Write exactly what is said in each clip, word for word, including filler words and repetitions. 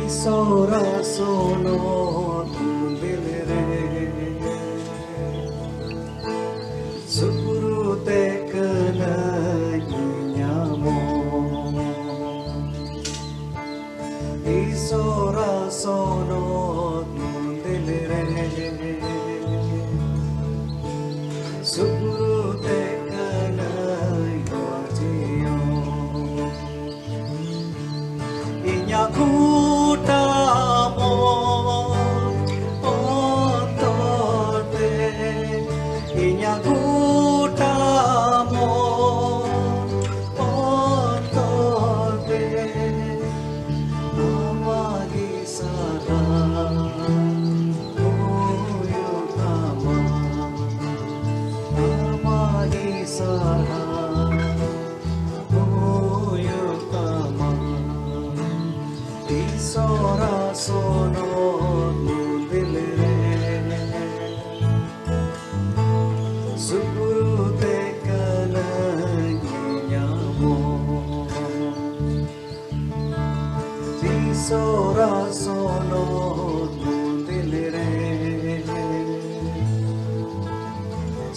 ᱤᱥᱚᱨᱟ ᱥᱚᱱᱚᱛ ᱢᱚᱱᱫᱤᱞ ᱨᱮ ᱥᱩᱯᱨᱩ ᱛᱮ ᱠᱟᱹᱱᱟᱹᱧ ᱧᱟᱢᱚᱜ᱾ ᱤᱥᱚᱨᱟ ᱥᱚᱱᱚᱛ ᱢᱚᱱᱫᱤᱞ ᱨᱮ ᱥᱩᱯᱨᱩ ᱛᱮ ᱠᱟᱹᱱᱟᱹᱧ ᱱᱚᱣᱟ ᱡᱤᱭᱚᱱ᱾ ᱤᱧᱟᱜ ᱜᱚᱴᱟ ᱢᱚᱱ ᱚᱱᱛᱚᱨ ᱛᱮ, ᱤᱧᱟᱜ ᱜᱚᱴᱟ ᱢᱚᱱ ᱚᱱᱛᱚᱨ ᱛᱮ ᱟᱢᱟᱜ ᱜᱮ ᱥᱟᱨᱦᱟᱣ ᱦᱩᱭᱩᱜ ᱛᱟᱢᱟ, ᱟᱢᱟᱜ ᱜᱮ ᱥᱟᱨᱦᱟᱣ ᱦᱩᱭᱩᱜ ᱛᱟᱢᱟ᱾ ᱤᱥᱚᱨᱟ ᱥᱚᱱᱚᱛ ᱢᱚᱱᱫᱤᱞ ᱨᱮ ᱥᱩᱯᱨᱩ ᱛᱮ ᱠᱟᱹᱱᱟᱹᱧ ᱧᱟᱢᱚᱜ᱾ ᱤᱥᱚᱨᱟ ᱥᱚᱱᱚᱛ ᱢᱚᱱᱫᱤᱞ ᱨᱮ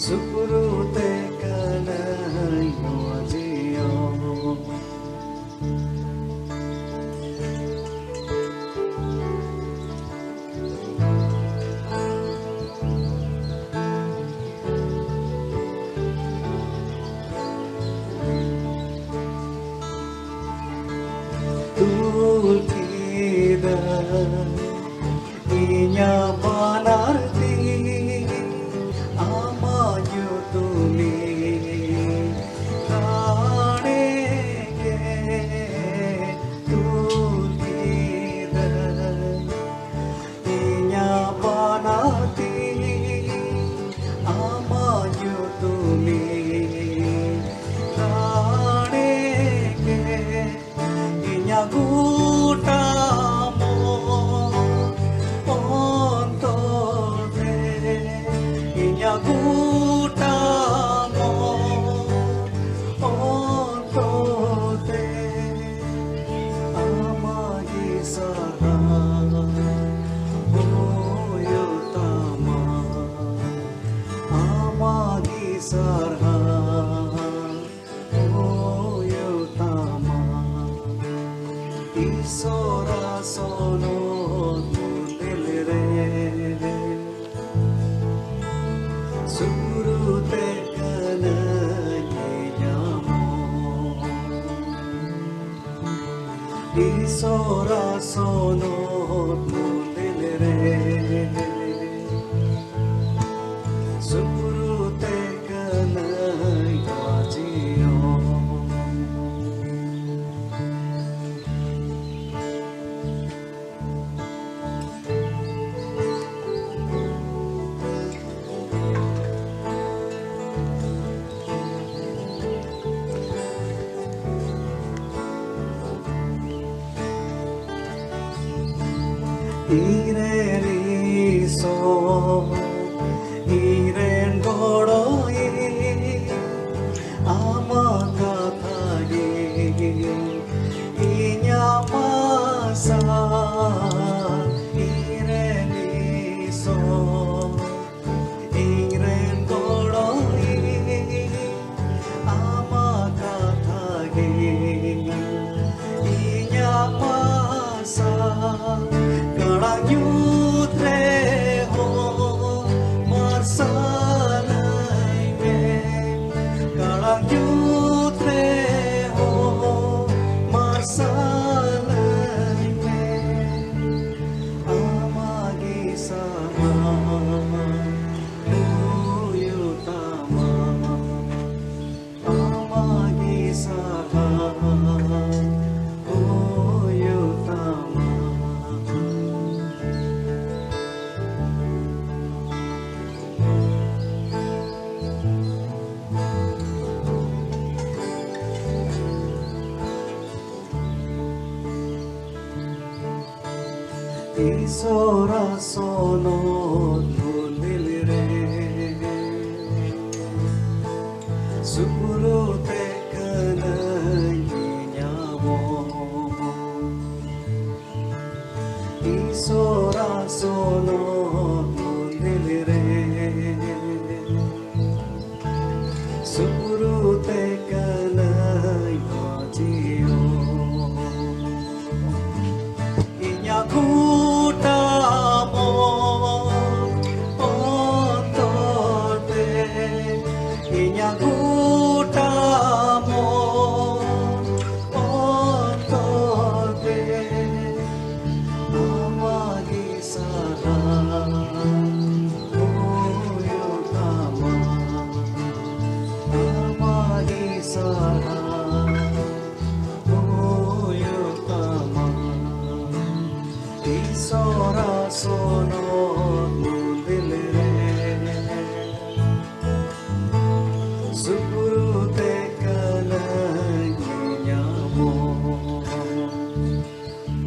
ᱥᱩᱯᱨᱩ ᱛᱮ ᱠᱟᱹᱱᱟᱹᱧ ᱱᱚᱣᱟ ᱡᱤᱭᱚᱱ᱾ ᱛᱩᱞ ᱠᱮᱫᱟ ᱤᱧᱟᱜ ᱵᱟᱱᱟᱨ ᱛᱤ ᱟᱢᱟᱜ ᱧᱩᱛᱩᱢᱤᱧ ᱨᱟᱲᱮ ᱜᱮ᱾ ᱛᱩᱞ ᱠᱮᱫᱟ ᱤᱧᱟᱜ ᱵᱟᱱᱟᱨ ᱛᱤ ᱥᱩᱯᱩᱨᱩ ᱛᱮ ᱠᱟᱹᱱᱟᱹᱧ ᱱᱚᱣᱟ ᱡᱤᱭᱚᱱ᱾ ᱤᱧᱨᱮᱱ ᱤᱥᱚᱨ, ᱤᱧᱨᱮᱱ ᱜᱚᱲᱚᱭᱤᱡ, ᱟᱢᱟᱜ ᱠᱟᱛᱷᱟ ᱜᱮ ᱤᱧᱟᱜ ᱟᱥᱟ᱾ ᱤᱧᱨᱮᱱ ᱤᱥᱚᱨ, ᱤᱧᱨᱮᱱ ᱜᱚᱲᱚᱭᱤᱡ, ᱟᱢᱟᱜ ᱠᱟᱛᱷᱟ ᱜᱮ ᱤᱧᱟᱜ ᱟᱥᱟ᱾ ᱠᱟᱲᱟᱝ ᱧᱩᱛ ᱨᱮᱦᱚᱸ ᱢᱟᱨᱥᱟᱞᱟᱹᱧ ᱢᱮ, ᱠᱟᱲᱟᱝ ᱧᱩᱛ ᱨᱮᱦᱚᱸ ᱢᱟᱨᱥᱟᱞᱟᱹᱧ ᱢᱮ᱾ ᱟᱢᱟᱜ ᱜᱮ ᱥᱟᱦᱟᱨ ᱦᱩᱭᱩᱜ ᱛᱟᱢᱟ, ᱟᱢᱟᱜ ᱜᱮ ᱥᱟᱦᱟᱨ ᱦᱩᱭᱩᱜ ᱛᱟᱢᱟ᱾ ᱤᱥᱚᱨᱟᱜ ᱥᱚᱱᱚᱛ ᱢᱚᱱᱫᱤᱨ ᱨᱮ ᱥᱩᱯᱩᱨᱩ ᱛᱮ ᱠᱟᱹᱱᱟᱹᱧ ᱧᱟᱢᱚᱜ᱾ ᱤᱥᱚᱨᱟᱜ ᱥᱚᱱᱚᱛ ᱢᱚᱱᱫᱤᱨ ᱨᱮ ᱥᱩᱯᱩᱨᱩ ᱛᱮ ᱠᱟᱹᱱᱟᱹᱧ ᱱᱚᱣᱟ ᱡᱤᱭᱚᱱ᱾ ᱤᱧᱟᱜ ᱜᱚᱴᱟ ᱢᱚᱱ ᱚᱱᱛᱚᱨ ᱛᱮ, ᱤᱧᱟᱜ ᱜᱚᱴᱟ ᱢᱚᱱ ᱚᱱᱛᱚᱨ ᱛᱮ, ᱟᱢᱟᱜ ᱜᱮ ᱥᱟ- ᱥᱚᱨᱟ ᱥᱚᱱᱚᱛ ᱢᱚᱱᱫᱤᱞ ᱨᱮ ᱥᱩᱯᱨᱩ ᱛᱮ ᱠᱟᱱᱟᱧ ᱧᱟᱢᱚᱜ᱾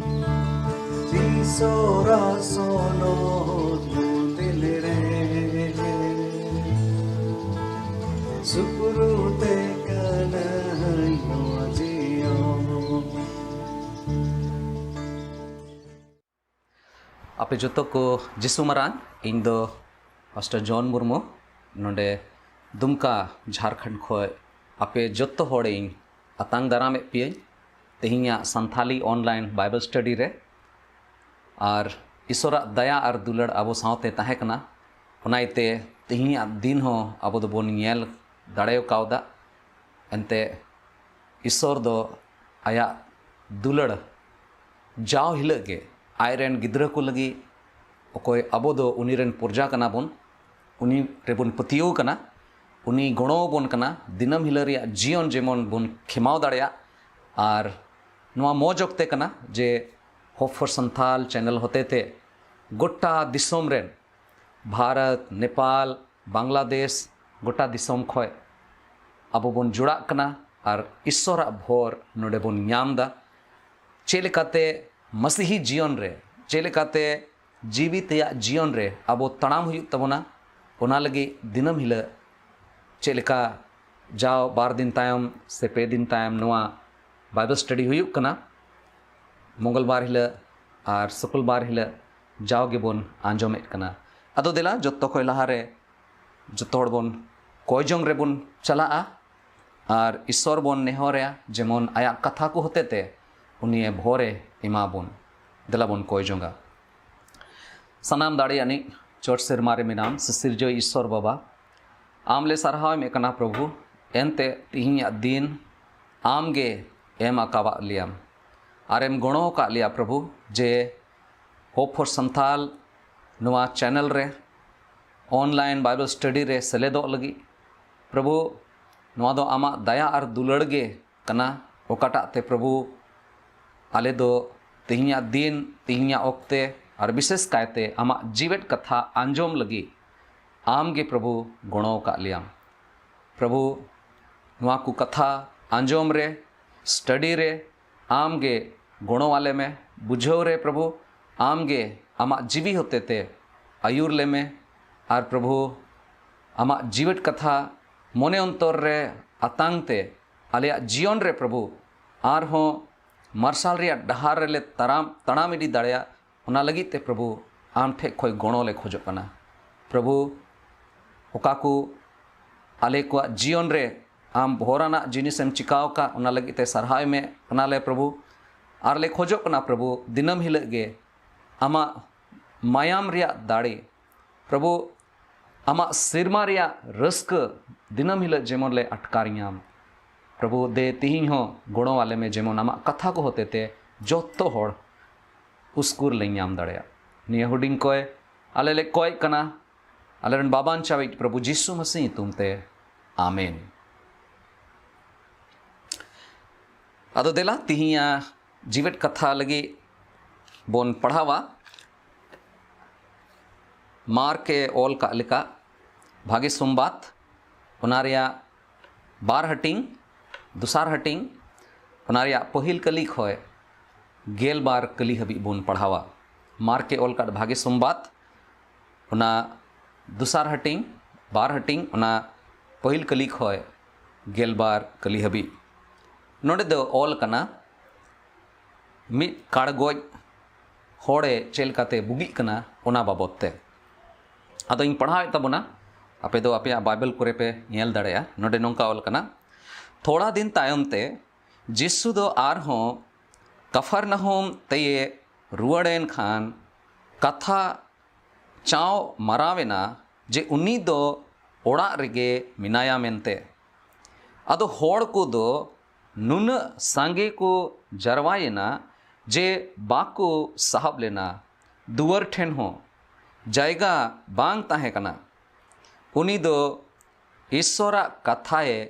ᱥᱚᱨᱟ ᱥᱚᱱᱚᱛ ᱢᱚᱱᱫᱤᱞ ᱨᱮ ᱥᱩᱯᱨᱩ ᱛᱮ ᱠᱟᱱᱟᱧ ᱱᱚᱣᱟ ᱡᱤᱭᱚᱱ᱾ ᱟᱯᱮ ᱡᱚᱛᱚ ᱠᱚ ᱡᱤᱥᱩ ᱢᱟᱨᱟᱝ, ᱤᱧ ᱫᱚ ᱯᱟᱥᱴᱚᱨ ᱡᱚᱱ ᱢᱩᱨᱢᱩ, ᱱᱚᱰᱮ ᱫᱩᱢᱠᱟ, ᱡᱷᱟᱨᱠᱷᱚᱸᱰ ᱠᱷᱚᱱ ᱟᱯᱮ ᱡᱚᱛᱚ ᱦᱚᱲ ᱤᱧ ᱟᱛᱟᱝ ᱫᱟᱨᱟᱢᱮᱫ ᱯᱮᱭᱟᱹᱧ ᱛᱮᱦᱮᱧᱟᱜ ᱥᱟᱱᱛᱷᱟᱞᱤ online Bible study ᱨᱮ᱾ ᱟᱨ ᱤᱥᱚᱨᱟᱜ ᱫᱟᱭᱟ ᱟᱨ ᱫᱩᱞᱟᱹᱲ ᱟᱵᱚ ᱥᱟᱶᱛᱮ ᱛᱟᱦᱮᱸ ᱠᱟᱱᱟ, ᱚᱱᱟ ᱤᱭᱟᱹᱛᱮ ᱛᱮᱦᱮᱧᱟᱜ ᱫᱤᱱ ᱦᱚᱸ ᱟᱵᱚ ᱫᱚᱵᱚᱱ ᱧᱮᱞ ᱫᱟᱲᱮ ᱠᱟᱣᱫᱟ᱾ ᱮᱱᱛᱮ ᱤᱥᱚᱨ ᱫᱚ ᱟᱭᱟᱜ ᱫᱩᱞᱟᱹᱲ ᱡᱟᱣ ᱦᱤᱞᱳᱜ ᱜᱮ ᱟᱡ ᱨᱮᱱ ᱜᱤᱫᱽᱨᱟᱹ ᱠᱚ ᱞᱟᱹᱜᱤᱫ, ᱚᱠᱚᱭ ᱟᱵᱚ ᱫᱚ ᱩᱱᱤ ᱨᱮᱱ ᱯᱨᱚᱡᱟ ᱠᱟᱱᱟ ᱵᱚᱱ, ᱩᱱᱤ ᱨᱮᱵᱚᱱ ᱯᱟᱹᱛᱭᱟᱹᱣ ᱠᱟᱱᱟ, ᱩᱱᱤ ᱜᱚᱲᱚ ᱟᱵᱚᱱ ᱠᱟᱱᱟ ᱫᱤᱱᱟᱹᱢ ᱦᱤᱞᱳᱜ ᱨᱮᱭᱟᱜ ᱡᱤᱭᱚᱱ ᱡᱮᱢᱚᱱ ᱵᱚᱱ ᱠᱷᱮᱢᱟᱣ ᱫᱟᱲᱮᱭᱟᱜ᱾ ᱟᱨ ᱱᱚᱣᱟ ᱢᱚᱡᱽ ᱚᱠᱛᱮ ᱠᱟᱱᱟ ᱡᱮ Hope for Santhal channel ᱦᱚᱛᱮᱛᱮ ᱜᱚᱴᱟ ᱫᱤᱥᱚᱢ ᱨᱮᱱ, ᱵᱷᱟᱨᱚᱛ, ᱱᱮᱯᱟᱞ, ᱵᱟᱝᱞᱟᱫᱮᱥ, ᱜᱚᱴᱟ ᱫᱤᱥᱚᱢ ᱠᱷᱚᱱ ᱟᱵᱚ ᱵᱚᱱ ᱡᱚᱲᱟᱜ ᱠᱟᱱᱟ ᱟᱨ ᱤᱥᱚᱨᱟᱜ ᱵᱷᱚᱨ ᱱᱚᱰᱮ ᱵᱚᱱ ᱧᱟᱢ ᱮᱫᱟ᱾ ᱪᱮᱫ ᱞᱮᱠᱟᱛᱮ ᱢᱟᱥᱤᱦᱤ ᱡᱤᱭᱚᱱ ᱨᱮ ᱪᱮᱫ ᱞᱮᱠᱟᱛᱮ ᱡᱤᱣᱤ ᱛᱮᱭᱟᱜ ᱡᱤᱭᱚᱱ ᱨᱮ ᱟᱵᱚ ᱛᱟᱲᱟᱢ ᱦᱩᱭᱩᱜ ᱛᱟᱵᱚᱱᱟ, ᱚᱱᱟ ᱞᱟᱹᱜᱤᱫ ᱫᱤᱱᱟᱹᱢ ᱦᱤᱞᱳᱜ ᱪᱮᱫ ᱞᱮᱠᱟ ᱡᱟᱣ ᱵᱟᱨ ᱫᱤᱱ ᱛᱟᱭᱚᱢ ᱥᱮ ᱯᱮ ᱫᱤᱱ ᱛᱟᱭᱚᱢ ᱱᱚᱣᱟ Bible study ᱦᱩᱭᱩᱜ ᱠᱟᱱᱟ, ᱢᱚᱝᱜᱚᱞᱵᱟᱨ ᱦᱤᱞᱳᱜ ᱟᱨ ᱥᱩᱠᱩᱞᱵᱟᱨ ᱦᱤᱞᱳᱜ ᱡᱟᱣ ᱜᱮᱵᱚᱱ ᱟᱸᱡᱚᱢᱮᱫ ᱠᱟᱱᱟ᱾ ᱟᱫᱚ ᱫᱮᱞᱟ, ᱡᱚᱛᱚ ᱠᱷᱚᱱ ᱞᱟᱦᱟᱨᱮ ᱡᱚᱛᱚ ᱦᱚᱲ ᱵᱚᱱ ᱠᱚᱭ ᱡᱚᱝ ᱨᱮᱵᱚᱱ ᱪᱟᱞᱟᱜᱼᱟ ᱟᱨ ᱤᱥᱚᱨ ᱵᱚᱱ ᱱᱮᱦᱚᱨᱮᱭᱟ, ᱡᱮᱢᱚᱱ ᱟᱭᱟᱜ ᱠᱟᱛᱷᱟ ᱠᱚ ᱦᱚᱛᱮᱛᱮ ᱩᱱᱤᱭᱮ ᱵᱷᱚᱨᱮ ᱮᱢᱟ ᱵᱚᱱ᱾ ᱫᱮᱞᱟ ᱵᱚᱱ ᱠᱚᱭ ᱡᱚᱝᱟ᱾ ᱥᱟᱱᱟᱢ ᱫᱟᱲᱮᱭᱟᱱᱤᱡ ᱪᱚᱴ ᱥᱮᱨᱢᱟ ᱨᱮ ᱢᱮᱱᱟᱢ ᱥᱤᱥᱤᱨᱡᱟᱹᱣ ᱤᱥᱚᱨ ᱵᱟᱵᱟ, ᱟᱢ ᱞᱮ ᱥᱟᱨᱦᱟᱣ ᱮᱢᱮᱫ ᱠᱟᱱᱟ ᱯᱨᱚᱵᱷᱩ᱾ ᱮᱱᱛᱮ ᱛᱮᱦᱮᱧᱟᱜ ᱫᱤᱱ ᱟᱢ ᱜᱮ ᱮᱢ ᱟᱠᱟᱣᱟᱫ ᱞᱮᱭᱟᱢ ᱟᱨᱮᱢ ᱜᱚᱲᱚ ᱟᱠᱟᱫ ᱞᱮᱭᱟ ᱯᱨᱚᱵᱷᱩ, ᱡᱮ Hope for Santhal ᱱᱚᱣᱟ channel ᱨᱮ online Bible study ᱨᱮ ᱥᱮᱞᱮᱫᱚᱜ ᱞᱟᱹᱜᱤᱫ᱾ ᱯᱨᱚᱵᱷᱩ, ᱱᱚᱣᱟ ᱫᱚ ᱟᱢᱟᱜ ᱫᱟᱭᱟ ᱟᱨ ᱫᱩᱞᱟᱹᱲ ᱜᱮ ᱠᱟᱱᱟ, ᱚᱠᱟᱴᱟᱜ ᱛᱮ ᱯᱨᱚᱵᱷᱩ ᱟᱞᱮ ᱫᱚ ᱛᱮᱦᱮᱧᱟᱜ ᱫᱤᱱ, ᱛᱮᱦᱮᱧᱟᱜ ᱚᱠᱛᱮ ᱟᱨ ᱵᱤᱥᱮᱥ ᱠᱟᱭᱛᱮ ᱟᱢᱟᱜ ᱡᱤᱣᱮᱫ ᱠᱟᱛᱷᱟ ᱟᱸᱡᱚᱢ ᱞᱟᱹᱜᱤᱫ ᱟᱢ ᱜᱮ ᱯᱨᱚᱵᱷᱩ ᱜᱚᱲᱚ ᱟᱠᱟᱫ ᱞᱮᱭᱟᱢ᱾ ᱯᱨᱚᱵᱷᱩ, ᱱᱚᱣᱟ ᱠᱚ ᱠᱟᱛᱷᱟ ᱟᱸᱡᱚᱢ ᱨᱮ, ᱥᱴᱟᱰᱤ ᱨᱮ ᱟᱢ ᱜᱮ ᱜᱚᱲᱚ ᱟᱞᱮ ᱢᱮ᱾ ᱵᱩᱡᱷᱟᱹᱣ ᱨᱮ ᱯᱨᱚᱵᱷᱩ ᱟᱢ ᱜᱮ ᱟᱢᱟᱜ ᱡᱤᱣᱤ ᱦᱚᱛᱮᱛᱮ ᱟᱹᱭᱩᱨ ᱞᱮ ᱢᱮ᱾ ᱟᱨ ᱯᱨᱚᱵᱷᱩ, ᱟᱢᱟᱜ ᱡᱤᱣᱮᱫ ᱠᱟᱛᱷᱟ ᱢᱚᱱᱮ ᱚᱱᱛᱚᱨ ᱨᱮ ᱟᱛᱟᱝ ᱛᱮ ᱟᱞᱮᱭᱟᱜ ᱡᱤᱭᱚᱱ ᱨᱮ ᱯᱨᱚᱵᱷᱩ ᱟᱨᱦᱚᱸ ᱢᱟᱨᱥᱟᱞ ᱨᱮᱭᱟᱜ ᱰᱟᱦᱟᱨ ᱨᱮᱞᱮ ᱛᱟᱲᱟᱢ, ᱛᱟᱲᱟᱢ ᱤᱫᱤ ᱫᱟᱲᱮᱭᱟᱜ, ᱚᱱᱟ ᱞᱟᱹᱜᱤᱫ ᱛᱮ ᱯᱨᱚᱵᱷᱩ ᱟᱢ ᱴᱷᱮᱡ ᱠᱷᱚᱡ ᱜᱚᱲᱚ ᱞᱮ ᱠᱷᱚᱡᱚᱜ ᱠᱟᱱᱟ᱾ ᱯᱨᱚᱵᱷᱩ, ᱚᱠᱟ ᱠᱚ ᱟᱞᱮ ᱠᱚᱣᱟᱜ ᱡᱤᱭᱚᱱ ᱨᱮ ᱟᱢ ᱵᱚᱦᱚᱨᱟᱱᱟᱜ ᱡᱤᱱᱤᱥ ᱮᱢ ᱪᱤᱠᱟᱣ ᱟᱠᱟᱫ, ᱚᱱᱟ ᱞᱟᱹᱜᱤᱫ ᱛᱮ ᱥᱟᱨᱦᱟᱣ ᱢᱮ ᱠᱟᱱᱟᱞᱮ ᱯᱨᱚᱵᱷᱩ᱾ ᱟᱨ ᱞᱮ ᱠᱷᱚᱡᱚᱜ ᱠᱟᱱᱟ ᱯᱨᱚᱵᱷᱩ, ᱫᱤᱱᱟᱹᱢ ᱦᱤᱞᱳᱜ ᱜᱮ ᱟᱢᱟᱜ ᱢᱟᱭᱟᱢ ᱨᱮᱭᱟᱜ ᱫᱟᱲᱮ, ᱯᱨᱚᱵᱷᱩ, ᱟᱢᱟᱜ ᱥᱮᱨᱢᱟ ᱨᱮᱭᱟᱜ ᱨᱟᱹᱥᱠᱟᱹ ᱫᱤᱱᱟᱹᱢ ᱦᱤᱞᱳᱜ ᱡᱮᱢᱚᱱ ᱞᱮ ᱟᱴᱠᱟᱨ ᱧᱟᱢ᱾ ᱯᱨᱚᱵᱷᱩ, ᱫᱮ ᱛᱤᱦᱤᱧ ᱦᱚᱸ ᱜᱚᱲᱚ ᱟᱞᱮ ᱢᱮ, ᱡᱮᱢᱚᱱ ᱟᱢᱟᱜ ᱠᱟᱛᱷᱟ ᱠᱚ ᱦᱚᱛᱮᱛᱮ ᱡᱚᱛᱚ ᱦᱚᱲ ᱩᱥᱠᱩᱨ ᱞᱮ ᱧᱟᱢ ᱫᱟᱲᱮᱭᱟᱜ᱾ ᱱᱤᱭᱟᱹ ᱦᱩᱰᱤᱧ ᱠᱚᱭ ᱟᱞᱮ ᱞᱮ ᱠᱚᱭ ᱠᱟᱱᱟ, ᱟᱞᱮᱨᱮᱱ ᱵᱟᱵᱟᱧᱪᱟᱣᱤᱡ ᱯᱨᱚᱵᱷᱩ ᱡᱤᱥᱩ ᱢᱟᱹᱥᱤ ᱧᱩᱛᱩᱢ ᱛᱮ, ᱟᱢᱮᱱ᱾ ᱟᱫᱚ ᱫᱮᱞᱟ, ᱛᱤᱦᱤᱧᱟᱜ ᱡᱤᱣᱮᱫ ᱠᱟᱛᱷᱟ ᱞᱟᱹᱜᱤᱫ ᱵᱚᱱ ᱯᱟᱲᱦᱟᱣᱟ᱾ ᱢᱟᱨᱠ ᱮ ᱚᱞ ᱠᱟᱜ ᱞᱮᱠᱟ, ᱵᱷᱟᱜᱮ ᱥᱚᱢᱵᱟᱫ, ᱚᱱᱟ ᱨᱮᱭᱟᱜ ᱵᱟᱨ ᱦᱟᱹᱴᱤᱧ, ᱫᱚᱥᱟᱨ ᱦᱟᱹᱴᱤᱧ, ᱚᱱᱟ ᱨᱮᱭᱟᱜ ᱯᱟᱹᱦᱤᱞ ᱠᱟᱹᱞᱤ ᱠᱷᱚᱱ ᱜᱮᱞ ᱵᱟᱨ ᱠᱟᱹᱞᱤ ᱦᱟᱹᱵᱤᱡ ᱵᱚᱱ ᱯᱟᱲᱦᱟᱣᱟ᱾ ᱢᱟᱨᱠ ᱮ ᱚᱞ ᱠᱟᱜ ᱵᱷᱟᱜᱮ ᱥᱚᱢᱵᱟᱫ, ᱚᱱᱟ ᱫᱚᱥᱟᱨ ᱦᱟᱹᱴᱤᱧ, ᱵᱟᱨ ᱦᱟᱹᱴᱤᱧ, ᱚᱱᱟ ᱯᱟᱹᱦᱤᱞ ᱠᱟᱹᱞᱤ ᱠᱷᱚᱱ ᱜᱮᱞ ᱵᱟᱨ ᱠᱟᱹᱞᱤ ᱦᱟᱹᱵᱤᱡ᱾ ᱱᱚᱰᱮ ᱫᱚ ᱚᱞ ᱠᱟᱱᱟ, ᱢᱤᱫ ᱠᱟᱲᱜᱚᱡ ᱦᱚᱲᱮ ᱪᱮᱫ ᱞᱮᱠᱟᱛᱮ ᱵᱩᱜᱤᱜ ᱠᱟᱱᱟ, ᱚᱱᱟ ᱵᱟᱵᱚᱫ ᱛᱮ᱾ ᱟᱫᱚᱧ ᱯᱟᱲᱦᱟᱣᱮᱫ ᱛᱟᱵᱚᱱᱟ, ᱟᱯᱮ ᱫᱚ ᱟᱯᱮᱭᱟᱜ ᱵᱟᱭᱵᱮᱞ ᱠᱚᱨᱮ ᱯᱮ ᱧᱮᱞ ᱫᱟᱲᱮᱭᱟᱜᱼᱟ᱾ ᱱᱚᱰᱮ ᱱᱚᱝᱠᱟ ᱚᱞ ᱠᱟᱱᱟ, ᱛᱷᱚᱲᱟ ᱫᱤᱱ ᱛᱟᱭᱚᱢ ᱛᱮ ᱡᱤᱥᱩ ᱫᱚ ᱟᱨᱦᱚᱸ ᱠᱟᱯᱷᱟᱨᱱᱟᱦᱩᱢ ᱛᱮᱭᱮ ᱨᱩᱣᱟᱹᱲᱮᱱ ᱠᱷᱟᱱ, ᱠᱟᱛᱷᱟ ᱪᱟᱣ ᱢᱟᱨᱟᱣᱮᱱᱟ ᱡᱮ ᱩᱱᱤ ᱫᱚ ᱚᱲᱟᱜ ᱨᱮᱜᱮ ᱢᱮᱱᱟᱭᱟ ᱢᱮᱱᱛᱮ᱾ ᱟᱫᱚ ᱦᱚᱲ ᱠᱚᱫᱚ ᱱᱩᱱᱟᱹᱜ ᱥᱟᱸᱜᱮ ᱠᱚ ᱡᱟᱨᱣᱟᱭᱮᱱᱟ ᱡᱮ ᱵᱟᱠᱚ ᱥᱟᱦᱚᱵ ᱞᱮᱱᱟ, ᱫᱩᱣᱟᱹᱨ ᱴᱷᱮᱱ ᱦᱚᱸ ᱡᱟᱭᱜᱟ ᱵᱟᱝ ᱛᱟᱦᱮᱸ ᱠᱟᱱᱟ᱾ ᱩᱱᱤ ᱫᱚ ᱤᱥᱥᱚᱨᱟᱜ ᱠᱟᱛᱷᱟᱭ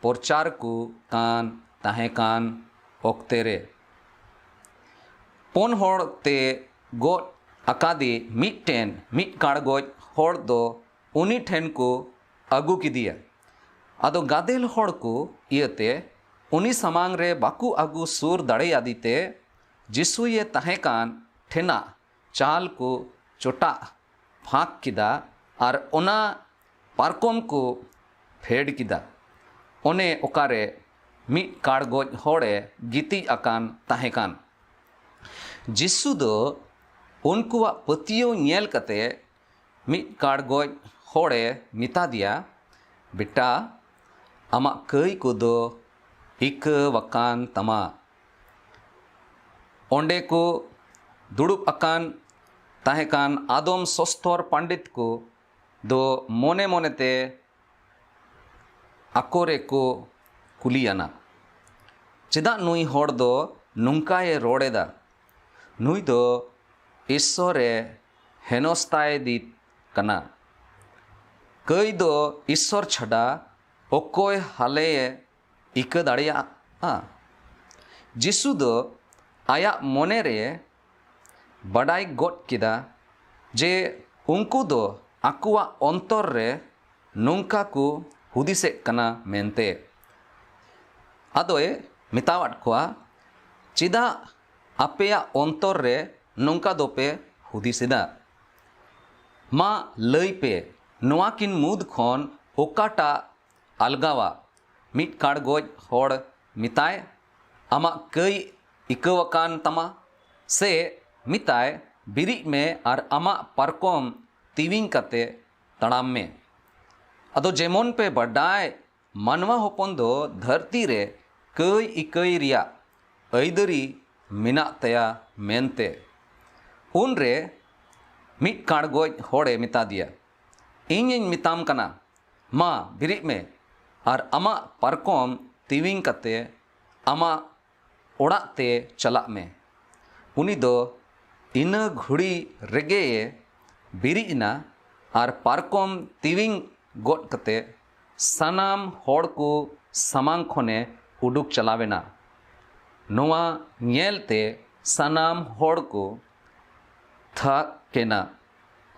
ᱯᱨᱚᱪᱟᱨ ᱠᱚ ᱠᱟᱱ ᱛᱟᱦᱮᱸ ᱠᱟᱱ ᱚᱠᱛᱮ ᱨᱮ, ᱯᱩᱱ ᱦᱚᱲ ᱛᱮ ᱜᱚᱡ ᱟᱠᱟᱫᱮ ᱢᱤᱫᱴᱮᱱ ᱢᱤᱫ ᱠᱟᱲᱜᱚᱡ ᱦᱚᱲ ᱫᱚ ᱩᱱᱤ ᱴᱷᱮᱱ ᱠᱚ ᱟᱹᱜᱩ ᱠᱮᱫᱮᱭᱟ᱾ ᱟᱫᱚ ᱜᱟᱫᱮᱞ ᱦᱚᱲ ᱠᱚ ᱤᱭᱟᱹᱛᱮ ᱩᱱᱤ ᱥᱟᱢᱟᱝ ᱨᱮ ᱵᱟᱠᱚ ᱟᱹᱜᱩ ᱥᱩᱨ ᱫᱟᱲᱮᱭᱟᱫᱮ ᱛᱮ, ᱡᱤᱥᱩᱭᱮ ᱛᱟᱦᱮᱸ ᱠᱟᱱ ᱴᱷᱮᱱᱟᱜ ᱪᱟᱞ ᱠᱚ ᱪᱚᱴᱟᱜ ᱯᱷᱟᱸᱠ ᱠᱮᱫᱟ ᱟᱨ ᱚᱱᱟ ᱯᱟᱨᱠᱚᱢ ᱠᱚ ᱯᱷᱮᱰ ᱠᱮᱫᱟ, ᱚᱱᱮ ᱚᱠᱟᱨᱮ ᱢᱤᱫ ᱠᱟᱲᱜᱚᱡ ᱦᱚᱲᱮ ᱜᱤᱛᱤᱡ ᱟᱠᱟᱱ ᱛᱟᱦᱮᱸ ᱠᱟᱱ᱾ ᱡᱤᱥᱩ ᱫᱚ ᱩᱱᱠᱩᱣᱟᱜ ᱯᱟᱹᱛᱭᱟᱹᱣ ᱧᱮᱞ ᱠᱟᱛᱮ ᱢᱤᱫ ᱠᱟᱲᱜᱚᱡ ᱦᱚᱲᱮ ᱢᱮᱛᱟ ᱫᱮᱭᱟ, "ᱵᱮᱴᱟ, ᱟᱢᱟᱜ ᱠᱟᱹᱭ ᱠᱚᱫᱚ ᱤᱠᱟᱹᱣᱟᱠᱟᱱ ᱛᱟᱢᱟ᱾" ᱚᱸᱰᱮ ᱠᱚ ᱫᱩᱲᱩᱵ ᱟᱠᱟᱱ ᱛᱟᱦᱮᱸ ᱠᱟᱱ ᱟᱫᱚᱢ ᱥᱚᱥᱛᱚᱨ ᱯᱟᱱᱰᱤᱛ ᱠᱚ ᱫᱚ ᱢᱚᱱᱮ ᱢᱚᱱᱮᱛᱮ ᱟᱠᱚ ᱨᱮᱠᱚ ᱠᱩᱞᱤᱭᱟᱱᱟ, "ᱪᱮᱫᱟᱜ ᱱᱩᱭ ᱦᱚᱲ ᱫᱚ ᱱᱚᱝᱠᱟᱭ ᱨᱚᱲ ᱮᱫᱟ? ᱱᱩᱭ ᱫᱚ ᱤᱥᱥᱚᱨᱮ ᱦᱮᱱᱚᱥᱛᱟᱭᱮᱫᱤ ᱠᱟᱱᱟ᱾ ᱠᱟᱹᱭ ᱫᱚ ᱤᱥᱥᱚᱨ ᱪᱷᱟᱰᱟ ᱚᱠᱚᱭ ᱦᱟᱞᱮᱭᱮ ᱤᱠᱟᱹ ᱫᱟᱲᱮᱭᱟᱜᱼᱟ?" ᱡᱤᱥᱩ ᱫᱚ ᱟᱭᱟᱜ ᱢᱚᱱᱮ ᱨᱮ ᱵᱟᱰᱟᱭ ᱜᱚᱫ ᱠᱮᱫᱟ ᱡᱮ ᱩᱱᱠᱩ ᱫᱚ ᱟᱠᱚᱣᱟᱜ ᱚᱱᱛᱚᱨ ᱨᱮ ᱱᱚᱝᱠᱟ ᱠᱚ ᱦᱩᱫᱤᱥᱮᱫ ᱠᱟᱱᱟ ᱢᱮᱱᱛᱮ᱾ ᱟᱫᱚᱭ ᱢᱮᱛᱟᱣᱟᱫ ᱠᱚᱣᱟ, "ᱪᱮᱫᱟᱜ ᱟᱯᱮᱭᱟᱜ ᱚᱱᱛᱚᱨ ᱨᱮ ᱱᱚᱝᱠᱟ ᱫᱚᱯᱮ ᱦᱩᱫᱤᱥ ᱮᱫᱟ? ᱢᱟ ᱞᱟᱹᱭ ᱯᱮ, ᱱᱚᱣᱟ ᱠᱤᱱ ᱢᱩᱫᱽ ᱠᱷᱚᱱ ᱚᱠᱟᱴᱟᱜ ᱟᱞᱜᱟᱣᱟ? ᱢᱤᱫ ᱠᱟᱲᱜᱚᱡ ᱦᱚᱲ ᱢᱮᱛᱟᱭ, 'ᱟᱢᱟᱜ ᱠᱟᱹᱭ ᱤᱠᱟᱹᱣ ᱟᱠᱟᱱ ᱛᱟᱢᱟ', ᱥᱮ ᱢᱮᱛᱟᱭ, 'ᱵᱤᱨᱤᱫ ᱢᱮ ᱟᱨ ᱟᱢᱟᱜ ᱯᱟᱨᱠᱚᱢ ᱛᱤᱣᱤᱧ ᱠᱟᱛᱮ ᱛᱟᱲᱟᱢ ᱢᱮ'?" ᱟᱫᱚ ᱡᱮᱢᱚᱱ ᱯᱮ ᱵᱟᱰᱟᱭ, ᱢᱟᱱᱣᱟ ᱦᱚᱯᱚᱱ ᱫᱚ ᱫᱷᱟᱹᱨᱛᱤ ᱨᱮ ᱠᱟᱹᱭ ᱤᱠᱟᱹᱭ ᱨᱮᱭᱟᱜ ᱟᱹᱭᱫᱟᱹᱨᱤ ᱢᱮᱱᱟᱜ ᱛᱟᱭᱟ ᱢᱮᱱᱛᱮ᱾ ᱩᱱᱨᱮ ᱢᱤᱫ ᱠᱟᱲᱜᱚᱡ ᱦᱚᱲᱮ ᱢᱮᱛᱟ ᱫᱮᱭᱟ, "ᱤᱧᱤᱧ ᱢᱮᱛᱟᱢ ᱠᱟᱱᱟ, ᱢᱟ ᱵᱮᱨᱮᱫ ᱢᱮ ᱟᱨ ᱟᱢᱟᱜ ᱯᱟᱨᱠᱚᱢ ᱛᱤᱣᱤᱧ ᱠᱟᱛᱮ ᱟᱢᱟᱜ ᱚᱲᱟᱜ ᱛᱮ ᱪᱟᱞᱟᱜ ᱢᱮ᱾" ᱩᱱᱤ ᱫᱚ ᱤᱱᱟᱹ ᱜᱷᱩᱲᱤ ᱨᱮᱜᱮᱭᱮ ᱵᱮᱨᱮᱫ ᱮᱱᱟ ᱟᱨ ᱯᱟᱨᱠᱚᱢ ᱛᱤᱣᱤᱧ ᱜᱚᱫ ᱠᱟᱛᱮ ᱥᱟᱱᱟᱢ ᱦᱚᱲ ᱠᱚ ᱥᱟᱢᱟᱝ ᱠᱷᱚᱱᱮ ᱩᱰᱩᱠ ᱪᱟᱞᱟᱣ ᱮᱱᱟ᱾ ᱱᱚᱣᱟ ᱧᱮᱞᱛᱮ ᱥᱟᱱᱟᱢ ᱦᱚᱲ ᱠᱚ ᱛᱷᱟᱠ ᱮᱱᱟ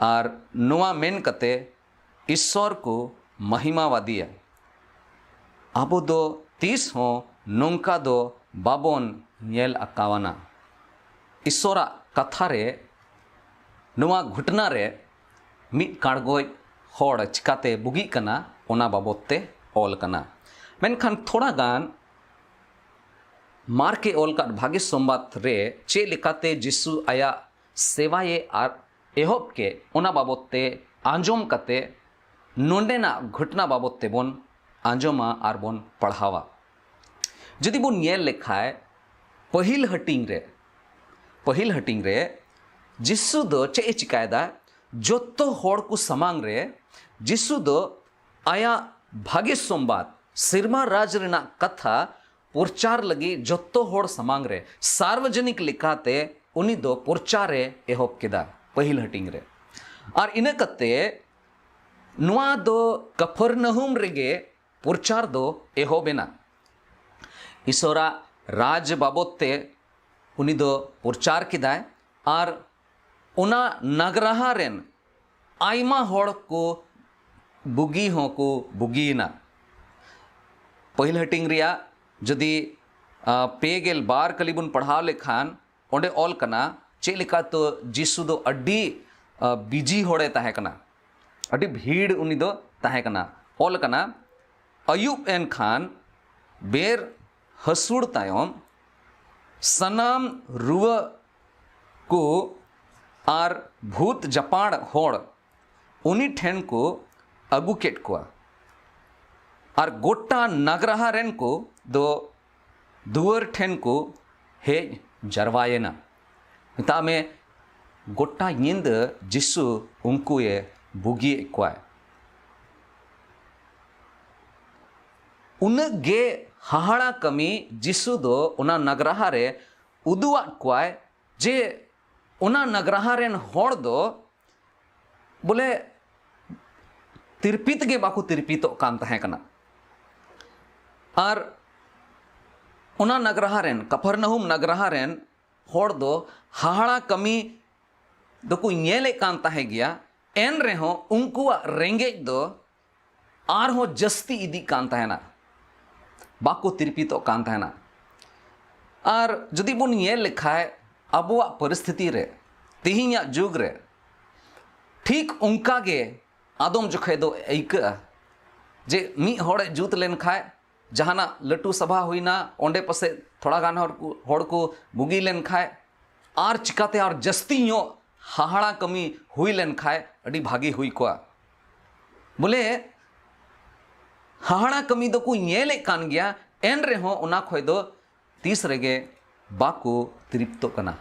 ᱟᱨ ᱱᱚᱣᱟ ᱢᱮᱱ ᱠᱟᱛᱮ ᱤᱥᱥᱚᱨ ᱠᱚ ᱢᱟᱦᱤᱢᱟᱣᱟᱫᱮᱭᱟ᱾ ᱟᱵᱚ ᱫᱚ ᱛᱤᱥ ᱦᱚᱸ ᱱᱚᱝᱠᱟ ᱫᱚ ᱵᱟᱵᱚᱱ ᱧᱮᱞ ᱟᱠᱟᱣᱟᱱᱟ᱾ ᱤᱥᱥᱚᱨᱟᱜ ᱠᱟᱛᱷᱟ ᱨᱮ ᱱᱚᱣᱟ ᱜᱷᱚᱴᱱᱟ ᱨᱮ ᱢᱤᱫ ᱠᱟᱲᱜᱚᱡ ᱦᱚᱲ ᱪᱤᱠᱟᱛᱮ ᱵᱩᱜᱤᱜ ᱠᱟᱱᱟ, ᱚᱱᱟ ᱵᱟᱵᱚᱛ ᱛᱮ ᱚᱞ ᱠᱟᱱᱟ᱾ ᱢᱮᱱᱠᱷᱟᱱ ᱛᱷᱚᱲᱟ ᱜᱟᱱ ᱢᱟᱨᱠ ᱮ ᱚᱞ ᱠᱟᱫ ᱵᱷᱟᱜᱮ ᱥᱚᱢᱵᱟᱫ ᱨᱮ ᱪᱮᱫ ᱞᱮᱠᱟᱛᱮ ᱡᱤᱥᱩ ᱟᱭᱟᱜ ᱥᱮᱵᱟᱭᱮ ᱟᱨ ᱮᱦᱚᱵ ᱠᱮᱫ, ᱚᱱᱟ ᱵᱟᱵᱚᱛ ᱛᱮ ᱟᱸᱡᱚᱢ ᱠᱟᱛᱮ ᱱᱚᱰᱮᱱᱟᱜ ᱜᱷᱚᱴᱱᱟ ᱵᱟᱵᱚᱛ ᱛᱮᱵᱚᱱ ᱟᱸᱡᱚᱢᱟ ᱟᱨ ᱵᱚᱱ ᱯᱟᱲᱦᱟᱣᱟ᱾ ᱡᱩᱫᱤ ᱵᱚᱱ ᱧᱮᱞ ᱞᱮᱠᱷᱟᱡ, ᱯᱟᱹᱦᱤᱞ ᱦᱟᱹᱴᱤᱧ ᱨᱮ, ᱯᱟᱹᱦᱤᱞ ᱦᱟᱹᱴᱤᱧ ᱨᱮ ᱡᱤᱥᱩ ᱫᱚ ᱪᱮᱫ ᱮ ᱪᱤᱠᱟᱭᱮᱫᱟ? ᱡᱚᱛᱚ ᱦᱚᱲ ᱠᱚ ᱥᱟᱢᱟᱝ ᱨᱮ ᱡᱤᱥᱩ ᱫᱚ ᱟᱭᱟᱜ ᱵᱷᱟᱜᱮ ᱥᱚᱢᱵᱟᱫ, ᱥᱮᱨᱢᱟ ᱨᱟᱡᱽ ᱨᱮᱱᱟᱜ ᱠᱟᱛᱷᱟ ᱯᱨᱚᱪᱟᱨ ᱞᱟᱹᱜᱤᱫ ᱡᱚᱛᱚ ᱦᱚᱲ ᱥᱟᱢᱟᱝ ᱨᱮ ᱥᱟᱨᱵᱚᱡᱚᱱᱤᱠ ᱞᱮᱠᱟᱛᱮ ᱩᱱᱤ ᱫᱚ ᱯᱨᱚᱪᱟᱨ ᱮ ᱮᱦᱚᱵ ᱠᱮᱫᱟ ᱯᱟᱹᱦᱤᱞ ᱦᱟᱹᱴᱤᱧ ᱨᱮ᱾ ᱟᱨ ᱤᱱᱟᱹ ᱠᱟᱛᱮ ᱱᱚᱣᱟ ᱫᱚ ᱠᱟᱯᱷᱚᱨᱱᱟᱦᱩᱢ ᱨᱮᱜᱮ ᱯᱨᱚᱪᱟᱨ ᱫᱚ ᱮᱦᱚᱵ ᱮᱱᱟ᱾ ᱤᱥᱚᱨᱟᱜ ᱨᱟᱡᱽ ᱵᱟᱵᱚᱛ ᱛᱮ ᱩᱱᱤ ᱫᱚ ᱯᱨᱚᱪᱟᱨ ᱠᱮᱫᱟᱭ ᱟᱨ ᱚᱱᱟ ᱱᱟᱜᱽᱨᱟᱦᱟ ᱨᱮᱱ ᱟᱭᱢᱟ ᱦᱚᱲ ᱠᱚ ᱵᱩᱜᱤ ᱦᱚᱸᱠᱚ ᱵᱩᱜᱤᱭᱮᱱᱟ᱾ ᱯᱟᱹᱦᱤᱞ ᱦᱟᱹᱴᱤᱧ ᱨᱮᱭᱟᱜ ᱡᱩᱫᱤ, ᱟ, ᱯᱮ ᱜᱮᱞ ᱵᱟᱨ ᱠᱟᱹᱞᱤ ᱵᱚᱱ ᱯᱟᱲᱦᱟᱣ ᱞᱮᱠᱷᱟᱱ, ᱚᱸᱰᱮ ᱚᱞ ᱠᱟᱱᱟ ᱪᱮᱫ ᱞᱮᱠᱟ ᱛᱚ ᱡᱤᱥᱩ ᱫᱚ ᱟᱹᱰᱤ, ᱟ, ᱵᱤᱡᱤ ᱦᱚᱲᱮ ᱛᱟᱦᱮᱸ ᱠᱟᱱᱟ, ᱟᱹᱰᱤ ᱵᱷᱤᱲ ᱩᱱᱤ ᱫᱚ ᱛᱟᱦᱮᱸ ᱠᱟᱱᱟ᱾ ᱚᱞ ᱠᱟᱱᱟ, ᱟᱹᱭᱩᱵ ᱮᱱ ᱠᱷᱟᱱ ᱵᱮᱨ ᱦᱟᱹᱥᱩᱲ ᱛᱟᱭᱚᱢ ᱥᱟᱱᱟᱢ ᱨᱩᱣᱟᱹ ᱠᱚ ᱟᱨ ᱵᱷᱩᱛ ᱡᱟᱯᱟᱲ ᱦᱚᱲ ᱩᱱᱤ ᱴᱷᱮᱱ ᱠᱚ ᱟᱹᱜᱩ ᱠᱮᱫ ᱠᱚᱣᱟ᱾ ᱟᱨ ᱜᱚᱴᱟ ᱱᱟᱜᱽᱨᱟᱦᱟ ᱨᱮᱱ ᱠᱚ ᱫᱚ ᱫᱩᱣᱟᱹᱨ ᱴᱷᱮᱱ ᱠᱚ ᱦᱮᱡ ᱡᱟᱨᱣᱟᱭᱮᱱᱟ᱾ ᱢᱮᱛᱟᱜ ᱢᱮ, ᱜᱚᱴᱟ ᱧᱤᱫᱟᱹ ᱡᱤᱥᱩ ᱩᱱᱠᱩᱭᱮ ᱵᱩᱜᱤᱭᱮᱫ ᱠᱚᱣᱟᱭ᱾ ᱩᱱᱟᱹᱜ ᱜᱮ ᱦᱟᱦᱟᱲᱟ ᱠᱟᱹᱢᱤ ᱡᱤᱥᱩ ᱫᱚ ᱚᱱᱟ ᱱᱟᱜᱽᱨᱟᱦᱟ ᱨᱮ ᱩᱫᱩᱜ ᱟᱫ ᱠᱚᱣᱟᱭ ᱡᱮ ᱚᱱᱟ ᱱᱟᱜᱽᱨᱟᱦᱟ ᱨᱮᱱ ᱦᱚᱲ ᱫᱚ ᱵᱚᱞᱮ ᱛᱤᱨᱯᱤᱛ ᱜᱮ ᱵᱟᱠᱚ ᱛᱤᱨᱯᱤᱛᱚᱜ ᱠᱟᱱ ᱛᱟᱦᱮᱸ ᱠᱟᱱᱟ᱾ ᱟᱨ ᱚᱱᱟ ᱱᱟᱜᱽᱨᱟᱦᱟ ᱨᱮᱱ, ᱠᱟᱯᱷᱟᱨᱱᱟᱦᱩᱢ ᱱᱟᱜᱽᱨᱟᱦᱟ ᱨᱮᱱ ᱦᱚᱲ ᱫᱚ ᱦᱟᱦᱟᱲᱟ ᱠᱟᱹᱢᱤ ᱫᱚᱠᱚ ᱧᱮᱞᱮᱫ ᱠᱟᱱ ᱛᱟᱦᱮᱸ ᱜᱮᱭᱟ, ᱮᱱ ᱨᱮᱦᱚᱸ ᱩᱱᱠᱩᱣᱟᱜ ᱨᱮᱸᱜᱮᱡ ᱫᱚ ᱟᱨᱦᱚᱸ ᱡᱟᱹᱥᱛᱤ ᱤᱫᱤᱜ ᱠᱟᱱ ᱛᱟᱦᱮᱱᱟ, ᱵᱟᱠᱚ ᱛᱤᱨᱯᱤᱛᱚᱜ ᱠᱟᱱ ᱛᱟᱦᱮᱱᱟ᱾ ᱟᱨ ᱡᱩᱫᱤ ᱵᱚᱱ ᱧᱮᱞ ᱞᱮᱠᱷᱟᱡ, ᱟᱵᱚᱣᱟᱜ ᱯᱚᱨᱤᱥᱛᱷᱤᱛᱤ ᱨᱮ, ᱛᱮᱦᱮᱧᱟᱜ ᱡᱩᱜᱽ ᱨᱮ, ᱴᱷᱤᱠ ᱚᱱᱠᱟ ᱜᱮ ᱟᱫᱚᱢ ᱡᱚᱠᱷᱮᱡ ᱫᱚ ᱟᱹᱭᱠᱟᱹᱜᱼᱟ ᱡᱮ ᱢᱤᱫ ᱦᱚᱲᱮ ᱡᱩᱛ ᱞᱮᱱᱠᱷᱟᱡ, ᱡᱟᱦᱟᱱᱟᱜ ᱞᱟᱹᱴᱩ ᱥᱟᱵᱷᱟ ᱦᱩᱭᱱᱟ, ᱚᱸᱰᱮ ᱯᱟᱥᱮᱡ ᱛᱷᱚᱲᱟ ᱜᱟᱱ ᱦᱚᱲ ᱠᱚ, ᱦᱚᱲ ᱠᱚ ᱵᱩᱜᱤ ᱞᱮᱱᱠᱷᱟᱡ, ᱟᱨ ᱪᱤᱠᱟᱛᱮ ᱟᱨ ᱡᱟᱹᱥᱛᱤ ᱧᱚᱜ ᱦᱟᱦᱟᱲᱟ ᱠᱟᱹᱢᱤ ᱦᱩᱭ ᱞᱮᱱᱠᱷᱟᱡ ᱟᱹᱰᱤ ᱵᱷᱟᱜᱮ ᱦᱩᱭ ᱠᱚᱜᱼᱟ᱾ ᱵᱚᱞᱮ, ᱦᱟᱦᱟᱲᱟ ᱠᱟᱹᱢᱤ ᱫᱚᱠᱚ ᱧᱮᱞᱮᱫ ᱠᱟᱱ ᱜᱮᱭᱟ, ᱮᱱ ᱨᱮᱦᱚᱸ ᱚᱱᱟ ᱠᱷᱚᱡ ᱫᱚ ᱛᱤᱥ ᱨᱮᱜᱮ ᱵᱟᱠᱚ ᱛᱨᱤᱯᱛᱚᱜ ᱠᱟᱱᱟ,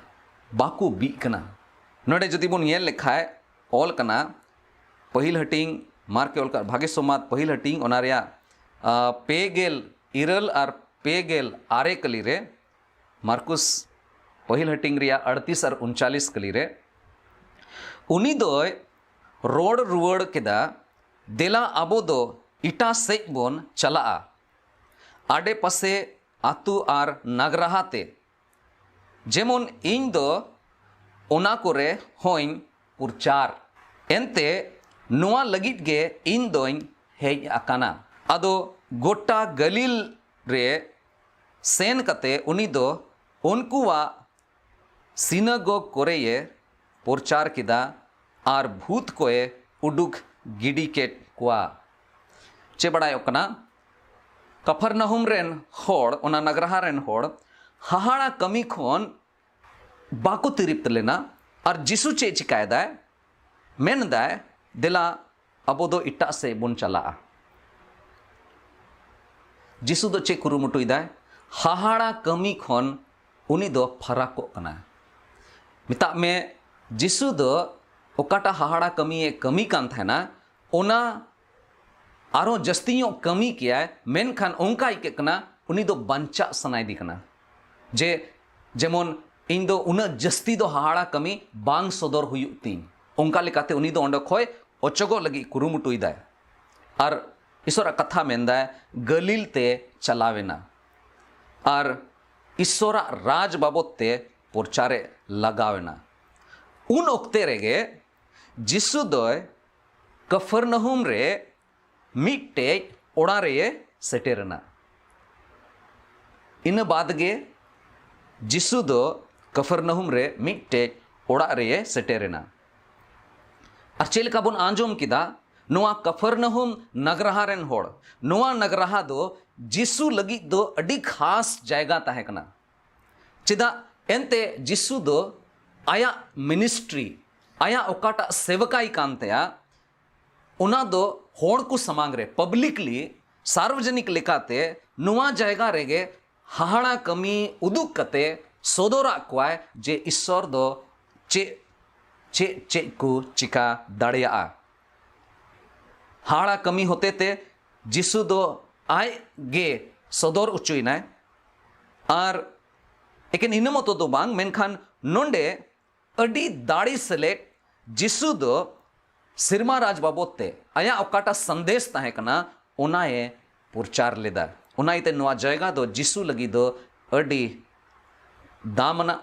ᱵᱟᱠᱚ ᱵᱤᱜ ᱠᱟᱱᱟ᱾ ᱱᱚᱰᱮ ᱡᱩᱫᱤ ᱵᱚᱱ ᱧᱮᱞ ᱞᱮᱠᱷᱟᱡ, ᱚᱞ ᱠᱟᱱᱟ, ᱯᱟᱹᱦᱤᱞ ᱦᱟᱹᱴᱤᱧ, ᱢᱟᱨᱠᱮ ᱚᱞ ᱠᱟᱜ ᱵᱷᱟᱜᱮ ᱥᱚᱢᱟᱫ, ᱯᱟᱹᱦᱤᱞ ᱦᱟᱹᱴᱤᱧ, ᱚᱱᱟ ᱨᱮᱭᱟᱜ, ᱟ, ᱯᱮ ᱜᱮᱞ ᱤᱨᱟᱹᱞ ᱟᱨ ᱯᱮ ᱜᱮᱞ ᱟᱨᱮ ᱠᱟᱹᱞᱤ ᱨᱮ, ᱢᱟᱨᱠᱩᱥ ᱯᱟᱹᱦᱤᱞ ᱦᱟᱹᱴᱤᱧ ᱨᱮᱭᱟᱜ ᱟᱹᱲᱛᱤᱥ ᱟᱨ ᱩᱱᱪᱟᱞᱤᱥ ᱠᱟᱹᱞᱤ ᱨᱮ, ᱩᱱᱤ ᱫᱚᱭ ᱨᱚᱲ ᱨᱩᱣᱟᱹᱲ ᱠᱮᱫᱟ, "ᱫᱮᱞᱟ, ᱟᱵᱚ ᱫᱚ ᱮᱴᱟᱜ ᱥᱮᱫ ᱵᱚᱱ ᱪᱟᱞᱟᱜᱼᱟ, ᱟᱰᱮ ᱯᱟᱥᱮ ᱟᱹᱛᱩ ᱟᱨ ᱱᱟᱜᱽᱨᱟᱦᱟ ᱛᱮ, ᱡᱮᱢᱚᱱ ᱤᱧ ᱫᱚ ᱚᱱᱟ ᱠᱚᱨᱮ ᱦᱚᱸᱧ ᱯᱨᱚᱪᱟᱨ᱾ ᱮᱱᱛᱮ ᱱᱚᱣᱟ ᱞᱟᱹᱜᱤᱫ ᱜᱮ ᱤᱧ ᱫᱚᱧ ᱦᱮᱡ ᱟᱠᱟᱱᱟ᱾" ᱟᱫᱚ ᱜᱚᱴᱟ ᱜᱟᱹᱞᱤᱞ ᱨᱮ ᱥᱮᱱ ᱠᱟᱛᱮ ᱩᱱᱤ ᱫᱚ ᱩᱱᱠᱩᱣᱟᱜ ᱥᱤᱱᱟᱜᱚᱜᱽ ᱠᱚᱨᱮᱭᱮ ᱯᱨᱚᱪᱟᱨ ᱠᱮᱫᱟ ᱟᱨ ᱵᱷᱩᱛ ᱠᱚᱭᱮ ᱩᱰᱩᱠ ᱜᱤᱰᱤ ᱠᱮᱫ ᱠᱚᱣᱟ᱾ ᱪᱮᱫ ᱵᱟᱲᱟᱭᱚᱜ ᱠᱟᱱᱟ? ᱠᱟᱯᱷᱟᱨᱱᱟᱦᱩᱢ ᱨᱮᱱ ᱦᱚᱲ, ᱚᱱᱟ ᱱᱟᱜᱽᱨᱟᱦᱟ ᱨᱮᱱ ᱦᱚᱲ ᱦᱟᱦᱟᱲᱟ ᱠᱟᱹᱢᱤ ᱠᱷᱚᱱ ᱵᱟᱠᱚ ᱛᱤᱨᱤᱯ ᱞᱮᱱᱟ᱾ ᱟᱨ ᱡᱤᱥᱩ ᱪᱮᱫ ᱪᱤᱠᱟᱭᱮᱫᱟᱭ? ᱢᱮᱱᱫᱟᱭ, "ᱫᱮᱞᱟ, ᱟᱵᱚ ᱫᱚ ᱮᱴᱟᱜ ᱥᱮᱫ ᱵᱚᱱ ᱪᱟᱞᱟᱜᱼᱟ᱾" ᱡᱤᱥᱩ ᱫᱚ ᱪᱮᱫ ᱠᱩᱨᱩᱢᱩᱴᱩᱭᱮᱫᱟᱭ? ᱦᱟᱦᱟᱲᱟ ᱠᱟᱹᱢᱤ ᱠᱷᱚᱱ ᱩᱱᱤ ᱫᱚ ᱯᱷᱟᱨᱟᱠᱚᱜ ᱠᱟᱱᱟ᱾ ᱢᱮᱛᱟᱜ ᱢᱮ, ᱡᱤᱥᱩ ᱫᱚ ᱚᱠᱟᱴᱟᱜ ᱦᱟᱦᱟᱲᱟ ᱠᱟᱹᱢᱤᱭᱮ ᱠᱟᱹᱢᱤ ᱠᱟᱱ ᱛᱟᱦᱮᱱᱟ, ᱚᱱᱟ ᱟᱨᱦᱚᱸ ᱡᱟᱹᱥᱛᱤ ᱧᱚᱜ ᱠᱟᱹᱢᱤ ᱠᱮᱭᱟᱭ, ᱢᱮᱱᱠᱷᱟᱱ ᱚᱱᱠᱟ ᱟᱹᱭᱠᱟᱹᱜ ᱠᱟᱱᱟ, ᱩᱱᱤ ᱫᱚ ᱵᱟᱧᱪᱟᱜ ᱥᱟᱱᱟᱭᱮᱫᱮ ᱠᱟᱱᱟ᱾ ᱡᱮ, ᱡᱮᱢᱚᱱ, "ᱤᱧ ᱫᱚ ᱩᱱᱟᱹᱜ ᱡᱟᱹᱥᱛᱤ ᱫᱚ ᱦᱟᱦᱟᱲᱟ ᱠᱟᱹᱢᱤ ᱵᱟᱝ ᱥᱚᱫᱚᱨ ᱦᱩᱭᱩᱜ ᱛᱤᱧ᱾" ᱚᱱᱠᱟ ᱞᱮᱠᱟᱛᱮ ᱩᱱᱤ ᱫᱚ ᱚᱸᱰᱮ ᱠᱷᱚᱡ ᱚᱪᱚᱜᱚᱜ ᱞᱟᱹᱜᱤᱫ ᱠᱩᱨᱩᱢᱩᱴᱩᱭᱮᱫᱟᱭ᱾ ᱟᱨ ᱤᱥᱚᱨᱟᱜ ᱠᱟᱛᱷᱟ ᱢᱮᱱᱫᱟᱭ, ᱜᱟᱹᱞᱤᱞ ᱛᱮ ᱪᱟᱞᱟᱣᱮᱱᱟ ᱟᱨ ᱤᱥᱚᱨᱟᱜ ᱨᱟᱡᱽ ᱵᱟᱵᱚᱫ ᱛᱮ ᱯᱨᱚᱪᱟᱨᱮ ᱞᱟᱜᱟᱣᱮᱱᱟ᱾ ᱩᱱ ᱚᱠᱛᱮ ᱨᱮᱜᱮ ᱡᱤᱥᱩ ᱫᱚᱭ ᱠᱟᱯᱷᱟᱨᱱᱟᱦᱩᱢ ᱨᱮ ᱢᱤᱫᱴᱮᱡ ᱚᱲᱟᱜ ᱨᱮᱭᱮ ᱥᱮᱴᱮᱨᱮᱱᱟ᱾ ᱤᱱᱟᱹ ᱵᱟᱫᱽ ᱜᱮ ᱡᱤᱥᱩ ᱫᱚ ᱠᱟᱯᱷᱟᱨᱱᱟᱦᱩᱢ ᱨᱮ ᱢᱤᱫᱴᱮᱡ ᱚᱲᱟᱜ ᱨᱮᱭᱮ ᱥᱮᱴᱮᱨᱮᱱᱟ᱾ ᱟᱨ ᱪᱮᱫ ᱞᱮᱠᱟ ᱵᱚᱱ ᱟᱸᱡᱚᱢ ᱠᱮᱫᱟ, ᱱᱚᱣᱟ ᱠᱟᱯᱷᱟᱨᱱᱟᱦᱩᱢ ᱱᱟᱜᱽᱨᱟᱦᱟ ᱨᱮᱱ ᱦᱚᱲ, ᱱᱚᱣᱟ ᱱᱟᱜᱽᱨᱟᱦᱟ ᱫᱚ ᱡᱤᱥᱩ ᱞᱟᱹᱜᱤᱫ ᱫᱚ ᱟᱹᱰᱤ ᱠᱷᱟᱥ ᱡᱟᱭᱜᱟ ᱛᱟᱦᱮᱸ ᱠᱟᱱᱟ᱾ ᱪᱮᱫᱟᱜ ᱮᱱᱛᱮ ᱡᱤᱥᱩ ᱫᱚ ᱟᱭᱟᱜ ᱢᱤᱱᱤᱥᱴᱨᱤ, ᱟᱭᱟᱜ ᱚᱠᱟᱴᱟᱜ ᱥᱮᱵᱟᱠᱟᱭ ᱠᱟᱱ ᱛᱟᱭᱟ, ᱚᱱᱟ ᱫᱚ ᱦᱚᱲ ᱠᱚ ᱥᱟᱢᱟᱝ ᱨᱮ ᱯᱟᱵᱽᱞᱤᱠᱞᱤ, ᱥᱟᱨᱵᱚᱡᱚᱱᱤᱠ ᱞᱮᱠᱟᱛᱮ ᱱᱚᱣᱟ ᱡᱟᱭᱜᱟ ᱨᱮᱜᱮ ᱦᱟᱦᱟᱲᱟ ᱠᱟᱹᱢᱤ ᱩᱫᱩᱜ ᱠᱟᱛᱮ ᱥᱚᱫᱚᱨᱟᱜ ᱠᱚᱣᱟᱭ ᱡᱮ ᱤᱥᱥᱚᱨ ᱫᱚ ᱪᱮᱫ ᱪᱮᱫ ᱪᱮᱫ ᱠᱚ ᱪᱤᱠᱟ ᱫᱟᱲᱮᱭᱟᱜᱼᱟ᱾ ᱦᱟᱦᱟᱲᱟ ᱠᱟᱹᱢᱤ ᱦᱚᱛᱮ ᱛᱮ ᱡᱤᱥᱩ ᱫᱚ ᱟᱡ ᱜᱮ ᱥᱚᱫᱚᱨ ᱚᱪᱚᱭᱮᱱᱟᱭ᱾ ᱟᱨ ᱮᱠᱮᱱ ᱤᱱᱟᱹ ᱢᱚᱛᱚ ᱫᱚ ᱵᱟᱝ, ᱢᱮᱱᱠᱷᱟᱱ ᱱᱚᱰᱮ ᱟᱹᱰᱤ ᱫᱟᱲᱮ ᱥᱮᱞᱮᱫ ᱡᱤᱥᱩ ᱫᱚ ᱥᱮᱨᱢᱟ ᱨᱟᱡᱽ ᱵᱟᱵᱚᱫ ᱛᱮ ᱟᱭᱟᱜ ᱚᱠᱟᱴᱟᱜ ᱥᱟᱸᱫᱮᱥ ᱛᱟᱦᱮᱸ ᱠᱟᱱᱟ, ᱚᱱᱟᱭ ᱯᱨᱚᱪᱟᱨ ᱞᱮᱫᱟ᱾ ᱚᱱᱟ ᱤᱭᱟᱹᱛᱮ ᱱᱚᱣᱟ ᱡᱟᱭᱜᱟ ᱫᱚ ᱡᱤᱥᱩ ᱞᱟᱹᱜᱤᱫ ᱫᱚ ᱟᱹᱰᱤ ᱫᱟᱢ ᱟᱱᱟᱜ,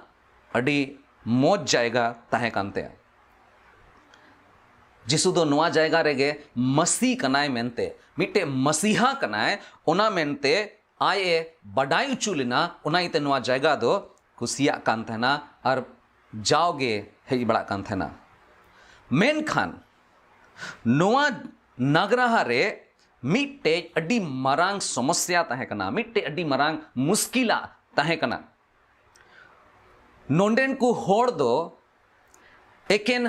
ᱟᱹᱰᱤ ᱢᱚᱡᱽ ᱡᱟᱭᱜᱟ ᱛᱟᱦᱮᱸ ᱠᱟᱱ ᱛᱟᱭᱟ᱾ ᱡᱤᱥᱩ ᱫᱚ ᱱᱚᱣᱟ ᱡᱟᱭᱜᱟ ᱨᱮᱜᱮ ᱢᱟᱹᱥᱤ ᱠᱟᱱᱟᱭ ᱢᱮᱱᱛᱮ, ᱢᱤᱫᱴᱮᱡ ᱢᱟᱹᱥᱤᱦᱟ ᱠᱟᱱᱟᱭ, ᱚᱱᱟ ᱢᱮᱱᱛᱮ ᱟᱡ ᱮ ᱵᱟᱰᱟᱭ ᱦᱚᱪᱚ ᱞᱮᱱᱟ᱾ ᱚᱱᱟ ᱤᱭᱟᱹᱛᱮ ᱱᱚᱣᱟ ᱡᱟᱭᱜᱟ ᱫᱚ ᱠᱩᱥᱤᱭᱟᱜ ᱠᱟᱱ ᱛᱟᱦᱮᱱᱟ ᱟᱨ ᱡᱟᱣᱜᱮ ᱦᱮᱡ ᱵᱟᱲᱟᱜ ᱠᱟᱱ ᱛᱟᱦᱮᱱᱟ᱾ ᱢᱮᱱᱠᱷᱟᱱ ᱱᱚᱣᱟ ᱱᱟᱜᱽᱨᱟᱦᱟ ᱨᱮ ᱢᱤᱫᱴᱮᱡ ᱟᱹᱰᱤ ᱢᱟᱨᱟᱝ ᱥᱚᱢᱚᱥᱭᱟ ᱛᱟᱦᱮᱸ ᱠᱟᱱᱟ, ᱢᱤᱫᱴᱮᱡ ᱟᱹᱰᱤ ᱢᱟᱨᱟᱝ ᱢᱩᱥᱠᱤᱞᱟᱜ ᱛᱟᱦᱮᱸ ᱠᱟᱱᱟ᱾ ᱱᱚᱰᱮᱱ ᱠᱚ ᱦᱚᱲ ᱫᱚ ᱮᱠᱮᱱ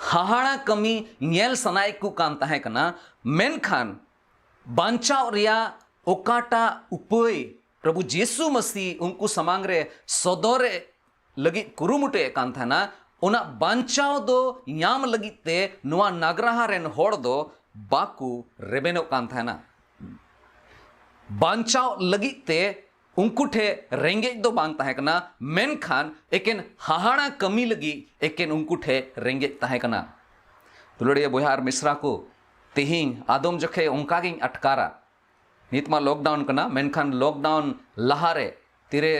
ᱦᱟᱦᱟᱲᱟ ᱠᱟᱹᱢᱤ ᱧᱮᱞ ᱥᱟᱱᱟᱭᱮᱫ ᱠᱚ ᱠᱟᱱ ᱛᱟᱦᱮᱸ ᱠᱟᱱᱟ, ᱢᱮᱱᱠᱷᱟᱱ ᱵᱟᱧᱪᱟᱣ ᱨᱮᱭᱟᱜ ᱚᱠᱟᱴᱟᱜ ᱩᱯᱟᱹᱭ ᱯᱨᱚᱵᱷᱩ ᱡᱤᱥᱩ ᱢᱟᱹᱥᱤ ᱩᱱᱠᱩ ᱥᱟᱢᱟᱝ ᱨᱮ ᱥᱚᱫᱚᱨᱮ ᱞᱟᱹᱜᱤᱫ ᱠᱩᱨᱩᱢᱩᱴᱩᱭᱮᱫ ᱠᱟᱱ ᱛᱟᱦᱮᱱᱟ, ᱚᱱᱟ ᱵᱟᱧᱪᱟᱣ ᱫᱚ ᱧᱟᱢ ᱞᱟᱹᱜᱤᱫ ᱛᱮ ᱱᱚᱣᱟ ᱱᱟᱜᱽᱨᱟᱦᱟ ᱨᱮᱱ ᱦᱚᱲ ᱫᱚ ᱵᱟᱠᱚ ᱨᱮᱵᱮᱱᱚᱜ ᱠᱟᱱ ᱛᱟᱦᱮᱱᱟ᱾ ᱵᱟᱧᱪᱟᱣ ᱞᱟᱹᱜᱤᱫ ᱛᱮ ᱩᱱᱠᱩ ᱴᱷᱮᱱ ᱨᱮᱸᱜᱮᱡ ᱫᱚ ᱵᱟᱝ ᱛᱟᱦᱮᱸ ᱠᱟᱱᱟ, ᱢᱮᱱᱠᱷᱟᱱ ᱮᱠᱮᱱ ᱦᱟᱦᱟᱲᱟ ᱠᱟᱹᱢᱤ ᱞᱟᱹᱜᱤᱫ ᱮᱠᱮᱱ ᱩᱱᱠᱩ ᱴᱷᱮᱱ ᱨᱮᱸᱜᱮᱡ ᱛᱟᱦᱮᱸ ᱠᱟᱱᱟ᱾ ᱫᱩᱞᱟᱹᱲᱤᱭᱟᱹ ᱵᱚᱭᱦᱟ ᱟᱨ ᱢᱤᱥᱨᱟ ᱠᱚ, ᱛᱮᱦᱮᱧ ᱟᱫᱚᱢ ᱡᱚᱠᱷᱮᱡ ᱚᱱᱠᱟ ᱜᱤᱧ ᱟᱴᱠᱟᱨᱟ᱾ ᱱᱤᱛ ᱢᱟ ᱞᱚᱠᱰᱟᱣᱩᱱ ᱠᱟᱱᱟ, ᱢᱮᱱᱠᱷᱟᱱ ᱞᱚᱠᱰᱟᱣᱩᱱ ᱞᱟᱦᱟᱨᱮ ᱛᱤᱨᱮ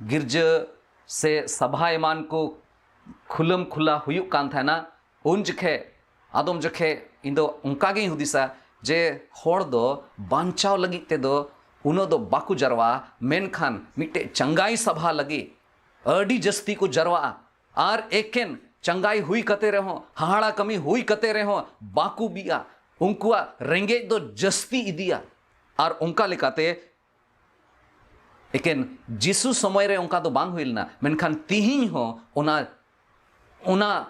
ᱜᱤᱨᱡᱟᱹ ᱥᱮ ᱥᱟᱵᱷᱟ ᱮᱢᱟᱱ ᱠᱚ ᱠᱷᱩᱞᱟᱹᱢ ᱠᱷᱩᱞᱟ ᱦᱩᱭᱩᱜ ᱠᱟᱱ ᱛᱟᱦᱮᱱᱟ᱾ ᱩᱱ ᱡᱚᱠᱷᱮᱡ, ᱟᱫᱚᱢ ᱡᱚᱠᱷᱮᱡ ᱤᱧ ᱫᱚ ᱚᱱᱠᱟ ᱜᱤᱧ ᱦᱩᱫᱤᱥᱟ ᱡᱮ ᱦᱚᱲ ᱫᱚ ᱵᱟᱧᱪᱟᱣ ᱞᱟᱹᱜᱤᱫ ᱛᱮᱫᱚ ᱩᱱᱟᱹᱜ ᱫᱚ ᱵᱟᱠᱚ ᱡᱟᱨᱣᱟᱜᱼᱟ, ᱢᱮᱱᱠᱷᱟᱱ ᱢᱤᱫᱴᱮᱡ ᱪᱟᱸᱜᱟᱭ ᱥᱟᱵᱷᱟ ᱞᱟᱹᱜᱤᱫ ᱟᱹᱰᱤ ᱡᱟᱹᱥᱛᱤ ᱠᱚ ᱡᱟᱨᱣᱟᱜᱼᱟ᱾ ᱟᱨ ᱮᱠᱮᱱ ᱪᱟᱸᱜᱟᱭ ᱦᱩᱭ ᱠᱟᱛᱮ ᱨᱮᱦᱚᱸ, ᱦᱟᱦᱟᱲᱟ ᱠᱟᱹᱢᱤ ᱦᱩᱭ ᱠᱟᱛᱮ ᱨᱮᱦᱚᱸ ᱵᱟᱠᱚ ᱵᱤᱜᱼᱟ᱾ ᱩᱱᱠᱩᱣᱟᱜ ᱨᱮᱸᱜᱮᱡ ᱫᱚ ᱡᱟᱹᱥᱛᱤ ᱤᱫᱤᱜᱼᱟ᱾ ᱟᱨ ᱚᱱᱠᱟ ᱞᱮᱠᱟᱛᱮ ᱮᱠᱮᱱ ᱡᱤᱥᱩ ᱥᱚᱢᱚᱭ ᱨᱮ ᱚᱱᱠᱟ ᱫᱚ ᱵᱟᱝ ᱦᱩᱭ ᱞᱮᱱᱟ, ᱢᱮᱱᱠᱷᱟᱱ ᱛᱤᱦᱤᱧ ᱦᱚᱸ ᱚᱱᱟ, ᱚᱱᱟ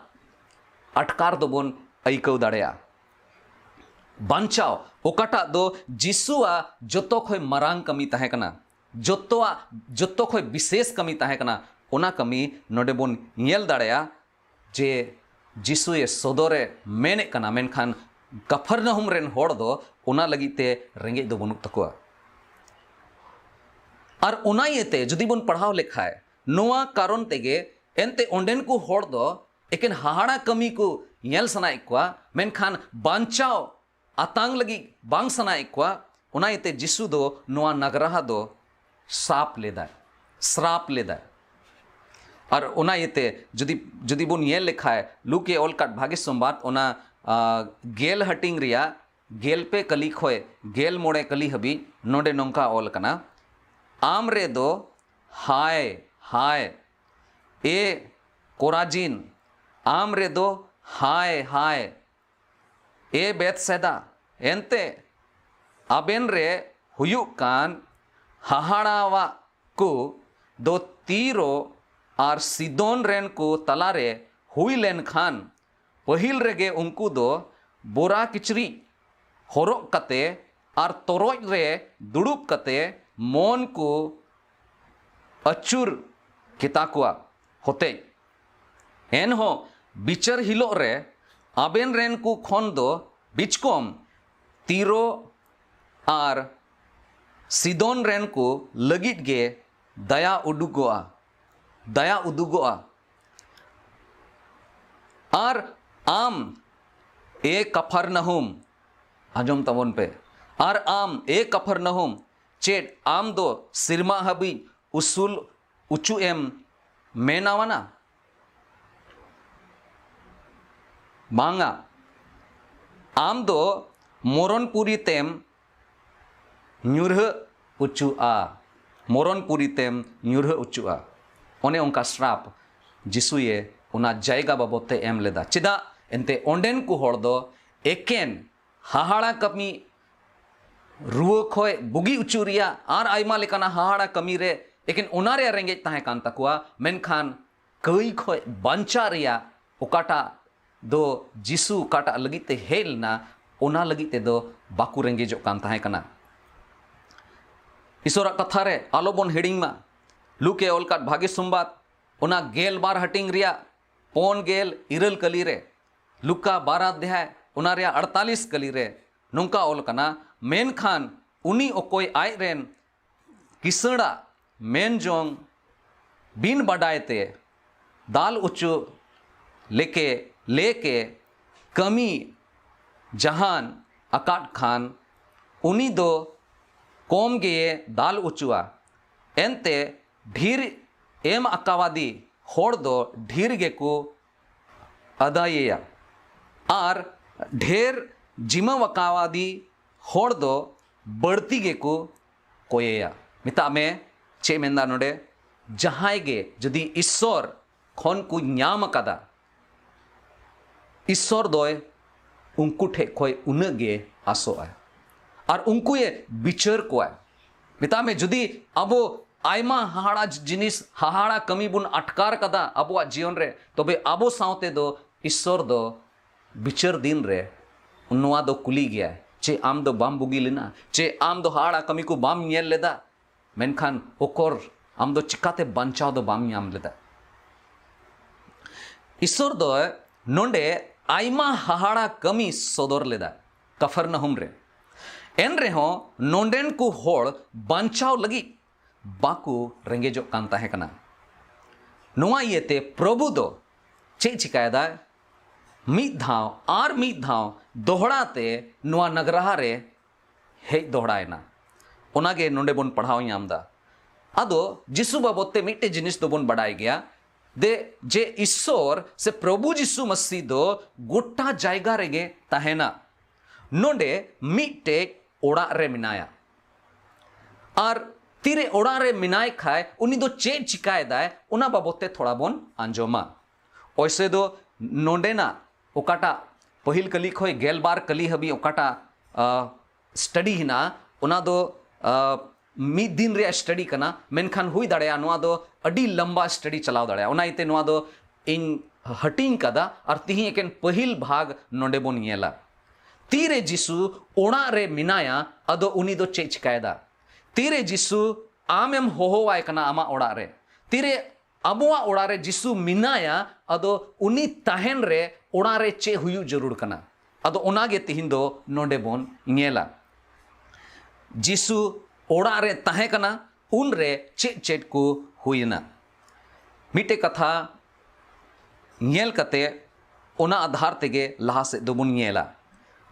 ᱟᱴᱠᱟᱨ ᱫᱚᱵᱚᱱ ᱟᱹᱭᱠᱟᱹᱣ ᱫᱟᱲᱮᱭᱟᱜᱼᱟ᱾ ᱵᱟᱧᱪᱟᱣ, ᱚᱠᱟᱴᱟᱜ ᱫᱚ ᱡᱤᱥᱩᱣᱟᱜ ᱡᱚᱛᱚ ᱠᱷᱚᱱ ᱢᱟᱨᱟᱝ ᱠᱟᱹᱢᱤ ᱛᱟᱦᱮᱸ ᱠᱟᱱᱟ, ᱡᱚᱛᱚᱣᱟᱜ, ᱡᱚᱛᱚ ᱠᱷᱚᱱ ᱵᱤᱥᱮᱥ ᱠᱟᱹᱢᱤ ᱛᱟᱦᱮᱸ ᱠᱟᱱᱟ, ᱚᱱᱟ ᱠᱟᱹᱢᱤ ᱱᱚᱰᱮ ᱵᱚᱱ ᱧᱮᱞ ᱫᱟᱲᱮᱭᱟᱜᱼᱟ᱾ ᱡᱮ ᱡᱤᱥᱩᱭ ᱥᱚᱫᱚᱨᱮ ᱢᱮᱱᱮᱫ ᱠᱟᱱᱟ, ᱢᱮᱱᱠᱷᱟᱱ ᱠᱟᱯᱷᱟᱨᱱᱟᱦᱩᱢ ᱨᱮᱱ ᱦᱚᱲ ᱫᱚ ᱚᱱᱟ ᱞᱟᱹᱜᱤᱫ ᱛᱮ ᱨᱮᱸᱜᱮᱡ ᱫᱚ ᱵᱟᱹᱱᱩᱜ ᱛᱟᱠᱚᱣᱟ᱾ ᱟᱨ ᱚᱱᱟ ᱤᱭᱟᱹᱛᱮ ᱡᱩᱫᱤ ᱵᱚᱱ ᱯᱟᱲᱦᱟᱣ ᱞᱮᱠᱷᱟᱡ, ᱱᱚᱣᱟ ᱠᱟᱨᱚᱱ ᱛᱮᱜᱮ ᱮᱱᱛᱮ ᱚᱸᱰᱮᱱ ᱠᱚ ᱦᱚᱲ ᱫᱚ ᱮᱠᱮᱱ ᱦᱟᱦᱟᱲᱟ ᱠᱟᱹᱢᱤ ᱠᱚ ᱧᱮᱞ ᱥᱟᱱᱟᱭᱮᱫ ᱠᱚᱣᱟ, ᱢᱮᱱᱠᱷᱟᱱ ᱵᱟᱧᱪᱟᱣ ᱟᱛᱟᱝ ᱞᱟᱹᱜᱤᱫ ᱵᱟᱝ ᱥᱟᱱᱟᱭᱮᱫ ᱠᱚᱣᱟ᱾ ᱚᱱᱟ ᱤᱭᱟᱹᱛᱮ ᱡᱤᱥᱩ ᱫᱚ ᱱᱚᱣᱟ ᱱᱟᱜᱽᱨᱟᱦᱟ ᱫᱚ ᱥᱟᱯ ᱞᱮᱫᱟᱭ, ᱥᱨᱟᱯ ᱞᱮᱫᱟᱭ᱾ ᱟᱨ ᱚᱱᱟ ᱤᱭᱟᱹᱛᱮ ᱡᱩᱫᱤ, ᱡᱩᱫᱤ ᱵᱚᱱ ᱧᱮᱞ ᱞᱮᱠᱷᱟᱡ, ᱞᱩᱠ ᱮ ᱚᱞ ᱠᱟᱫ ᱵᱷᱟᱜᱮ ᱥᱚᱢᱵᱟᱫ, ᱚᱱᱟ, ᱟ, ᱜᱮᱞ ᱦᱟᱹᱴᱤᱧ ᱨᱮᱭᱟᱜ ᱜᱮᱞ ᱯᱮ ᱠᱟᱹᱞᱤ ᱠᱷᱚᱡ ᱜᱮᱞ ᱢᱚᱬᱮ ᱠᱟᱹᱞᱤ ᱦᱟᱹᱵᱤᱡ ᱱᱚᱰᱮ ᱱᱚᱝᱠᱟ ᱚᱞ ᱠᱟᱱᱟ, ᱟᱢ ᱨᱮᱫᱚ ᱦᱟᱭ, ᱦᱟᱭ, ᱮ ᱠᱚᱨᱟᱡᱤᱱ, ᱟᱢ ᱨᱮᱫᱚ ᱦᱟᱭ, ᱦᱟᱭ, ᱮ ᱵᱮᱛᱥᱮᱫᱟ, ᱮᱱᱛᱮ ᱟᱵᱮᱱ ᱨᱮ ᱦᱩᱭᱩᱜ ᱠᱟᱱ ᱦᱟᱦᱟᱲᱟᱣᱟᱜ ᱠᱚ ᱫᱚ ᱛᱤᱨᱚ ᱟᱨ ᱥᱤᱫᱚᱱ ᱨᱮᱱ ᱠᱚ ᱛᱟᱞᱟᱨᱮ ᱦᱩᱭ ᱞᱮᱱᱠᱷᱟᱱ, ᱯᱟᱹᱦᱤᱞ ᱨᱮᱜᱮ ᱩᱱᱠᱩ ᱫᱚ ᱵᱳᱨᱟ ᱠᱤᱪᱨᱤᱡ ᱦᱚᱨᱚᱜ ᱠᱟᱛᱮ ᱟᱨ ᱛᱚᱨᱚᱡ ᱨᱮ ᱫᱩᱲᱩᱵ ᱠᱟᱛᱮ ᱢᱚᱱ ᱠᱚ ᱟᱹᱪᱩᱨ ᱠᱮᱛᱟ ᱠᱚᱣᱟ ᱦᱚᱛᱮᱡ᱾ ᱮᱱᱦᱚᱸ ᱵᱤᱪᱟᱹᱨ ᱦᱤᱞᱳᱜ ᱨᱮ ᱟᱵᱮᱱ ᱨᱮᱱ ᱠᱚ ᱠᱷᱚᱱ ᱫᱚ ᱵᱤᱪᱠᱚᱢ ᱛᱤᱨᱚ ᱟᱨ ᱥᱤᱫᱚᱱ ᱨᱮᱱ ᱠᱚ ᱞᱟᱹᱜᱤᱫ ᱜᱮ ᱫᱟᱭᱟ ᱩᱰᱩᱠᱚᱜᱼᱟ, ᱫᱟᱭᱟ ᱩᱫᱩᱜᱚᱜᱼᱟ᱾ ᱟᱨ ᱟᱢ, ᱮ ᱠᱟᱯᱷᱟᱨᱱᱟᱦᱩᱢ, ᱟᱸᱡᱚᱢ ᱛᱟᱵᱚᱱ ᱯᱮ, ᱟᱨ ᱟᱢ, ᱮ ᱠᱟᱯᱷᱟᱨᱱᱟᱦᱩᱢ, ᱪᱮᱫ ᱟᱢ ᱫᱚ ᱥᱤᱨᱢᱟ ᱦᱟᱹᱵᱤᱡ ᱩᱥᱩᱞ ᱩᱪᱩ ᱮᱢ ᱢᱮᱱᱟᱣᱟᱱᱟ? ᱵᱟᱝᱟ, ᱟᱢ ᱫᱚ ᱢᱚᱨᱚᱱ ᱯᱩᱨᱤ ᱛᱮᱢ ᱧᱩᱨᱦᱟᱹ ᱚᱪᱚᱜᱼᱟ᱾ ᱢᱚᱨᱚᱱ ᱯᱩᱨᱤ ᱛᱮᱢ ᱧᱩᱨᱦᱟᱹ ᱚᱪᱚᱜᱼᱟ᱾ ᱚᱱᱮ ᱚᱱᱠᱟ ᱥᱨᱟᱯ ᱡᱤᱥᱩᱭᱮ ᱚᱱᱟ ᱡᱟᱭᱜᱟ ᱵᱟᱵᱚᱫ ᱛᱮ ᱮᱢ ᱞᱮᱫᱟ᱾ ᱪᱮᱫᱟᱜ? ᱮᱱᱛᱮ ᱚᱸᱰᱮᱱ ᱠᱚ ᱦᱚᱲ ᱫᱚ ᱮᱠᱮᱱ ᱦᱟᱦᱟᱲᱟ ᱠᱟᱹᱢᱤ, ᱨᱩᱣᱟᱹ ᱠᱷᱚᱡ ᱵᱩᱜᱤ ᱚᱪᱚ ᱨᱮᱭᱟᱜ ᱟᱨ ᱟᱭᱢᱟ ᱞᱮᱠᱟᱱᱟᱜ ᱦᱟᱦᱟᱲᱟ ᱠᱟᱹᱢᱤ ᱨᱮ ᱮᱠᱮᱱ ᱚᱱᱟ ᱨᱮᱭᱟᱜ ᱨᱮᱸᱜᱮᱡ ᱛᱟᱦᱮᱸ ᱠᱟᱱ ᱛᱟᱠᱚᱣᱟ, ᱢᱮᱱᱠᱷᱟᱱ ᱠᱟᱹᱭ ᱠᱷᱚᱡ ᱵᱟᱧᱪᱟᱜ ᱨᱮᱭᱟᱜ ᱚᱠᱟᱴᱟᱜ ᱫᱚ ᱡᱤᱥᱩ ᱚᱠᱟᱴᱟᱜ ᱞᱟᱹᱜᱤᱫ ᱛᱮ ᱦᱮᱡ ᱞᱮᱱᱟ, ᱚᱱᱟ ᱞᱟᱹᱜᱤᱫ ᱛᱮᱫᱚ ᱵᱟᱠᱚ ᱨᱮᱸᱜᱮᱡᱚᱜ ᱠᱟᱱ ᱛᱟᱦᱮᱸ ᱠᱟᱱᱟ᱾ ᱤᱥᱚᱨᱟᱜ ᱠᱟᱛᱷᱟ ᱨᱮ ᱟᱞᱚ ᱵᱚᱱ ᱦᱤᱲᱤᱧ ᱢᱟ᱾ ᱞᱩᱠᱮ ᱚᱞ ᱠᱟᱫ ᱵᱷᱟᱜᱮ ᱥᱚᱢᱵᱟᱫ, ᱚᱱᱟ ᱜᱮᱞ ᱵᱟᱨ ᱦᱟᱹᱴᱤᱧ ᱨᱮᱭᱟᱜ ᱯᱩᱱ ᱜᱮᱞ ᱤᱨᱟᱹᱞ ᱠᱟᱹᱞᱤ ᱨᱮ, ᱞᱩᱠᱟ ᱵᱟᱨ ᱚᱫᱷᱭᱟᱭ, ᱚᱱᱟ ᱨᱮᱭᱟᱜ ᱟᱴᱛᱟᱞᱤᱥ ᱠᱟᱹᱞᱤ ᱨᱮ ᱱᱚᱝᱠᱟ ᱚᱞ ᱠᱟᱱᱟ, ᱢᱮᱱᱠᱷᱟᱱ ᱩᱱᱤ ᱚᱠᱚᱭ ᱟᱡ ᱨᱮᱱ ᱠᱤᱥᱟᱹᱬᱟᱜ ᱢᱮᱱ ᱡᱚᱝ ᱵᱤᱱ ᱵᱟᱰᱟᱭ ᱛᱮ ᱫᱟᱞ ᱚᱪᱚ ᱞᱮᱠᱮ ᱞᱮᱠᱮ ᱠᱟᱹᱢᱤ ᱡᱟᱦᱟᱱ ᱟᱠᱟᱫ ᱠᱷᱟᱱ, ᱩᱱᱤ ᱫᱚ ᱠᱚᱢ ᱜᱮᱭᱮ ᱫᱟᱞ ᱚᱪᱚᱜᱼᱟ, ᱮᱱᱛᱮ ᱰᱷᱮᱨ ᱮᱢ ᱟᱠᱟᱣᱟᱫᱤ ᱦᱚᱲ ᱫᱚ ᱰᱷᱮᱨ ᱜᱮᱠᱚ ᱟᱫᱟᱭᱮᱭᱟ, ᱟᱨ ᱰᱷᱮᱨ ᱡᱤᱢᱟᱹᱣ ᱟᱠᱟᱣᱟᱫᱤ ᱦᱚᱲ ᱫᱚ ᱵᱟᱹᱲᱛᱤ ᱜᱮᱠᱚ ᱠᱚᱭᱮᱭᱟ᱾ ᱢᱮᱛᱟᱜ ᱢᱮ, ᱪᱮᱫ ᱢᱮᱱᱫᱟ ᱱᱚᱰᱮ? ᱡᱟᱦᱟᱸᱭ ᱜᱮ ᱡᱩᱫᱤ ᱤᱥᱥᱚᱨ ᱠᱷᱚᱱ ᱠᱚ ᱧᱟᱢ ᱟᱠᱟᱫᱟ, ᱤᱥᱥᱚᱨ ᱫᱚᱭ ᱩᱱᱠᱩ ᱴᱷᱮᱡ ᱠᱷᱚᱡ ᱩᱱᱟᱹᱜ ᱜᱮ ᱟᱥᱚᱜᱼᱟᱭ ᱟᱨ ᱩᱱᱠᱩᱭᱮ ᱵᱤᱪᱟᱹᱨ ᱠᱚᱣᱟᱭ᱾ ᱢᱮᱛᱟᱜ ᱢᱮ, ᱡᱩᱫᱤ ᱟᱵᱚ ᱟᱭᱢᱟ ᱦᱟᱦᱟᱲᱟ ᱡᱤᱱᱤᱥ, ᱦᱟᱦᱟᱲᱟ ᱠᱟᱹᱢᱤ ᱵᱚᱱ ᱟᱴᱠᱟᱨ ᱠᱟᱫᱟ ᱟᱵᱚᱣᱟᱜ ᱡᱤᱭᱚᱱ ᱨᱮ, ᱛᱚᱵᱮ ᱟᱵᱚ ᱥᱟᱶᱛᱮ ᱫᱚ ᱤᱥᱥᱚᱨ ᱫᱚ ᱵᱤᱪᱟᱹᱨ ᱫᱤᱱ ᱨᱮ ᱱᱚᱣᱟ ᱫᱚ ᱠᱩᱞᱤ ᱜᱮᱭᱟᱭ, ᱪᱮ ᱟᱢ ᱫᱚ ᱵᱟᱢ ᱵᱩᱜᱤ ᱞᱮᱱᱟ? ᱪᱮ ᱟᱢ ᱫᱚ ᱦᱟᱦᱟᱲᱟ ᱠᱟᱹᱢᱤ ᱠᱚ ᱵᱟᱢ ᱧᱮᱞ ᱞᱮᱫᱟ? ᱢᱮᱱᱠᱷᱟᱱ ᱚᱠᱚᱨ ᱟᱢ ᱫᱚ ᱪᱤᱠᱟᱛᱮ ᱵᱟᱧᱪᱟᱣ ᱫᱚ ᱵᱟᱢ ᱧᱟᱢ ᱞᱮᱫᱟ? ᱤᱥᱥᱚᱨ ᱫᱚ ᱱᱚᱰᱮ ᱟᱭᱢᱟ ᱦᱟᱦᱟᱲᱟ ᱠᱟᱹᱢᱤ ᱥᱚᱫᱚᱨ ᱞᱮᱫᱟ ᱠᱟᱯᱷᱟᱨᱱᱟᱦᱩᱢ ᱨᱮ᱾ ᱮᱱ ᱨᱮᱦᱚᱸ ᱱᱚᱰᱮᱱ ᱠᱚ ᱦᱚᱲ ᱵᱟᱧᱪᱟᱣ ᱞᱟᱹᱜᱤᱫ ᱵᱟᱠᱚ ᱨᱮᱸᱜᱮᱡᱚᱜ ᱠᱟᱱ ᱛᱟᱦᱮᱸ ᱠᱟᱱᱟ᱾ ᱱᱚᱣᱟ ᱤᱭᱟᱹᱛᱮ ᱯᱨᱚᱵᱷᱩ ᱫᱚ ᱪᱮᱫ ᱪᱤᱠᱟᱭᱮᱫᱟᱭ? ᱢᱤᱫ ᱫᱷᱟᱣ ᱟᱨ ᱢᱤᱫ ᱫᱷᱟᱣ ᱫᱚᱦᱲᱟ ᱛᱮ ᱱᱚᱣᱟ ᱱᱟᱜᱽᱨᱟᱦᱟ ᱨᱮ ᱦᱮᱡ ᱫᱚᱦᱲᱟᱭᱮᱱᱟ᱾ ᱚᱱᱟᱜᱮ ᱱᱚᱰᱮ ᱵᱚᱱ ᱯᱟᱲᱦᱟᱣ ᱧᱟᱢ ᱮᱫᱟ᱾ ᱟᱫᱚ ᱡᱤᱥᱩ ᱵᱟᱵᱚᱫ ᱛᱮ ᱢᱤᱫᱴᱮᱡ ᱡᱤᱱᱤᱥ ᱫᱚᱵᱚᱱ ᱵᱟᱰᱟᱭ ᱜᱮᱭᱟ, ᱫᱮ ᱡᱮ ᱤᱥᱥᱚᱨ ᱥᱮ ᱯᱨᱚᱵᱷᱩ ᱡᱤᱥᱩ ᱢᱟᱹᱥᱤ ᱫᱚ ᱜᱚᱴᱟ ᱡᱟᱭᱜᱟ ᱨᱮᱜᱮ ᱛᱟᱦᱮᱱᱟ᱾ ᱱᱚᱰᱮ ᱢᱤᱫᱴᱮᱡ ᱚᱲᱟᱜ ᱨᱮ ᱢᱮᱱᱟᱭᱟ᱾ ᱟᱨ ᱛᱤᱨᱮ ᱚᱲᱟᱜ ᱨᱮ ᱢᱮᱱᱟᱭ ᱠᱷᱟᱡ ᱩᱱᱤ ᱫᱚ ᱪᱮᱫ ᱪᱤᱠᱟᱭᱮᱫᱟᱭ, ᱚᱱᱟ ᱵᱟᱵᱚᱛ ᱛᱮ ᱛᱷᱚᱲᱟ ᱵᱚᱱ ᱟᱸᱡᱚᱢᱟ᱾ ᱚᱭᱥᱮ ᱫᱚ ᱱᱚᱰᱮᱱᱟᱜ ᱚᱠᱟᱴᱟᱜ ᱯᱟᱹᱦᱤᱞ ᱠᱟᱹᱞᱤ ᱠᱷᱚᱱ ᱜᱮᱞᱵᱟᱨ ᱠᱟᱹᱞᱤ ᱦᱟᱹᱵᱤᱡ ᱚᱠᱟᱴᱟᱜ ᱥᱴᱟᱰᱤ ᱦᱮᱱᱟᱜᱼᱟ, ᱚᱱᱟ ᱫᱚ ᱟ, ᱢᱤᱫ ᱫᱤᱱ ᱨᱮᱭᱟᱜ ᱥᱴᱟᱰᱤ ᱠᱟᱱᱟ, ᱢᱮᱱᱠᱷᱟᱱ ᱦᱩᱭ ᱫᱟᱲᱮᱭᱟᱜᱼᱟ ᱱᱚᱣᱟ ᱫᱚ ᱟᱹᱰᱤ ᱞᱟᱢᱵᱟ ᱥᱴᱟᱰᱤ ᱪᱟᱞᱟᱣ ᱫᱟᱲᱮᱭᱟᱜᱼᱟ᱾ ᱚᱱᱟ ᱤᱭᱟᱹᱛᱮ ᱱᱚᱣᱟ ᱫᱚ ᱤᱧ ᱦᱟᱹᱴᱤᱧ ᱠᱟᱫᱟ ᱟᱨ ᱛᱤᱦᱤᱧ ᱮᱠᱮᱱ ᱯᱟᱹᱦᱤᱞ ᱵᱷᱟᱜᱽ ᱱᱚᱰᱮ ᱵᱚᱱ ᱧᱮᱞᱟ᱾ ᱛᱤᱨᱮ ᱡᱤᱥᱩ ᱚᱲᱟᱜ ᱨᱮ ᱢᱮᱱᱟᱭᱟ, ᱟᱫᱚ ᱩᱱᱤ ᱫᱚ ᱪᱮᱫ ᱪᱤᱠᱟᱭᱮᱫᱟ? ᱛᱤᱨᱮ ᱡᱤᱥᱩ ᱟᱢᱮᱢ ᱦᱚᱦᱚᱣᱟᱭ ᱠᱟᱱᱟ ᱟᱢᱟᱜ ᱚᱲᱟᱜ ᱨᱮ? ᱛᱤᱨᱮ ᱟᱵᱚᱣᱟᱜ ᱚᱲᱟᱜ ᱨᱮ ᱡᱤᱥᱩ ᱢᱮᱱᱟᱭᱟ, ᱟᱫᱚ ᱩᱱᱤ ᱛᱟᱦᱮᱱ ᱨᱮ ᱚᱲᱟᱜ ᱨᱮ ᱪᱮᱫ ᱦᱩᱭᱩᱜ ᱡᱟᱹᱨᱩᱲ ᱠᱟᱱᱟ? ᱟᱫᱚ ᱚᱱᱟᱜᱮ ᱛᱤᱦᱤᱧ ᱫᱚ ᱱᱚᱰᱮ ᱵᱚᱱ ᱧᱮᱞᱟ᱾ ᱡᱤᱥᱩ ᱚᱲᱟᱜ ᱨᱮ ᱛᱟᱦᱮᱸ ᱠᱟᱱᱟ, ᱩᱱᱨᱮ ᱪᱮᱫ ᱪᱮᱫ ᱠᱚ ᱦᱩᱭᱮᱱᱟ? ᱢᱤᱫᱴᱮᱡ ᱠᱟᱛᱷᱟ ᱧᱮᱞ ᱠᱟᱛᱮ ᱚᱱᱟ ᱟᱫᱷᱟᱨ ᱛᱮᱜᱮ ᱞᱟᱦᱟ ᱥᱮᱫ ᱫᱚᱵᱚᱱ ᱧᱮᱞᱟ᱾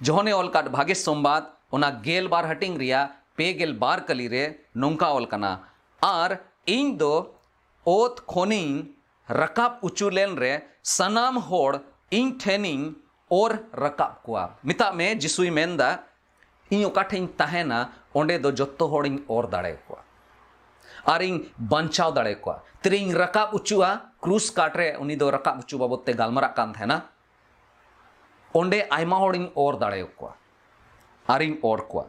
ᱡᱚᱦᱚᱱᱮ ᱚᱞ ᱠᱟᱫ ᱵᱷᱟᱜᱮ ᱥᱚᱢᱵᱟᱫ, ᱚᱱᱟ ᱜᱮᱞ ᱵᱟᱨ ᱦᱟᱹᱴᱤᱧ ᱨᱮᱭᱟᱜ ᱯᱮ ᱜᱮᱞ ᱵᱟᱨ ᱠᱟᱹᱞᱤ ᱨᱮ ᱱᱚᱝᱠᱟ ᱚᱞ ᱠᱟᱱᱟ, "ᱟᱨ ᱤᱧ ᱫᱚ ᱚᱛ ᱠᱷᱚᱱᱤᱧ ᱨᱟᱠᱟᱵ ᱚᱪᱚ ᱞᱮᱱ ᱨᱮ ᱥᱟᱱᱟᱢ ᱦᱚᱲ ᱤᱧ ᱴᱷᱮᱱᱤᱧ ᱚᱨ ᱨᱟᱠᱟᱵ ᱠᱚᱣᱟ᱾" ᱢᱮᱛᱟᱜ ᱢᱮ, ᱡᱤᱥᱩᱭ ᱢᱮᱱᱫᱟ, "ᱤᱧ ᱚᱠᱟ ᱴᱷᱮᱱ ᱤᱧ ᱛᱟᱦᱮᱱᱟ, ᱚᱸᱰᱮ ᱫᱚ ᱡᱚᱛᱚ ᱦᱚᱲᱤᱧ ᱚᱨ ᱫᱟᱲᱮᱭᱟᱠᱚᱣᱟ ᱟᱨᱤᱧ ᱵᱟᱧᱪᱟᱣ ᱫᱟᱲᱮᱭᱟᱠᱚᱣᱟ᱾ ᱛᱤᱨᱮᱧ ᱨᱟᱠᱟᱵ ᱚᱪᱚᱜᱼᱟ, ᱠᱨᱩᱥ ᱠᱟᱴ ᱨᱮ ᱩᱱᱤ ᱫᱚ ᱨᱟᱠᱟᱵ ᱚᱪᱚ ᱵᱟᱵᱚᱫ ᱛᱮ ᱜᱟᱞᱢᱟᱨᱟᱜ ᱠᱟᱱ ᱛᱟᱦᱮᱱᱟ, ᱚᱸᱰᱮ ᱟᱭᱢᱟ ᱦᱚᱲᱤᱧ ᱚᱨ ᱫᱟᱲᱮᱭᱟᱠᱚᱣᱟ ᱟᱨᱤᱧ ᱚᱨ ᱠᱚᱣᱟ,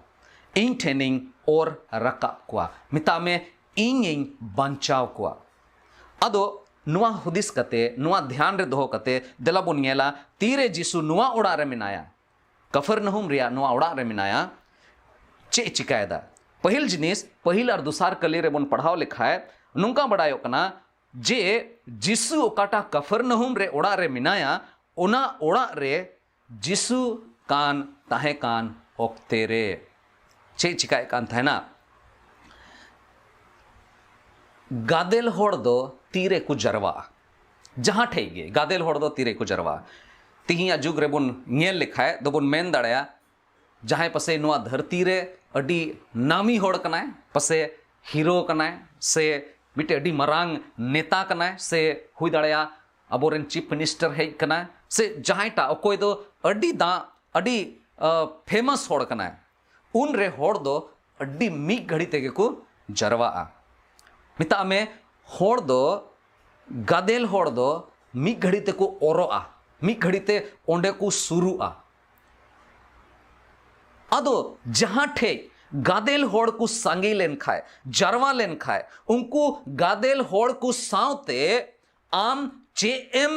ᱤᱧ ᱴᱷᱮᱱᱤᱧ ᱚᱨ ᱨᱟᱠᱟᱵ ᱠᱚᱣᱟ᱾" ᱢᱮᱛᱟᱜ ᱢᱮ, ᱤᱧᱤᱧ ᱵᱟᱧᱪᱟᱣ ᱠᱚᱣᱟ᱾ ᱟᱫᱚ ᱱᱚᱣᱟ ᱦᱩᱫᱤᱥ ᱠᱟᱛᱮ, ᱱᱚᱣᱟ ᱫᱷᱮᱭᱟᱱ ᱨᱮ ᱫᱚᱦᱚ ᱠᱟᱛᱮ, ᱫᱮᱞᱟ ᱵᱚᱱ ᱧᱮᱞᱟ, ᱛᱤᱨᱮ ᱡᱤᱥᱩ ᱱᱚᱣᱟ ᱚᱲᱟᱜ ᱨᱮ ᱢᱮᱱᱟᱭᱟ, ᱠᱟᱯᱷᱟᱨᱱᱟᱦᱩᱢ ᱨᱮᱭᱟᱜ ᱱᱚᱣᱟ ᱚᱲᱟᱜ ᱨᱮ ᱢᱮᱱᱟᱭᱟ, ᱪᱮᱫ ᱮ ᱪᱤᱠᱟᱭᱮᱫᱟ? ᱯᱟᱹᱦᱤᱞ ᱡᱤᱱᱤᱥ, ᱯᱟᱹᱦᱤᱞ ᱟᱨ ᱫᱚᱥᱟᱨ ᱠᱟᱹᱞᱤ ᱨᱮᱵᱚᱱ ᱯᱟᱲᱦᱟᱣ ᱞᱮᱠᱷᱟᱡ ᱱᱚᱝᱠᱟ ᱵᱟᱰᱟᱭᱚᱜ ᱠᱟᱱᱟ ᱡᱮ ᱡᱤᱥᱩ ᱚᱠᱟᱴᱟᱜ ᱠᱟᱯᱷᱟᱨᱱᱟᱦᱩᱢ ᱨᱮ ᱚᱲᱟᱜ ᱨᱮ ᱢᱮᱱᱟᱭᱟ, ᱚᱱᱟ ᱚᱲᱟᱜ ᱨᱮ ᱡᱤᱥᱩ ᱠᱟᱱ ᱛᱟᱦᱮᱸ ᱠᱟᱱ ᱚᱠᱛᱮ ᱨᱮ ᱪᱮᱫ ᱪᱤᱠᱟᱭᱮᱫ ᱠᱟᱱ ᱛᱟᱦᱮᱱᱟ? ᱜᱟᱫᱮᱞ ᱦᱚᱲ ᱫᱚ ᱛᱤᱨᱮ ᱠᱚ ᱡᱟᱨᱣᱟᱜᱼᱟ? ᱡᱟᱦᱟᱸ ᱴᱷᱮᱡ ᱜᱮ ᱜᱟᱫᱮᱞ ᱦᱚᱲ ᱫᱚ ᱛᱤᱨᱮ ᱠᱚ ᱡᱟᱨᱣᱟᱜᱼᱟ? ᱛᱤᱦᱤᱧᱟᱜ ᱡᱩᱜᱽ ᱨᱮᱵᱚᱱ ᱧᱮᱞ ᱞᱮᱠᱷᱟᱡ ᱫᱚᱵᱚᱱ ᱢᱮᱱ ᱫᱟᱲᱮᱭᱟᱜᱼᱟ, ᱡᱟᱦᱟᱸᱭ ᱯᱟᱥᱮ ᱱᱚᱣᱟ ᱫᱷᱟᱹᱨᱛᱤ ᱨᱮ ᱟᱹᱰᱤ ᱱᱟᱢᱤ ᱦᱚᱲ ᱠᱟᱱᱟᱭ, ᱯᱟᱥᱮ ᱦᱤᱨᱳ ᱠᱟᱱᱟᱭ, ᱥᱮ ᱢᱤᱫᱴᱮᱱ ᱟᱹᱰᱤ ᱢᱟᱨᱟᱝ ᱱᱮᱛᱟ ᱠᱟᱱᱟᱭ, ᱥᱮ ᱦᱩᱭ ᱫᱟᱲᱮᱭᱟᱜᱼᱟ ᱟᱵᱚᱨᱮᱱ ᱪᱤᱯ ᱢᱤᱱᱤᱥᱴᱟᱨ ᱦᱮᱡ ᱠᱟᱱᱟᱭ, ᱥᱮ ᱡᱟᱦᱟᱸᱭᱴᱟᱜ ᱚᱠᱚᱭ ᱫᱚ ᱟᱹᱰᱤ ᱫᱟᱜ ᱟᱹᱰᱤ ᱯᱷᱮᱢᱟᱥ ᱦᱚᱲ ᱠᱟᱱᱟᱭ, ᱩᱱᱨᱮ ᱦᱚᱲ ᱫᱚ ᱟᱹᱰᱤ ᱢᱤᱫ ᱜᱷᱟᱹᱲᱤ ᱛᱮᱜᱮ ᱠᱚ ᱡᱟᱨᱣᱟᱜᱼᱟ᱾ ᱢᱮᱛᱟᱜ ᱢᱮ, ᱦᱚᱲ ᱫᱚ, ᱜᱟᱫᱮᱞ ᱦᱚᱲ ᱫᱚ ᱢᱤᱫ ᱜᱷᱟᱹᱲᱤ ᱛᱮᱠᱚ ᱚᱨᱚᱜᱼᱟ, ᱢᱤᱫ ᱜᱷᱟᱹᱲᱤ ᱛᱮ ᱚᱸᱰᱮ ᱠᱚ ᱥᱩᱨᱩᱜᱼᱟ᱾ ᱟᱫᱚ ᱡᱟᱦᱟᱸ ᱴᱷᱮᱡ ᱜᱟᱫᱮᱞ ᱦᱚᱲ ᱠᱚ ᱥᱟᱸᱜᱮ ᱞᱮᱱᱠᱷᱟᱡ, ᱡᱟᱨᱣᱟ ᱞᱮᱱᱠᱷᱟᱡ, ᱩᱱᱠᱩ ᱜᱟᱫᱮᱞ ᱦᱚᱲ ᱠᱚ ᱥᱟᱶᱛᱮ ᱟᱢ ᱪᱮᱫ ᱮᱢ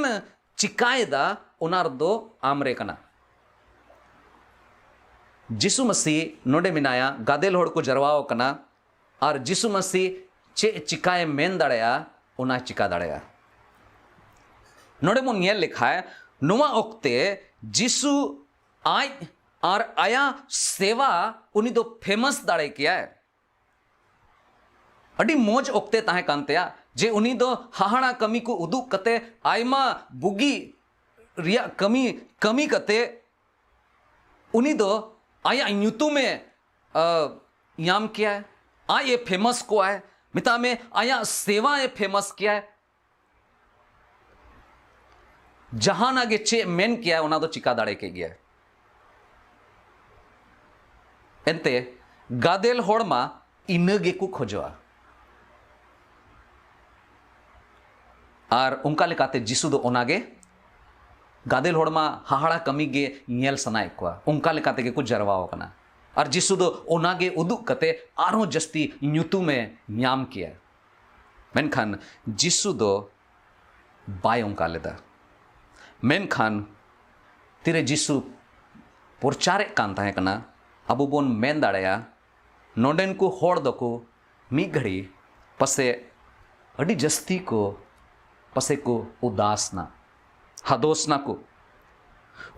ᱪᱤᱠᱟᱭᱮᱫᱟ, ᱚᱱᱟ ᱨᱮᱫᱚ ᱟᱢ ᱨᱮ ᱠᱟᱱᱟ᱾ ᱡᱤᱥᱩ ᱢᱟᱹᱥᱤ ᱱᱚᱰᱮ ᱢᱮᱱᱟᱭᱟ, ᱜᱟᱫᱮᱞ ᱦᱚᱲ ᱠᱚ ᱡᱟᱨᱣᱟ ᱟᱠᱟᱱᱟ, ᱟᱨ ᱡᱤᱥᱩ ᱢᱟᱹᱥᱤ ᱪᱮᱫ ᱪᱤᱠᱟᱭ ᱢᱮᱱ ᱫᱟᱲᱮᱭᱟᱜᱼᱟ, ᱚᱱᱟᱭ ᱪᱤᱠᱟ ᱫᱟᱲᱮᱭᱟᱜᱼᱟ᱾ ᱱᱚᱰᱮ ᱵᱚᱱ ᱧᱮᱞ ᱞᱮᱠᱷᱟᱡ, ᱱᱚᱣᱟ ᱚᱠᱛᱮ ᱡᱤᱥᱩ ᱟᱡ ᱟᱨ ᱟᱭᱟᱜ ᱥᱮᱵᱟ ᱩᱱᱤ ᱫᱚ ᱯᱷᱮᱢᱟᱥ ᱫᱟᱲᱮ ᱠᱮᱭᱟᱭ᱾ ᱟᱹᱰᱤ ᱢᱚᱡᱽ ᱚᱠᱛᱮ ᱛᱟᱦᱮᱸ ᱠᱟᱱ ᱛᱟᱭᱟ, ᱡᱮ ᱩᱱᱤ ᱫᱚ ᱦᱟᱦᱟᱲᱟ ᱠᱟᱹᱢᱤ ᱠᱚ ᱩᱫᱩᱜ ᱠᱟᱛᱮ, ᱟᱭᱢᱟ ᱵᱩᱜᱤ ᱨᱮᱭᱟᱜ ᱠᱟᱹᱢᱤ ᱠᱟᱹᱢᱤ ᱠᱟᱛᱮ, ᱩᱱᱤ ᱫᱚ ᱟᱭᱟᱜ ᱧᱩᱛᱩᱢᱮ, ᱟ, ᱧᱟᱢ ᱠᱮᱭᱟᱭ, ᱟᱡ ᱮ ᱯᱷᱮᱢᱟᱥ ᱠᱚᱜᱼᱟᱭ, ᱢᱮᱛᱟᱜ ᱢᱮ ᱟᱭᱟᱜ ᱥᱮᱵᱟ ᱮ ᱯᱷᱮᱢᱟᱥ ᱠᱮᱭᱟᱭ᱾ ᱡᱟᱦᱟᱱᱟᱜ ᱜᱮ ᱪᱮᱫ ᱢᱮᱱ ᱠᱮᱭᱟ, ᱚᱱᱟ ᱫᱚ ᱪᱤᱠᱟ ᱫᱟᱲᱮ ᱠᱮᱫ ᱜᱮᱭᱟ᱾ ᱮᱱᱛᱮ ᱜᱟᱫᱮᱞ ᱦᱚᱲ ᱢᱟ ᱤᱱᱟᱹ ᱜᱮᱠᱚ ᱠᱷᱚᱡᱚᱜᱼᱟ᱾ ᱟᱨ ᱚᱱᱠᱟ ᱞᱮᱠᱟᱛᱮ ᱡᱤᱥᱩ ᱫᱚ ᱚᱱᱟᱜᱮ, ᱜᱟᱫᱮᱞ ᱦᱚᱲ ᱢᱟ ᱦᱟᱦᱟᱲᱟ ᱠᱟᱹᱢᱤ ᱜᱮ ᱧᱮᱞ ᱥᱟᱱᱟᱭᱮᱫ ᱠᱚᱣᱟ, ᱚᱱᱠᱟ ᱞᱮᱠᱟ ᱛᱮᱜᱮ ᱠᱚ ᱡᱟᱨᱣᱟ ᱟᱠᱟᱱᱟ᱾ ᱟᱨ ᱡᱤᱥᱩ ᱫᱚ ᱚᱱᱟᱜᱮ ᱩᱫᱩᱜ ᱠᱟᱛᱮ ᱟᱨᱦᱚᱸ ᱡᱟᱹᱥᱛᱤ ᱧᱩᱛᱩᱢᱮ ᱧᱟᱢ ᱠᱮᱭᱟ᱾ ᱢᱮᱱᱠᱷᱟᱱ ᱡᱤᱥᱩ ᱫᱚ ᱵᱟᱭ ᱚᱱᱠᱟ ᱞᱮᱫᱟ᱾ ᱢᱮᱱᱠᱷᱟᱱ ᱛᱤᱨᱮ ᱡᱤᱥᱩ ᱯᱨᱚᱪᱟᱨᱮᱫ ᱠᱟᱱ ᱛᱟᱦᱮᱸ ᱠᱟᱱᱟ, ᱟᱵᱚ ᱵᱚᱱ ᱢᱮᱱ ᱫᱟᱲᱮᱭᱟᱜᱼᱟ, ᱱᱚᱰᱮᱱ ᱠᱚ ᱦᱚᱲ ᱫᱚᱠᱚ ᱢᱤᱫ ᱜᱷᱟᱹᱲᱤ ᱯᱟᱥᱮ ᱟᱹᱰᱤ ᱡᱟᱹᱥᱛᱤ ᱠᱚ ᱯᱟᱥᱮ ᱠᱚ ᱩᱫᱟᱥ ᱱᱟ, ᱦᱟᱫᱚᱥ ᱱᱟ ᱠᱚ,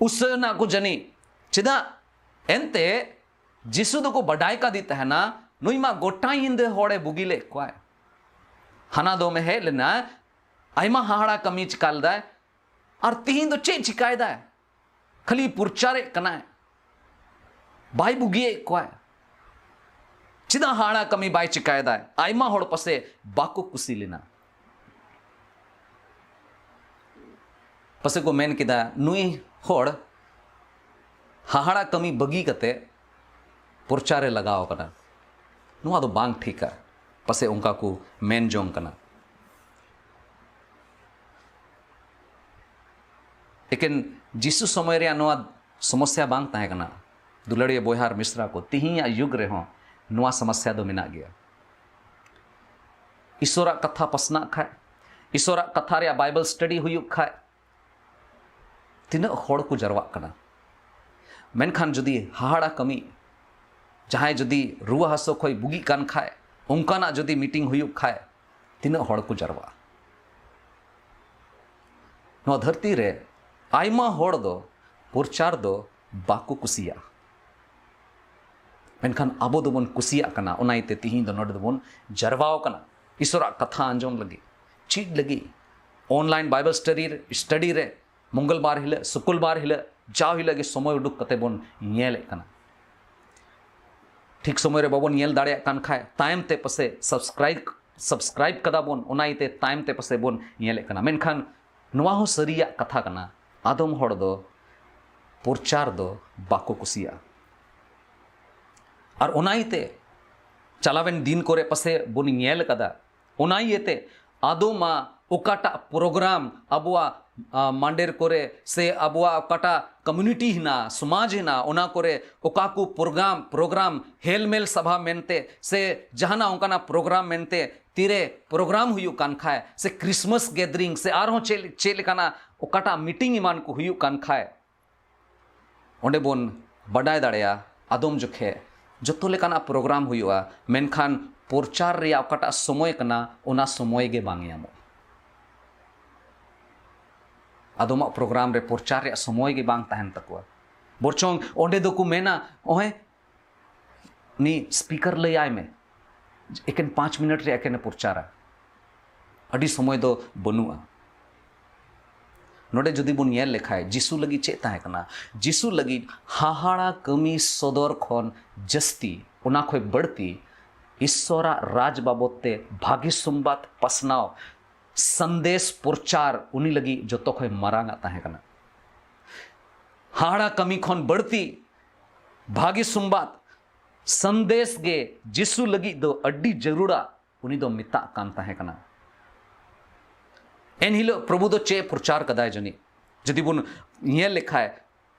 ᱩᱥᱟᱹ ᱱᱟ ᱠᱚ ᱡᱟᱹᱱᱤᱡ᱾ ᱪᱮᱫᱟᱜ? ᱮᱱᱛᱮ ᱡᱤᱥᱩ ᱫᱚᱠᱚ ᱵᱟᱰᱟᱭ ᱠᱟᱫᱮ ᱛᱟᱦᱮᱱᱟ, ᱱᱩᱭ ᱢᱟ ᱜᱚᱴᱟ ᱧᱤᱫᱟᱹ ᱦᱚᱲᱮ ᱵᱩᱜᱤ ᱞᱮᱫ ᱠᱚᱣᱟᱭ᱾ ᱦᱟᱱᱟ ᱫᱚᱢᱮ ᱦᱮᱡ ᱞᱮᱱᱟ, ᱟᱭᱢᱟ ᱦᱟᱦᱟᱲᱟ ᱠᱟᱹᱢᱤ ᱪᱤᱠᱟ ᱞᱮᱫᱟᱭ, ᱟᱨ ᱛᱤᱦᱤᱧ ᱫᱚ ᱪᱮᱫ ᱪᱤᱠᱟᱭᱮᱫᱟᱭ? ᱠᱷᱟᱹᱞᱤ ᱯᱨᱚᱪᱟᱨᱮᱫ ᱠᱟᱱᱟᱭ, ᱵᱟᱭ ᱵᱩᱜᱤᱭᱮᱫ ᱠᱚᱣᱟᱭ᱾ ᱪᱮᱫᱟᱜ ᱦᱟᱦᱟᱲᱟ ᱠᱟᱹᱢᱤ ᱵᱟᱭ ᱪᱤᱠᱟᱭᱮᱫᱟ? ᱟᱭᱢᱟ ᱦᱚᱲ ᱯᱟᱥᱮ ᱵᱟᱠᱚ ᱠᱩᱥᱤ ᱞᱮᱱᱟ᱾ ᱯᱟᱥᱮ ᱠᱚ ᱢᱮᱱ ᱠᱮᱫᱟ, ᱱᱩᱭ ᱦᱚᱲ ᱦᱟᱦᱟᱲᱟ ᱠᱟᱹᱢᱤ ᱵᱟᱹᱜᱤ ᱠᱟᱛᱮ ᱯᱨᱚᱪᱟᱨ ᱨᱮ ᱞᱟᱜᱟᱣ ᱟᱠᱟᱱᱟ, ᱱᱚᱣᱟ ᱫᱚ ᱵᱟᱝ ᱴᱷᱤᱠᱟ᱾ ᱯᱟᱥᱮ ᱚᱱᱠᱟ ᱠᱚ ᱢᱮᱱ ᱡᱚᱝ ᱠᱟᱱᱟ᱾ ᱮᱠᱮᱱ ᱡᱤᱥᱩ ᱥᱚᱢᱚᱭ ᱨᱮᱭᱟᱜ ᱱᱚᱣᱟ ᱥᱚᱢᱚᱥᱭᱟ ᱵᱟᱝ ᱛᱟᱦᱮᱸ ᱠᱟᱱᱟ᱾ ᱫᱩᱞᱟᱹᱲᱤᱭᱟᱹ ᱵᱚᱭᱦᱟ ᱟᱨ ᱢᱤᱥᱨᱟ ᱠᱚ, ᱛᱤᱦᱤᱧᱟᱜ ᱭᱩᱜᱽ ᱨᱮᱦᱚᱸ ᱱᱚᱣᱟ ᱥᱚᱢᱚᱥᱭᱟ ᱫᱚ ᱢᱮᱱᱟᱜ ᱜᱮᱭᱟ᱾ ᱤᱥᱚᱨᱟᱜ ᱠᱟᱛᱷᱟ ᱯᱟᱥᱱᱟᱜ ᱠᱷᱟᱡ, ᱤᱥᱚᱨᱟᱜ ᱠᱟᱛᱷᱟ ᱨᱮᱭᱟᱜ ᱵᱟᱭᱵᱮᱞ ᱥᱴᱟᱰᱤ ᱦᱩᱭᱩᱜ ᱠᱷᱟᱡ, ᱛᱤᱱᱟᱹᱜ ᱦᱚᱲ ᱠᱚ ᱡᱟᱨᱣᱟᱜ ᱠᱟᱱᱟ᱾ ᱢᱮᱱᱠᱷᱟᱱ ᱡᱩᱫᱤ ᱦᱟᱦᱟᱲᱟ ᱠᱟᱹᱢᱤ, ᱡᱟᱦᱟᱸᱭ ᱡᱩᱫᱤ ᱨᱩᱣᱟᱹ ᱦᱟᱹᱥᱩ ᱠᱷᱚᱡ ᱵᱩᱜᱤᱜ ᱠᱟᱱ ᱠᱷᱟᱡ, ᱚᱱᱠᱟᱱᱟᱜ ᱡᱩᱫᱤ ᱢᱤᱴᱤᱝ ᱦᱩᱭᱩᱜ ᱠᱷᱟᱡ, ᱛᱤᱱᱟᱹᱜ ᱦᱚᱲ ᱠᱚ ᱡᱟᱨᱣᱟᱜᱼᱟ? ᱱᱚᱣᱟ ᱫᱷᱟᱹᱨᱛᱤ ᱨᱮ ᱟᱭᱢᱟ ᱦᱚᱲ ᱫᱚ ᱯᱨᱚᱪᱟᱨ ᱫᱚ ᱵᱟᱠᱚ ᱠᱩᱥᱤᱭᱟᱜᱼᱟ, ᱢᱮᱱᱠᱷᱟᱱ ᱟᱵᱚ ᱫᱚᱵᱚᱱ ᱠᱩᱥᱤᱭᱟᱜ ᱠᱟᱱᱟ᱾ ᱚᱱᱟ ᱤᱭᱟᱹᱛᱮ ᱛᱤᱦᱤᱧ ᱫᱚ ᱱᱚᱰᱮ ᱫᱚᱵᱚᱱ ᱡᱟᱨᱣᱟᱣ ᱠᱟᱱᱟ, ᱤᱥᱚᱨᱟᱜ ᱠᱟᱛᱷᱟ ᱟᱸᱡᱚᱢ ᱞᱟᱹᱜᱤᱫ, ᱪᱮᱫ ᱞᱟᱹᱜᱤᱫ᱾ ᱚᱱᱞᱟᱭᱤᱱ ᱵᱟᱭᱵᱮᱞ ᱥᱴᱟᱰᱤ ᱨᱮ, ᱥᱴᱟᱰᱤ ᱨᱮ ᱢᱚᱝᱜᱚᱞᱵᱟᱨ ᱦᱤᱞᱳᱜ, ᱥᱩᱠᱩᱞᱵᱟᱨ ᱦᱤᱞᱳᱜ, ᱡᱟᱣ ᱦᱤᱞᱳᱜ ᱜᱮ ᱥᱚᱢᱚᱭ ᱩᱰᱩᱠ ᱠᱟᱛᱮ ᱵᱚᱱ ᱧᱮᱞᱮᱫ ᱠᱟᱱᱟ᱾ ᱴᱷᱤᱠ ᱥᱚᱢᱚᱭ ᱨᱮ ᱵᱟᱵᱚᱱ ᱧᱮᱞ ᱫᱟᱲᱮᱭᱟᱜ ᱠᱟᱱ ᱠᱷᱟᱡ, ᱛᱟᱭᱚᱢ ᱛᱮ ᱯᱟᱥᱮ ᱥᱟᱵᱥᱠᱨᱟᱭᱤᱵ ᱥᱟᱵᱥᱠᱨᱟᱭᱤᱵ ᱠᱟᱫᱟ ᱵᱚᱱ, ᱚᱱᱟ ᱤᱭᱟᱹᱛᱮ ᱛᱟᱭᱚᱢ ᱛᱮ ᱯᱟᱥᱮ ᱵᱚᱱ ᱧᱮᱞᱮᱫ ᱠᱟᱱᱟ᱾ ᱢᱮᱱᱠᱷᱟᱱ ᱱᱚᱣᱟ ᱦᱚᱸ ᱥᱟᱹᱨᱤᱭᱟᱜ ᱠᱟᱛᱷᱟ ᱠᱟᱱᱟ, ᱟᱫᱚᱢ ᱦᱚᱲ ᱫᱚ ᱯᱨᱚᱪᱟᱨ ᱫᱚ ᱵᱟᱠᱚ ᱠᱩᱥᱤᱭᱟᱜᱼᱟ᱾ ᱟᱨ ᱚᱱᱟ ᱤᱭᱟᱹᱛᱮ ᱪᱟᱞᱟᱣᱮᱱ ᱫᱤᱱ ᱠᱚᱨᱮ ᱯᱟᱥᱮ ᱵᱚᱱ ᱧᱮᱞ ᱠᱟᱫᱟ, ᱚᱱᱟ ᱤᱭᱟᱹᱛᱮ ᱟᱫᱚ ᱢᱟ ᱚᱠᱟᱴᱟᱜ ᱯᱨᱳᱜᱨᱟᱢ ᱟᱵᱚᱣᱟᱜ, ᱟ, ᱢᱟᱱᱰᱮᱨ ᱠᱚᱨᱮ ᱥᱮ ᱟᱵᱚᱣᱟᱜ ᱚᱠᱟᱴᱟᱜ ᱠᱚᱢᱭᱩᱱᱤᱴᱤ ᱦᱮᱱᱟᱜᱼᱟ, ᱥᱚᱢᱟᱡᱽ ᱦᱮᱱᱟᱜᱼᱟ, ᱚᱱᱟ ᱠᱚᱨᱮ ᱚᱠᱟ ᱠᱚ ᱯᱨᱳᱜᱨᱟᱢ, ᱯᱨᱳᱜᱨᱟᱢ ᱦᱮᱞᱢᱮᱞ ᱥᱟᱵᱷᱟ ᱢᱮᱱᱛᱮ ᱥᱮ ᱡᱟᱦᱟᱱᱟᱜ ᱚᱱᱠᱟᱱᱟᱜ ᱯᱨᱳᱜᱨᱟᱢ ᱢᱮᱱᱛᱮ ᱛᱤᱨᱮ ᱯᱨᱳᱜᱨᱟᱢ ᱦᱩᱭᱩᱜ ᱠᱟᱱ ᱠᱷᱟᱡ ᱥᱮ ᱠᱨᱤᱥᱢᱟᱥ ᱜᱮᱫᱟᱨᱤᱝ ᱥᱮ ᱟᱨᱦᱚᱸ ᱪᱮᱫ, ᱪᱮᱫ ᱞᱮᱠᱟᱱᱟᱜ ᱚᱠᱟᱴᱟᱜ ᱢᱤᱴᱤᱝ ᱮᱢᱟᱱ ᱠᱚ ᱦᱩᱭᱩᱜ ᱠᱟᱱ ᱠᱷᱟᱡ, ᱚᱸᱰᱮ ᱵᱚᱱ ᱵᱟᱰᱟᱭ ᱫᱟᱲᱮᱭᱟᱜᱼᱟ, ᱟᱫᱚᱢ ᱡᱚᱠᱷᱮᱡ ᱡᱚᱛᱚ ᱞᱮᱠᱟᱱᱟᱜ ᱯᱨᱳᱜᱨᱟᱢ ᱦᱩᱭᱩᱜᱼᱟ, ᱢᱮᱱᱠᱷᱟᱱ ᱯᱨᱚᱪᱟᱨ ᱨᱮᱭᱟᱜ ᱚᱠᱟᱴᱟᱜ ᱥᱚᱢᱚᱭ ᱠᱟᱱᱟ, ᱚᱱᱟ ᱥᱚᱢᱚᱭ ᱜᱮ ᱵᱟᱝ ᱧᱟᱢᱚᱜᱼᱟ᱾ ᱟᱫᱚᱢᱟᱜ ᱯᱨᱳᱜᱨᱟᱢ ᱨᱮ ᱯᱨᱚᱪᱟᱨ ᱨᱮᱭᱟᱜ ᱥᱚᱢᱚᱭ ᱜᱮ ᱵᱟᱝ ᱛᱟᱦᱮᱱ ᱛᱟᱠᱚᱣᱟ᱾ ᱵᱚᱨᱪᱚᱝ ᱚᱸᱰᱮ ᱫᱚᱠᱚ ᱢᱮᱱᱟ, ᱚᱦᱮ, ᱩᱱᱤ ᱥᱯᱤᱠᱟᱨ ᱞᱟᱹᱭᱟᱭ ᱢᱮ, ᱮᱠᱮᱱ ᱯᱟᱸᱪ ᱢᱤᱱᱤᱴ ᱨᱮ ᱮᱠᱮᱱᱮ ᱯᱨᱚᱪᱟᱨᱟ, ᱟᱹᱰᱤ ᱥᱚᱢᱚᱭ ᱫᱚ ᱵᱟᱹᱱᱩᱜᱼᱟ᱾ ᱱᱚᱰᱮ ᱡᱩᱫᱤ ᱵᱚᱱ ᱧᱮᱞ ᱞᱮᱠᱷᱟᱡ, ᱡᱤᱥᱩ ᱞᱟᱹᱜᱤᱫ ᱪᱮᱫ ᱛᱟᱦᱮᱸ ᱠᱟᱱᱟ? ᱡᱤᱥᱩ ᱞᱟᱹᱜᱤᱫ ᱦᱟᱦᱟᱲᱟ ᱠᱟᱹᱢᱤ ᱥᱚᱫᱚᱨ ᱠᱷᱚᱱ ᱡᱟᱹᱥᱛᱤ ᱚᱱᱟ ᱠᱷᱚᱱ ᱵᱟᱹᱲᱛᱤ ᱤᱥᱥᱚᱨᱟᱜ ᱨᱟᱡᱽ ᱵᱟᱵᱚᱫ ᱛᱮ ᱵᱷᱟᱹᱜᱤ ᱥᱚᱢᱵᱟᱫ ᱯᱟᱥᱱᱟᱣ, ᱥᱟᱸᱫᱮᱥ ᱯᱨᱚᱪᱟᱨ ᱩᱱᱤ ᱞᱟᱹᱜᱤᱫ ᱡᱚᱛᱚ ᱠᱷᱚᱱ ᱢᱟᱨᱟᱝ ᱟᱜ ᱛᱟᱦᱮᱸ ᱠᱟᱱᱟ᱾ ᱦᱟᱦᱟᱲᱟ ᱠᱟᱹᱢᱤ ᱠᱷᱚᱱ ᱵᱟᱹᱲᱛᱤ ᱵᱷᱟᱹᱜᱤ ᱥᱚᱢᱵᱟᱫ, ᱥᱟᱸᱫᱮᱥ ᱜᱮ ᱡᱤᱥᱩ ᱞᱟᱹᱜᱤᱫ ᱫᱚ ᱟᱹᱰᱤ ᱡᱟᱹᱨᱩᱲᱟ, ᱩᱱᱤ ᱫᱚ ᱢᱮᱛᱟᱜ ᱠᱟᱱ ᱛᱟᱦᱮᱸ ᱠᱟᱱᱟ᱾ ᱮᱱᱦᱤᱞᱳᱜ ᱯᱨᱚᱵᱷᱩ ᱫᱚ ᱪᱮᱫ ᱯᱨᱚᱪᱟᱨ ᱠᱟᱫᱟᱭ ᱡᱟᱹᱱᱤᱡ? ᱡᱩᱫᱤ ᱵᱚᱱ ᱧᱮᱞ ᱞᱮᱠᱷᱟᱡ,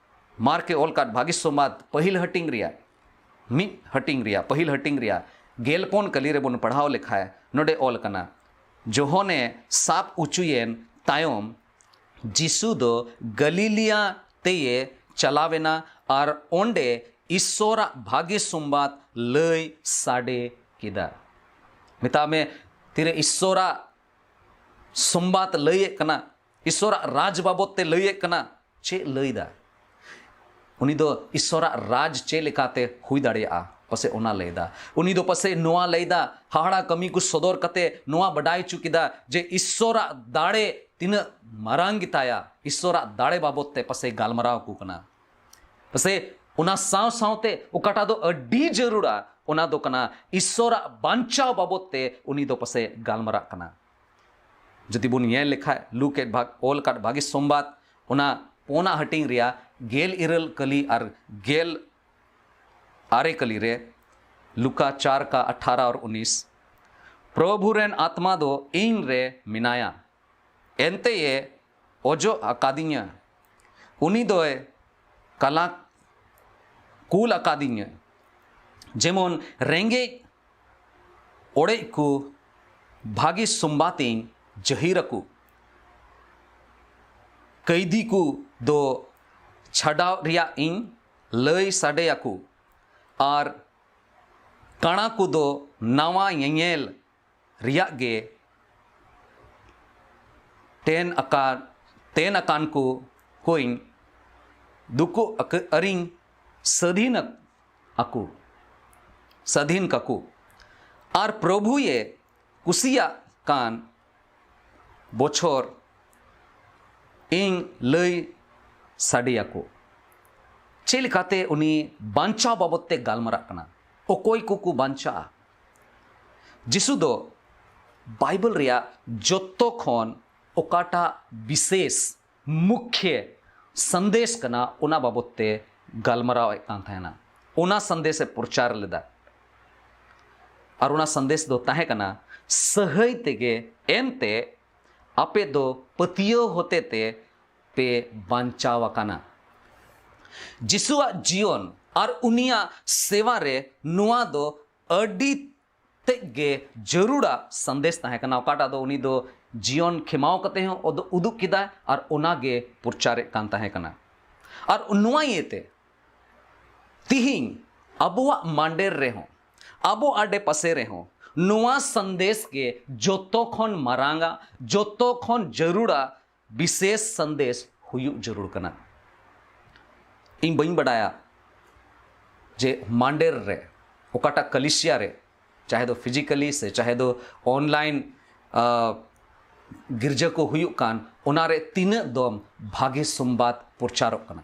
ᱢᱟᱨᱠ ᱮ ᱚᱞ ᱠᱟᱫ ᱵᱷᱟᱹᱜᱤ ᱥᱚᱢᱵᱟᱫ ᱯᱟᱹᱦᱤᱞ ᱦᱟᱹᱴᱤᱧ ᱨᱮᱭᱟᱜ, ᱢᱤᱫ ᱦᱟᱹᱴᱤᱧ ᱨᱮᱭᱟᱜ, ᱯᱟᱹᱦᱤᱞ ᱦᱟᱹᱴᱤᱧ ᱨᱮᱭᱟᱜ ᱜᱮᱞ ᱯᱩᱱ ᱠᱟᱹᱞᱤ ᱨᱮᱵᱚᱱ ᱯᱟᱲᱦᱟᱣ ᱞᱮᱠᱷᱟᱡ, ᱱᱚᱰᱮ ᱚᱞ ᱠᱟᱱᱟ, ᱡᱚᱦᱚᱱᱮ ᱥᱟᱵ ᱚᱪᱚᱭᱮᱱ ᱛᱟᱭᱚᱢ ᱡᱤᱥᱩ ᱫᱚ ᱜᱟᱞᱤᱞᱤᱭᱟ ᱛᱮᱭᱮ ᱪᱟᱞᱟᱣᱮᱱᱟ ᱟᱨ ᱚᱸᱰᱮ ᱤᱥᱥᱚᱨᱟᱜ ᱵᱷᱟᱹᱜᱤ ᱥᱚᱢᱵᱟᱫ ᱞᱟᱹᱭ ᱥᱟᱰᱮ ᱠᱮᱫᱟ᱾ ᱢᱮᱛᱟᱜ ᱢᱮ, ᱛᱤᱨᱮ ᱤᱥᱥᱚᱨᱟᱜ ᱥᱚᱢᱵᱟᱫ ᱞᱟᱹᱭᱮᱫ ᱠᱟᱱᱟ, ᱤᱥᱥᱚᱨᱟᱜ ᱨᱟᱡᱽ ᱵᱟᱵᱚᱫ ᱛᱮ ᱞᱟᱹᱭᱮᱫ ᱠᱟᱱᱟ, ᱪᱮᱫ ᱞᱟᱹᱭᱫᱟ? ᱩᱱᱤ ᱫᱚ ᱤᱥᱥᱚᱨᱟᱜ ᱨᱟᱡᱽ ᱪᱮᱫ ᱞᱮᱠᱟᱛᱮ ᱦᱩᱭ ᱫᱟᱲᱮᱭᱟᱜᱼᱟ, ᱯᱟᱥᱮ ᱚᱱᱟ ᱞᱟᱹᱭᱫᱟ᱾ ᱩᱱᱤ ᱫᱚ ᱯᱟᱥᱮ ᱱᱚᱣᱟ ᱞᱟᱹᱭᱫᱟ, ᱦᱟᱦᱟᱲᱟ ᱠᱟᱹᱢᱤ ᱠᱚ ᱥᱚᱫᱚᱨ ᱠᱟᱛᱮ ᱱᱚᱣᱟ ᱵᱟᱰᱟᱭ ᱦᱚᱪᱚ ᱠᱮᱫᱟ ᱡᱮ ᱤᱥᱥᱚᱨᱟᱜ ᱫᱟᱲᱮ ᱛᱤᱱᱟᱹᱜ ᱢᱟᱨᱟᱝ ᱜᱮᱛᱟᱭᱟ, ᱤᱥᱥᱚᱨᱟᱜ ᱫᱟᱲᱮ ᱵᱟᱵᱚᱫ ᱛᱮ ᱯᱟᱥᱮ ᱜᱟᱞᱢᱟᱨᱟᱣ ᱟᱠᱚ ᱠᱟᱱᱟ᱾ ᱯᱟᱥᱮ ᱚᱱᱟ ᱥᱟᱶ ᱥᱟᱶᱛᱮ ᱚᱠᱟᱴᱟᱜ ᱫᱚ ᱟᱹᱰᱤ ᱡᱟᱹᱨᱩᱲᱟ, ᱚᱱᱟ ᱫᱚ ᱠᱟᱱᱟ ᱤᱥᱥᱚᱨᱟᱜ ᱵᱟᱧᱪᱟᱣ ᱵᱟᱵᱚᱫ ᱛᱮ ᱩᱱᱤ ᱫᱚ ᱯᱟᱥᱮ ᱜᱟᱞᱢᱟᱨᱟᱜ ᱠᱟᱱᱟ᱾ ᱡᱩᱫᱤ ᱵᱚᱱ ᱧᱮᱞ ᱞᱮᱠᱷᱟᱡ, ᱞᱩᱠ ᱮ ᱵᱷᱟᱜ-, ᱚᱞ ᱟᱠᱟᱫ ᱵᱷᱟᱹᱜᱤ ᱥᱚᱢᱵᱟᱫ, ᱚᱱᱟ ᱯᱳᱱᱟᱜ ᱦᱟᱹᱴᱤᱧ ᱨᱮᱭᱟᱜ ᱜᱮᱞ ᱤᱨᱟᱹᱞ ᱠᱟᱹᱞᱤ ᱟᱨ ᱜᱮᱞ ᱟᱨᱮ ᱠᱟᱹᱞᱤ ᱨᱮ, ᱞᱩᱠᱟ ᱪᱟᱨ ᱠᱟ ᱟᱴᱷᱟᱨᱟ ᱟᱨ ᱩᱱᱤᱥ, ᱯᱨᱚᱵᱷᱩ ᱨᱮᱱ ᱟᱛᱢᱟ ᱫᱚ ᱤᱧ ᱨᱮ ᱢᱮᱱᱟᱭᱟ, ᱮᱱᱛᱮ ᱮ ᱚᱡᱚᱜ ᱟᱠᱟᱫᱤᱧᱟ, ᱩᱱᱤ ᱫᱚᱭ ᱠᱟᱞᱟ ᱠᱩᱞ ᱟᱠᱟᱫᱤᱧᱟ, ᱡᱮᱢᱚᱱ ᱨᱮᱸᱜᱮᱡ ᱚᱲᱮᱡ ᱠᱚ ᱵᱷᱟᱹᱜᱤ ᱥᱚᱢᱵᱟᱫ ᱤᱧ ᱡᱟᱹᱦᱤᱨ ᱟᱠᱚ, ᱠᱟᱹᱭᱫᱤ ᱠᱚ ᱫᱚ ᱪᱷᱟᱰᱟᱣ ᱨᱮᱭᱟᱜ ᱤᱧ ᱞᱟᱹᱭ ᱥᱟᱰᱮ ᱟᱠᱚ, ᱟᱨ ᱠᱟᱬᱟ ᱠᱚ ᱫᱚ ᱱᱟᱣᱟ ᱧᱮᱧᱮᱞ ᱨᱮᱭᱟᱜ ᱜᱮ ᱴᱮᱱ ᱟᱠᱟᱱ, ᱴᱮᱱ ᱟᱠᱟᱱ ᱠᱚ ᱠᱚᱧ ᱫᱩᱠᱩ ᱟᱠ-, ᱟᱹᱨᱤᱧ ᱥᱟᱹᱫᱷᱤᱱ ᱟᱠᱚ, ᱥᱟᱹᱫᱷᱤᱱ ᱠᱟᱠᱚ᱾ ᱟᱨ ᱯᱨᱚᱵᱷᱩᱭᱮ ᱠᱩᱥᱤᱭᱟᱜ ᱠᱟᱱ ᱵᱚᱪᱷᱚᱨ ᱤᱧ ᱞᱟᱹᱭ ᱥᱟᱰᱮᱭᱟᱠᱚ᱾ ᱪᱮᱫ ᱞᱮᱠᱟᱛᱮ ᱩᱱᱤ ᱵᱟᱧᱪᱟᱣ ᱵᱟᱵᱚᱫ ᱛᱮ ᱜᱟᱞᱢᱟᱨᱟᱜ ᱠᱟᱱᱟ? ᱚᱠᱚᱭ ᱠᱚᱠᱚ ᱵᱟᱧᱪᱟᱜᱼᱟ? ᱡᱤᱥᱩ ᱫᱚ ᱵᱟᱭᱵᱮᱞ ᱨᱮᱭᱟᱜ ᱡᱚᱛᱚ ᱠᱷᱚᱱ ᱚᱠᱟᱴᱟᱜ ᱵᱤᱥᱮᱥ ᱢᱩᱠᱷᱭᱟᱹ ᱥᱟᱸᱫᱮᱥ ᱠᱟᱱᱟ, ᱚᱱᱟ ᱵᱟᱵᱚᱫ ᱛᱮ ᱜᱟᱞᱢᱟᱨᱟᱣ ᱮᱫ ᱠᱟᱱ ᱛᱟᱦᱮᱱᱟ᱾ ᱚᱱᱟ ᱥᱟᱸᱫᱮᱥ ᱮ ᱯᱨᱚᱪᱟᱨ ᱞᱮᱫᱟ᱾ ᱟᱨ ᱚᱱᱟ ᱥᱟᱸᱫᱮᱥ ᱫᱚ ᱛᱟᱦᱮᱸ ᱠᱟᱱᱟ, ᱥᱟᱹᱦᱟᱹᱭ ᱛᱮᱜᱮ, ᱮᱱᱛᱮ ᱟᱯᱮ ᱫᱚ ᱯᱟᱹᱛᱭᱟᱹᱣ ᱦᱚᱛᱮ ᱛᱮ ᱯᱮ ᱵᱟᱧᱪᱟᱣ ᱟᱠᱟᱱᱟ᱾ ᱡᱤᱥᱩᱣᱟᱜ ᱡᱤᱭᱚᱱ ᱟᱨ ᱩᱱᱤᱭᱟᱜ ᱥᱮᱣᱟ ᱨᱮ ᱱᱚᱣᱟ ᱫᱚ ᱟᱹᱰᱤ ᱛᱮᱫ ᱜᱮ ᱡᱟᱹᱨᱩᱲᱟ ᱥᱟᱸᱫᱮᱥ ᱛᱟᱦᱮᱸ ᱠᱟᱱᱟ, ᱚᱠᱟᱴᱟᱜ ᱫᱚ ᱩᱱᱤ ᱫᱚ ᱡᱤᱭᱚᱱ ᱠᱷᱮᱢᱟᱣ ᱠᱟᱛᱮ ᱦᱚᱸ ᱩᱫᱩ-, ᱩᱫᱩᱜ ᱠᱮᱫᱟᱭ ᱟᱨ ᱚᱱᱟ ᱜᱮ ᱯᱨᱚᱪᱟᱨᱮᱫ ᱠᱟᱱ ᱛᱟᱦᱮᱸ ᱠᱟᱱᱟ᱾ ᱟᱨ ᱱᱚᱣᱟ ᱤᱭᱟᱹᱛᱮ ᱛᱤᱦᱤᱧ ᱟᱵᱚᱣᱟᱜ ᱢᱟᱸᱰᱮᱨ ᱨᱮᱦᱚᱸ, ᱟᱵᱚ ᱟᱰᱮ ᱯᱟᱥᱮ ᱨᱮᱦᱚᱸ ᱱᱚᱣᱟ ᱥᱟᱸᱫᱮᱥ ᱜᱮ ᱡᱚᱛᱚ ᱠᱷᱚᱱ ᱢᱟᱨᱟᱝᱟ, ᱡᱚᱛᱚ ᱠᱷᱚᱱ ᱡᱟᱹᱨᱩᱲᱟ ᱵᱤᱥᱮᱥ ᱥᱟᱸᱫᱮᱥ ᱦᱩᱭᱩᱜ ᱡᱟᱹᱨᱩᱲ ᱠᱟᱱᱟ᱾ ᱤᱧ ᱵᱟᱹᱧ ᱵᱟᱰᱟᱭᱟ ᱡᱮ ᱢᱟᱸᱰᱮᱨ ᱨᱮ, ᱚᱠᱟᱴᱟᱜ ᱠᱟᱞᱤᱥᱤᱭᱟ ᱨᱮ, ᱪᱟᱦᱮ ᱫᱚ ᱯᱷᱤᱡᱤᱠᱟᱞᱤ ᱥᱮ ᱪᱟᱦᱮ ᱫᱚ ᱚᱱᱞᱟᱭᱤᱱ, ᱟ, ᱜᱤᱨᱡᱟᱹ ᱠᱚ ᱦᱩᱭᱩᱜ ᱠᱟᱱ, ᱚᱱᱟᱨᱮ ᱛᱤᱱᱟᱹᱜ ᱫᱚᱢ ᱵᱷᱟᱜᱮ ᱥᱚᱢᱵᱟᱫ ᱯᱨᱚᱪᱟᱨᱚᱜ ᱠᱟᱱᱟ?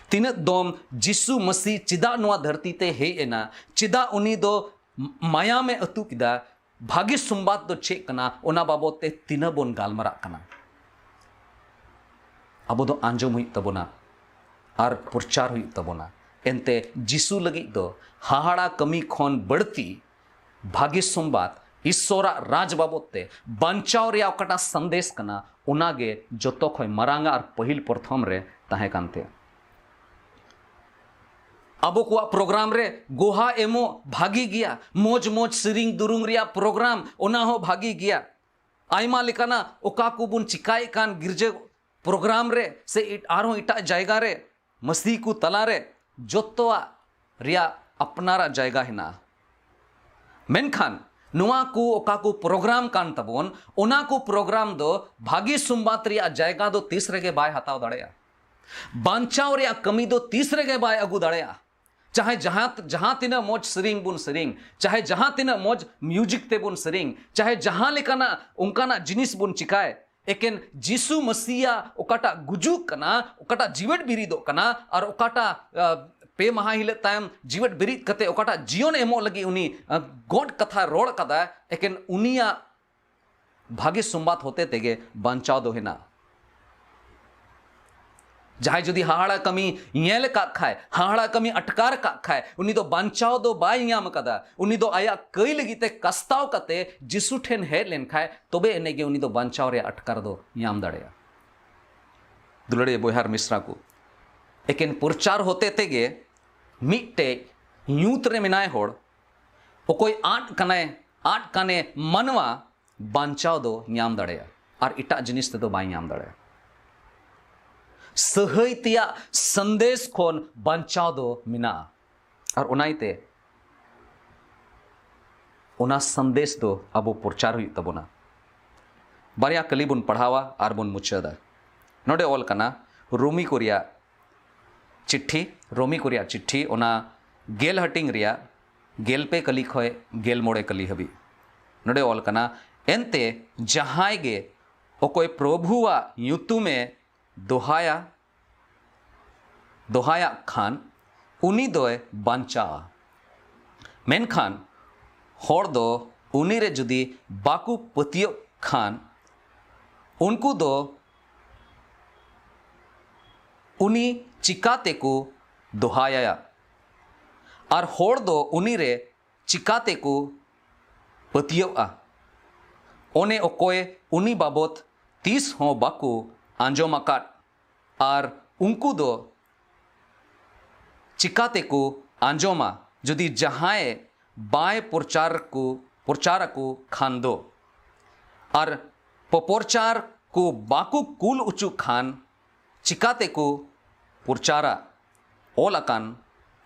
ᱛᱤᱱᱟᱹᱜ ᱫᱚᱢ ᱡᱤᱥᱩ ᱢᱟᱹᱥᱤ ᱪᱮᱫᱟᱜ ᱱᱚᱣᱟ ᱫᱷᱟᱹᱨᱛᱤ ᱛᱮ ᱦᱮᱡ ᱮᱱᱟ, ᱪᱮᱫᱟᱜ ᱩᱱᱤ ᱫᱚ ᱢᱟᱭᱟᱢᱮ ᱟᱹᱛᱩ ᱠᱮᱫᱟ, ᱵᱷᱟᱜᱮ ᱥᱚᱢᱵᱟᱫ ᱫᱚ ᱪᱮᱫ ᱠᱟᱱᱟ, ᱚᱱᱟ ᱵᱟᱵᱚᱫ ᱛᱮ ᱛᱤᱱᱟᱹᱜ ᱵᱚᱱ ᱜᱟᱞᱢᱟᱨᱟᱜ ᱠᱟᱱᱟ? ᱟᱵᱚ ᱫᱚ ᱟᱸᱡᱚᱢ ᱦᱩᱭᱩᱜ ᱛᱟᱵᱚᱱᱟ ᱟᱨ ᱯᱨᱚᱪᱟᱨ ᱦᱩᱭᱩᱜ ᱛᱟᱵᱚᱱᱟ᱾ ᱮᱱᱛᱮ ᱡᱤᱥᱩ ᱞᱟᱹᱜᱤᱫ ᱫᱚ ᱦᱟᱦᱟᱲᱟ ᱠᱟᱹᱢᱤ ᱠᱷᱚᱱ ᱵᱟᱹᱲᱛᱤ ᱵᱷᱟᱜᱮ ᱥᱚᱢᱵᱟᱫ, ᱤᱥᱥᱚᱨᱟᱜ ᱨᱟᱡᱽ ᱵᱟᱵᱚᱫ ᱛᱮ ᱵᱟᱧᱪᱟᱣ ᱨᱮᱭᱟᱜ ᱚᱠᱟᱴᱟᱜ ᱥᱟᱸᱫᱮᱥ ᱠᱟᱱᱟ, ᱚᱱᱟᱜᱮ ᱡᱚᱛᱚ ᱠᱷᱚᱱ ᱢᱟᱨᱟᱝᱟ ᱟᱨ ᱯᱟᱹᱦᱤᱞ ᱯᱨᱚᱛᱷᱚᱢ ᱨᱮ ᱛᱟᱦᱮᱸ ᱠᱟᱱ ᱛᱮ᱾ ᱟᱵᱚ ᱠᱚᱣᱟᱜ ᱯᱨᱳᱜᱨᱟᱢ ᱨᱮ ᱜᱚᱦᱟ ᱮᱢᱚᱜ ᱵᱷᱟᱜᱤ ᱜᱮᱭᱟ, ᱢᱚᱡᱽ ᱢᱚᱡᱽ ᱥᱮᱨᱮᱧ ᱫᱩᱨᱩᱢ ᱨᱮᱭᱟᱜ ᱯᱨᱳᱜᱨᱟᱢ, ᱚᱱᱟ ᱦᱚᱸ ᱵᱷᱟᱜᱤ ᱜᱮᱭᱟ᱾ ᱟᱭᱢᱟ ᱞᱮᱠᱟᱱᱟᱜ ᱚᱠᱟ ᱠᱚᱵᱚᱱ ᱪᱤᱠᱟᱭᱮᱫ ᱠᱟᱱ ᱜᱤᱨᱡᱟᱹ ᱯᱨᱳᱜᱨᱟᱢ ᱨᱮ ᱥᱮ ᱮᱴ-, ᱟᱨᱦᱚᱸ ᱮᱴᱟᱜ ᱡᱟᱭᱜᱟ ᱨᱮ, ᱢᱟᱹᱥᱤ ᱠᱚ ᱛᱟᱞᱟᱨᱮ, ᱡᱚᱛᱚᱣᱟᱜ ᱨᱮᱭᱟᱜ ᱟᱯᱱᱟᱨᱟᱜ ᱡᱟᱭᱜᱟ ᱦᱮᱱᱟᱜᱼᱟ᱾ ᱢᱮᱱᱠᱷᱟᱱ ᱱᱚᱣᱟ ᱠᱚ ᱚᱠᱟ ᱠᱚ ᱯᱨᱳᱜᱨᱟᱢ ᱠᱟᱱ ᱛᱟᱵᱚᱱ, ᱚᱱᱟ ᱠᱚ ᱯᱨᱳᱜᱨᱟᱢ ᱫᱚ ᱵᱷᱟᱜᱮ ᱥᱚᱢᱵᱟᱫ ᱨᱮᱭᱟᱜ ᱡᱟᱭᱜᱟ ᱫᱚ ᱛᱤᱥ ᱨᱮᱜᱮ ᱵᱟᱭ ᱦᱟᱛᱟᱣ ᱫᱟᱲᱮᱭᱟᱜᱼᱟ᱾ ᱵᱟᱧᱪᱟᱣ ᱨᱮᱭᱟᱜ ᱠᱟᱹᱢᱤ ᱫᱚ ᱛᱤᱥ ᱨᱮᱜᱮ ᱵᱟᱭ ᱟᱹᱜᱩ ᱫᱟᱲᱮᱭᱟᱜᱼᱟ᱾ ᱪᱟᱦᱮ ᱡᱟᱦᱟᱸ, ᱡᱟᱦᱟᱸ ᱛᱤᱱᱟᱹᱜ ᱢᱚᱡᱽ ᱥᱮᱨᱮᱧ ᱵᱚᱱ ᱥᱮᱨᱮᱧ, ᱪᱟᱦᱮ ᱡᱟᱦᱟᱸ ᱛᱤᱱᱟᱹᱜ ᱢᱚᱡᱽ ᱢᱤᱭᱩᱡᱤᱠ ᱛᱮᱵᱚᱱ ᱥᱮᱨᱮᱧ, ᱪᱟᱦᱮ ᱡᱟᱦᱟᱸ ᱞᱮᱠᱟᱱᱟᱜ ᱚᱱᱠᱟᱱᱟᱜ ᱡᱤᱱᱤᱥ ᱵᱚᱱ ᱪᱤᱠᱟᱭ, ᱮᱠᱮᱱ ᱡᱤᱥᱩ ᱢᱟᱹᱥᱤᱭᱟ ᱚᱠᱟᱴᱟᱜ ᱜᱩᱡᱩᱜ ᱠᱟᱱᱟ, ᱚᱠᱟᱴᱟᱜ ᱡᱤᱣᱮᱫ ᱵᱤᱨᱤᱫᱚᱜ ᱠᱟᱱᱟ, ᱟᱨ ᱚᱠᱟᱴᱟᱜ, ᱟ, ᱯᱮ ᱢᱟᱦᱟ ᱦᱤᱞᱳᱜ ᱛᱟᱭᱚᱢ ᱡᱤᱣᱮᱫ ᱵᱮᱨᱮᱫ ᱠᱟᱛᱮ ᱚᱠᱟᱴᱟᱜ ᱡᱤᱭᱚᱱ ᱮᱢᱚᱜ ᱞᱟᱹᱜᱤᱫ ᱩᱱᱤ ᱜᱚᱰ ᱠᱟᱛᱷᱟ ᱨᱚᱲ ᱠᱟᱫᱟ, ᱮᱠᱮᱱ ᱩᱱᱤᱭᱟᱜ ᱵᱷᱟᱜᱮ ᱥᱚᱢᱵᱟᱫ ᱦᱚᱛᱮ ᱛᱮᱜᱮ ᱵᱟᱧᱪᱟᱣ ᱫᱚ ᱦᱮᱱᱟᱜᱼᱟ᱾ ᱡᱟᱦᱟᱸᱭ ᱡᱩᱫᱤ ᱦᱟᱦᱟᱲᱟ ᱠᱟᱹᱢᱤ ᱧᱮᱞ ᱟᱠᱟᱫ ᱠᱷᱟᱭ, ᱦᱟᱦᱟᱲᱟ ᱠᱟᱹᱢᱤ ᱟᱴᱠᱟᱨ ᱟᱠᱟᱫ ᱠᱷᱟᱭ, ᱩᱱᱤ ᱫᱚ ᱵᱟᱧᱪᱟᱣ ᱫᱚ ᱵᱟᱭ ᱧᱟᱢ ᱟᱠᱟᱫᱟ᱾ ᱩᱱᱤ ᱫᱚ ᱟᱭᱟᱜ ᱠᱟᱹᱭ ᱞᱟᱹᱜᱤᱫ ᱛᱮ ᱠᱟᱥᱛᱟᱣ ᱠᱟᱛᱮ ᱡᱤᱥᱩ ᱴᱷᱮᱱ ᱦᱮᱡ ᱞᱮᱱᱠᱷᱟᱭ, ᱛᱚᱵᱮ ᱮᱱᱮ ᱜᱮ ᱩᱱᱤ ᱫᱚ ᱵᱟᱧᱪᱟᱣ ᱨᱮᱭᱟᱜ ᱟᱴᱠᱟᱨ ᱫᱚ ᱧᱟᱢ ᱫᱟᱲᱮᱭᱟᱜᱼᱟ᱾ ᱫᱩᱞᱟᱹᱲᱤᱭᱟᱹ ᱵᱚᱭᱦᱟᱨ ᱢᱤᱥᱨᱟ ᱠᱚ, ᱮᱠᱮᱱ ᱯᱨᱚᱪᱟᱨ ᱦᱚᱛᱮ ᱛᱮᱜᱮ ᱢᱤᱫᱴᱮᱡ ᱧᱩᱛ ᱨᱮ ᱢᱮᱱᱟᱭ ᱦᱚᱲ, ᱚᱠᱚᱭ ᱟᱫ ᱠᱟᱱᱟᱭ, ᱟᱫ ᱠᱟᱱᱮ ᱢᱟᱱᱣᱟ ᱵᱟᱧᱪᱟᱣ ᱫᱚ ᱧᱟᱢ ᱫᱟᱲᱮᱭᱟᱜᱼᱟ, ᱟᱨ ᱮᱴᱟᱜ ᱡᱤᱱᱤᱥ ᱛᱮᱫᱚ ᱵᱟᱭ ᱧᱟᱢ ᱫᱟᱲᱮᱭᱟᱜᱼᱟ᱾ ᱥᱟᱹᱦᱟᱹᱭ ᱛᱮᱭᱟᱜ ᱥᱟᱸᱫᱮᱥ ᱠᱷᱚᱱ ᱵᱟᱧᱪᱟᱣ ᱫᱚ ᱢᱮᱱᱟᱜᱼᱟ᱾ ᱟᱨ ᱚᱱᱟ ᱤᱭᱟᱹᱛᱮ ᱚᱱᱟ ᱥᱟᱸᱫᱮᱥ ᱫᱚ ᱟᱵᱚ ᱯᱨᱚᱪᱟᱨ ᱦᱩᱭᱩᱜ ᱛᱟᱵᱚᱱᱟ᱾ ᱵᱟᱨᱭᱟ ᱠᱟᱹᱞᱤ ᱵᱚᱱ ᱯᱟᱲᱦᱟᱣᱟ ᱟᱨ ᱵᱚᱱ ᱢᱩᱪᱟᱹᱫᱟ᱾ ᱱᱚᱰᱮ ᱚᱞ ᱠᱟᱱᱟ, ᱨᱳᱢᱤ ᱠᱚ ᱨᱮᱭᱟᱜ ᱪᱤᱴᱷᱤ, ᱨᱳᱢᱤ ᱠᱚ ᱨᱮᱭᱟᱜ ᱪᱤᱴᱷᱤ, ᱚᱱᱟ ᱜᱮᱞ ᱦᱟᱹᱴᱤᱧ ᱨᱮᱭᱟᱜ ᱜᱮᱞ ᱯᱮ ᱠᱟᱹᱞᱤ ᱠᱷᱚᱱ ᱜᱮᱞ ᱢᱚᱬᱮ ᱠᱟᱹᱞᱤ ᱦᱟᱹᱵᱤᱡ᱾ ᱱᱚᱰᱮ ᱚᱞ ᱠᱟᱱᱟ, ᱮᱱᱛᱮ ᱡᱟᱦᱟᱸᱭ ᱜᱮ ᱚᱠᱚᱭ ᱯᱨᱚᱵᱷᱩᱣᱟᱜ ᱧᱩᱛᱩᱢᱮ ᱫᱚᱦᱟᱭᱟ, ᱫᱚᱦᱟᱭᱟᱜ ᱠᱷᱟᱱ, ᱩᱱᱤ ᱫᱚᱭ ᱵᱟᱧᱪᱟᱜᱼᱟ᱾ ᱢᱮᱱᱠᱷᱟᱱ ᱦᱚᱲ ᱫᱚ ᱩᱱᱤ ᱨᱮ ᱡᱩᱫᱤ ᱵᱟᱠᱚ ᱯᱟᱹᱛᱭᱟᱹᱜ ᱠᱷᱟᱱ, ᱩᱱᱠᱩ ᱫᱚ ᱩᱱᱤ ᱪᱤᱠᱟ ᱛᱮᱠᱚ ᱫᱚᱦᱟᱭᱟ? ᱟᱨ ᱦᱚᱲ ᱫᱚ ᱩᱱᱤ ᱨᱮ ᱪᱤᱠᱟ ᱛᱮᱠᱚ ᱯᱟᱹᱛᱭᱟᱹᱜᱼᱟ? ᱚᱱᱮ ᱚᱠᱚᱭ ᱩᱱᱤ ᱵᱟᱵᱚᱛ ᱛᱤᱥ ᱦᱚᱸ ᱵᱟᱠᱚ ᱟᱸᱡᱚᱢ ᱟᱠᱟᱫ, ᱟᱨ ᱩᱱᱠᱩ ᱫᱚ ᱪᱤᱠᱟ ᱛᱮᱠᱚ ᱟᱸᱡᱚᱢᱟ, ᱡᱩᱫᱤ ᱡᱟᱦᱟᱸᱭ ᱵᱟᱭ ᱯᱨᱚᱪᱟᱨ ᱠᱚ, ᱯᱨᱚᱪᱟᱨ ᱟᱠᱚ ᱠᱷᱟᱱ ᱫᱚ? ᱟᱨ ᱯᱚᱯᱨᱚᱪᱟᱨ ᱠᱚ ᱵᱟᱠᱚ ᱠᱩᱞ ᱚᱪᱚᱜ ᱠᱷᱟᱱ, ᱪᱤᱠᱟ ᱛᱮᱠᱚ ᱯᱨᱚᱪᱟᱨᱟ? ᱚᱞ ᱟᱠᱟᱱ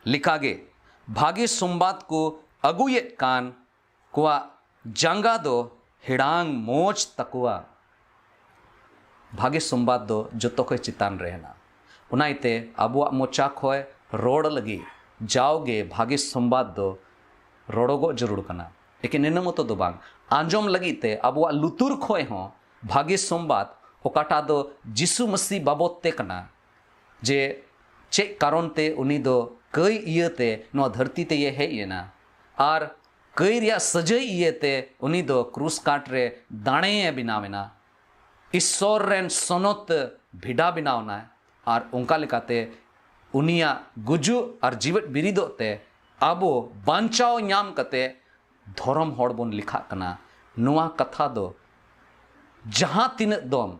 ᱞᱮᱠᱟᱜᱮ, ᱵᱷᱟᱜᱮ ᱥᱚᱢᱵᱟᱫ ᱠᱚ ᱟᱹᱜᱩᱭᱮᱫ ᱠᱟᱱ ᱠᱚᱣᱟᱜ ᱡᱟᱸᱜᱟ ᱫᱚ ᱦᱤᱲᱟᱝ ᱢᱚᱡᱽ ᱛᱟᱠᱚᱣᱟ᱾ ᱵᱷᱟᱜᱮ ᱥᱚᱢᱵᱟᱫ ᱫᱚ ᱡᱚᱛᱚ ᱠᱷᱚᱡ ᱪᱮᱛᱟᱱ ᱨᱮ ᱦᱮᱱᱟᱜᱼᱟ᱾ ᱚᱱᱟ ᱤᱭᱟᱹᱛᱮ ᱟᱵᱚᱣᱟᱜ ᱢᱚᱪᱟ ᱠᱷᱚᱡ ᱨᱚᱲ ᱞᱟᱹᱜᱤᱫ ᱡᱟᱣᱜᱮ ᱵᱷᱟᱜᱮ ᱥᱚᱢᱵᱟᱫ ᱫᱚ ᱨᱚᱲᱚᱜᱚᱜ ᱡᱟᱹᱨᱩᱲ ᱠᱟᱱᱟ᱾ ᱮᱠᱮᱱ ᱤᱱᱟᱹ ᱢᱚᱛᱚ ᱫᱚ ᱵᱟᱝ, ᱟᱸᱡᱚᱢ ᱞᱟᱹᱜᱤᱫ ᱛᱮ ᱟᱵᱚᱣᱟᱜ ᱞᱩᱛᱩᱨ ᱠᱷᱚᱡ ᱦᱚᱸ ᱵᱷᱟᱜᱮ ᱥᱚᱢᱵᱟᱫ, ᱚᱠᱟᱴᱟᱜ ᱫᱚ ᱡᱤᱥᱩ ᱢᱟᱹᱥᱤ ᱵᱟᱵᱚᱛ ᱛᱮ ᱠᱟᱱᱟ, ᱡᱮ ᱪᱮᱫ ᱠᱟᱨᱚᱱ ᱛᱮ ᱩᱱᱤ ᱫᱚ ᱠᱟᱹᱭ ᱤᱭᱟᱹᱛᱮ ᱱᱚᱣᱟ ᱫᱷᱟᱹᱨᱛᱤ ᱛᱮᱭᱮ ᱦᱮᱡ ᱮᱱᱟ ᱟᱨ ᱠᱟᱹᱭ ᱨᱮᱭᱟᱜ ᱥᱟᱹᱡᱟᱹᱭ ᱤᱭᱟᱹᱛᱮ ᱩᱱᱤ ᱫᱚ ᱠᱨᱩᱥ ᱠᱟᱴ ᱨᱮ ᱫᱟᱲᱮᱭᱮ ᱵᱮᱱᱟᱣ ᱮᱱᱟ᱾ ᱤᱥᱥᱚᱨ ᱨᱮᱱ ᱥᱚᱱᱚᱛ ᱵᱷᱮᱰᱟ ᱵᱮᱱᱟᱣ ᱮᱱᱟᱭ ᱟᱨ ᱚᱱᱠᱟ ᱞᱮᱠᱟᱛᱮ ᱩᱱᱤᱭᱟᱜ ᱜᱩᱡᱩᱜ ᱟᱨ ᱡᱤᱣᱮᱫ ᱵᱤᱨᱤᱫᱚᱜ ᱛᱮ ᱟᱵᱚ ᱵᱟᱧᱪᱟᱣ ᱧᱟᱢ ᱠᱟᱛᱮ ᱫᱷᱚᱨᱚᱢ ᱦᱚᱲ ᱵᱚᱱ ᱞᱮᱠᱷᱟᱜ ᱠᱟᱱᱟ᱾ ᱱᱚᱣᱟ ᱠᱟᱛᱷᱟ ᱫᱚ ᱡᱟᱦᱟᱸ ᱛᱤᱱᱟᱹᱜ ᱫᱚᱢ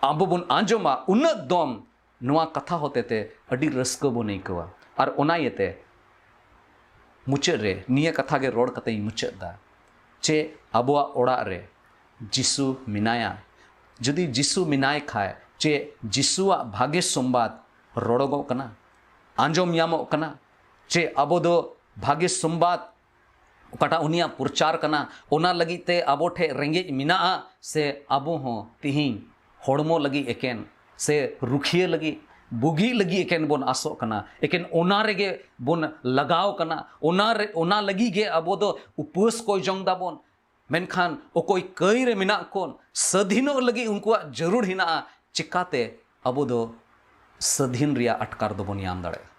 ᱟᱵᱚ ᱵᱚᱱ ᱟᱸᱡᱚᱢᱟ, ᱩᱱᱟᱹᱜ ᱫᱚᱢ ᱱᱚᱣᱟ ᱠᱟᱛᱷᱟ ᱦᱚᱛᱮᱛᱮ ᱟᱹᱰᱤ ᱨᱟᱹᱥᱠᱟᱹ ᱵᱚᱱ ᱟᱹᱭᱠᱟᱹᱣᱟ᱾ ᱟᱨ ᱚᱱᱟ ᱤᱭᱟᱹᱛᱮ ᱢᱩᱪᱟᱹᱫ ᱨᱮ ᱱᱤᱭᱟᱹ ᱠᱟᱛᱷᱟ ᱜᱮ ᱨᱚᱲ ᱠᱟᱛᱮ ᱤᱧ ᱢᱩᱪᱟᱹᱫ ᱫᱟ, ᱪᱮ ᱟᱵᱚᱣᱟᱜ ᱚᱲᱟᱜ ᱨᱮ ᱡᱤᱥᱩ ᱢᱮᱱᱟᱭᱟ? ᱡᱩᱫᱤ ᱡᱤᱥᱩ ᱢᱮᱱᱟᱭ ᱠᱷᱟᱡ, ᱪᱮ ᱡᱤᱥᱩᱣᱟᱜ ᱵᱷᱟᱜᱮ ᱥᱚᱢᱵᱟᱫ ᱨᱚᱲᱚᱜᱚᱜ ᱠᱟᱱᱟ, ᱟᱸᱡᱚᱢ ᱧᱟᱢᱚᱜ ᱠᱟᱱᱟ? ᱪᱮ ᱟᱵᱚ ᱫᱚ ᱵᱷᱟᱜᱮ ᱥᱚᱢᱵᱟᱫ ᱚᱠᱟᱴᱟᱜ ᱩᱱᱤᱭᱟᱜ ᱯᱨᱚᱪᱟᱨ ᱠᱟᱱᱟ, ᱚᱱᱟ ᱞᱟᱹᱜᱤᱫ ᱛᱮ ᱟᱵᱚ ᱴᱷᱮᱡ ᱨᱮᱸᱜᱮᱡ ᱢᱮᱱᱟᱜᱼᱟ? ᱥᱮ ᱟᱵᱚ ᱦᱚᱸ ᱛᱤᱦᱤᱧ ᱦᱚᱲᱢᱚ ᱞᱟᱹᱜᱤᱫ ᱮᱠᱮᱱ ᱥᱮ ᱨᱩᱠᱷᱤᱭᱟᱹ ᱞᱟᱹᱜᱤᱫ, ᱵᱩᱜᱤ ᱞᱟᱹᱜᱤᱫ ᱮᱠᱮᱱ ᱵᱚᱱ ᱟᱥᱚᱜ ᱠᱟᱱᱟ, ᱮᱠᱮᱱ ᱚᱱᱟ ᱨᱮᱜᱮ ᱵᱚᱱ ᱞᱟᱜᱟᱣ ᱠᱟᱱᱟ, ᱚᱱᱟ ᱨᱮ, ᱚᱱᱟ ᱞᱟᱹᱜᱤᱫ ᱜᱮ ᱟᱵᱚ ᱫᱚ ᱩᱯᱟᱹᱥ ᱠᱚᱭ ᱡᱚᱝ ᱫᱟᱵᱚᱱ? ᱢᱮᱱᱠᱷᱟᱱ ᱚᱠᱚᱭ ᱠᱟᱹᱭ ᱨᱮ ᱢᱮᱱᱟᱜ ᱠᱚ, ᱥᱟᱹᱫᱷᱤᱱᱚᱜ ᱞᱟᱹᱜᱤᱫ ᱩᱱᱠᱩᱣᱟᱜ ᱡᱟᱹᱨᱩᱲ ᱦᱮᱱᱟᱜᱼᱟ, ᱪᱤᱠᱟᱛᱮ ᱟᱵᱚ ᱫᱚ ᱥᱟᱹᱫᱷᱤᱱ ᱨᱮᱭᱟᱜ ᱟᱴᱠᱟᱨ ᱫᱚᱵᱚᱱ ᱧᱟᱢ ᱫᱟᱲᱮᱭᱟᱜᱼᱟ?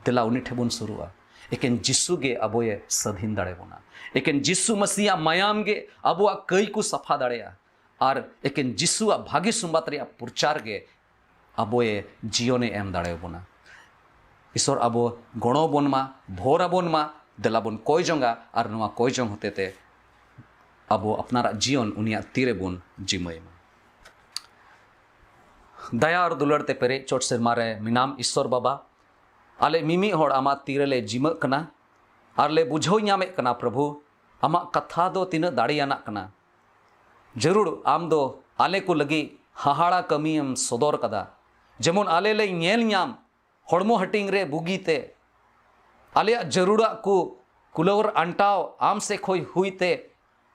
ᱫᱮᱞᱟ ᱩᱱᱤ ᱴᱷᱮᱱ ᱵᱚᱱ ᱥᱩᱨᱩᱜᱼᱟ᱾ ᱮᱠᱮᱱ ᱡᱤᱥᱩ ᱜᱮ ᱟᱵᱚᱭᱮ ᱥᱟᱹᱫᱷᱤᱱ ᱫᱟᱲᱮ ᱵᱚᱱᱟ᱾ ᱮᱠᱮᱱ ᱡᱤᱥᱩ ᱢᱟᱹᱥᱤᱭᱟᱜ ᱢᱟᱭᱟᱢ ᱜᱮ ᱟᱵᱚᱣᱟᱜ ᱠᱟᱹᱭ ᱠᱚ ᱥᱟᱯᱷᱟ ᱫᱟᱲᱮᱭᱟᱜᱼᱟ᱾ ᱟᱨ ᱮᱠᱮᱱ ᱡᱤᱥᱩᱣᱟᱜ ᱵᱷᱟᱜᱮ ᱥᱚᱢᱵᱟᱫ ᱨᱮᱭᱟᱜ ᱯᱨᱚᱪᱟᱨ ᱜᱮ ᱟᱵᱚᱭᱮ ᱡᱤᱭᱚᱱᱮ ᱮᱢ ᱫᱟᱲᱮᱭᱟᱵᱚᱱᱟ᱾ ᱤᱥᱚᱨ ᱟᱵᱚ ᱜᱚᱲᱚ ᱵᱚᱱ ᱢᱟ, ᱵᱷᱳᱨ ᱟᱵᱚᱱ ᱢᱟ, ᱫᱮᱞᱟ ᱵᱚᱱ ᱠᱚᱭ ᱡᱚᱝᱟ ᱟᱨ ᱱᱚᱣᱟ ᱠᱚᱭ ᱡᱚᱝ ᱦᱚᱛᱮᱛᱮ ᱟᱵᱚ ᱟᱯᱱᱟᱨᱟᱜ ᱡᱤᱭᱚᱱ ᱩᱱᱤᱭᱟᱜ ᱛᱤ ᱨᱮᱵᱚᱱ ᱡᱤᱢᱟᱹᱭ ᱢᱟ᱾ ᱫᱟᱭᱟ ᱟᱨ ᱫᱩᱞᱟᱹᱲ ᱛᱮ ᱯᱮᱨᱮᱡ ᱪᱚᱴ ᱥᱮᱨᱢᱟ ᱨᱮ ᱢᱮᱱᱟᱢ ᱤᱥᱚᱨ ᱵᱟᱵᱟ, ᱟᱞᱮ ᱢᱤᱢᱤᱫ ᱦᱚᱲ ᱟᱢᱟᱜ ᱛᱤ ᱨᱮᱞᱮ ᱡᱤᱢᱟᱹᱜ ᱠᱟᱱᱟ ᱟᱨ ᱞᱮ ᱵᱩᱡᱷᱟᱹᱣ ᱧᱟᱢᱮᱫ ᱠᱟᱱᱟ ᱯᱨᱚᱵᱷᱩ, ᱟᱢᱟᱜ ᱠᱟᱛᱷᱟ ᱫᱚ ᱛᱤᱱᱟᱹᱜ ᱫᱟᱲᱮᱭᱟᱱᱟᱜ ᱠᱟᱱᱟ᱾ ᱡᱟᱹᱨᱩᱲ ᱟᱢ ᱫᱚ ᱟᱞᱮ ᱠᱚ ᱞᱟᱹᱜᱤᱫ ᱦᱟᱦᱟᱲᱟ ᱠᱟᱹᱢᱤᱭᱮᱢ ᱥᱚᱫᱚᱨ ᱠᱟᱫᱟ, ᱡᱮᱢᱚᱱ ᱟᱞᱮ ᱞᱮ ᱧᱮᱞ ᱧᱟᱢ ᱦᱚᱲᱢᱚ ᱦᱟᱹᱴᱤᱧ ᱨᱮ ᱵᱩᱜᱤ ᱛᱮ ᱟᱞᱮᱭᱟᱜ ᱡᱟᱹᱨᱩᱲᱟᱜ ᱠᱚ ᱠᱩᱞᱟᱹᱣ ᱟᱨ ᱟᱱᱴᱟᱣ ᱟᱢ ᱥᱮᱫ ᱠᱷᱚᱡ ᱦᱩᱭ ᱛᱮ,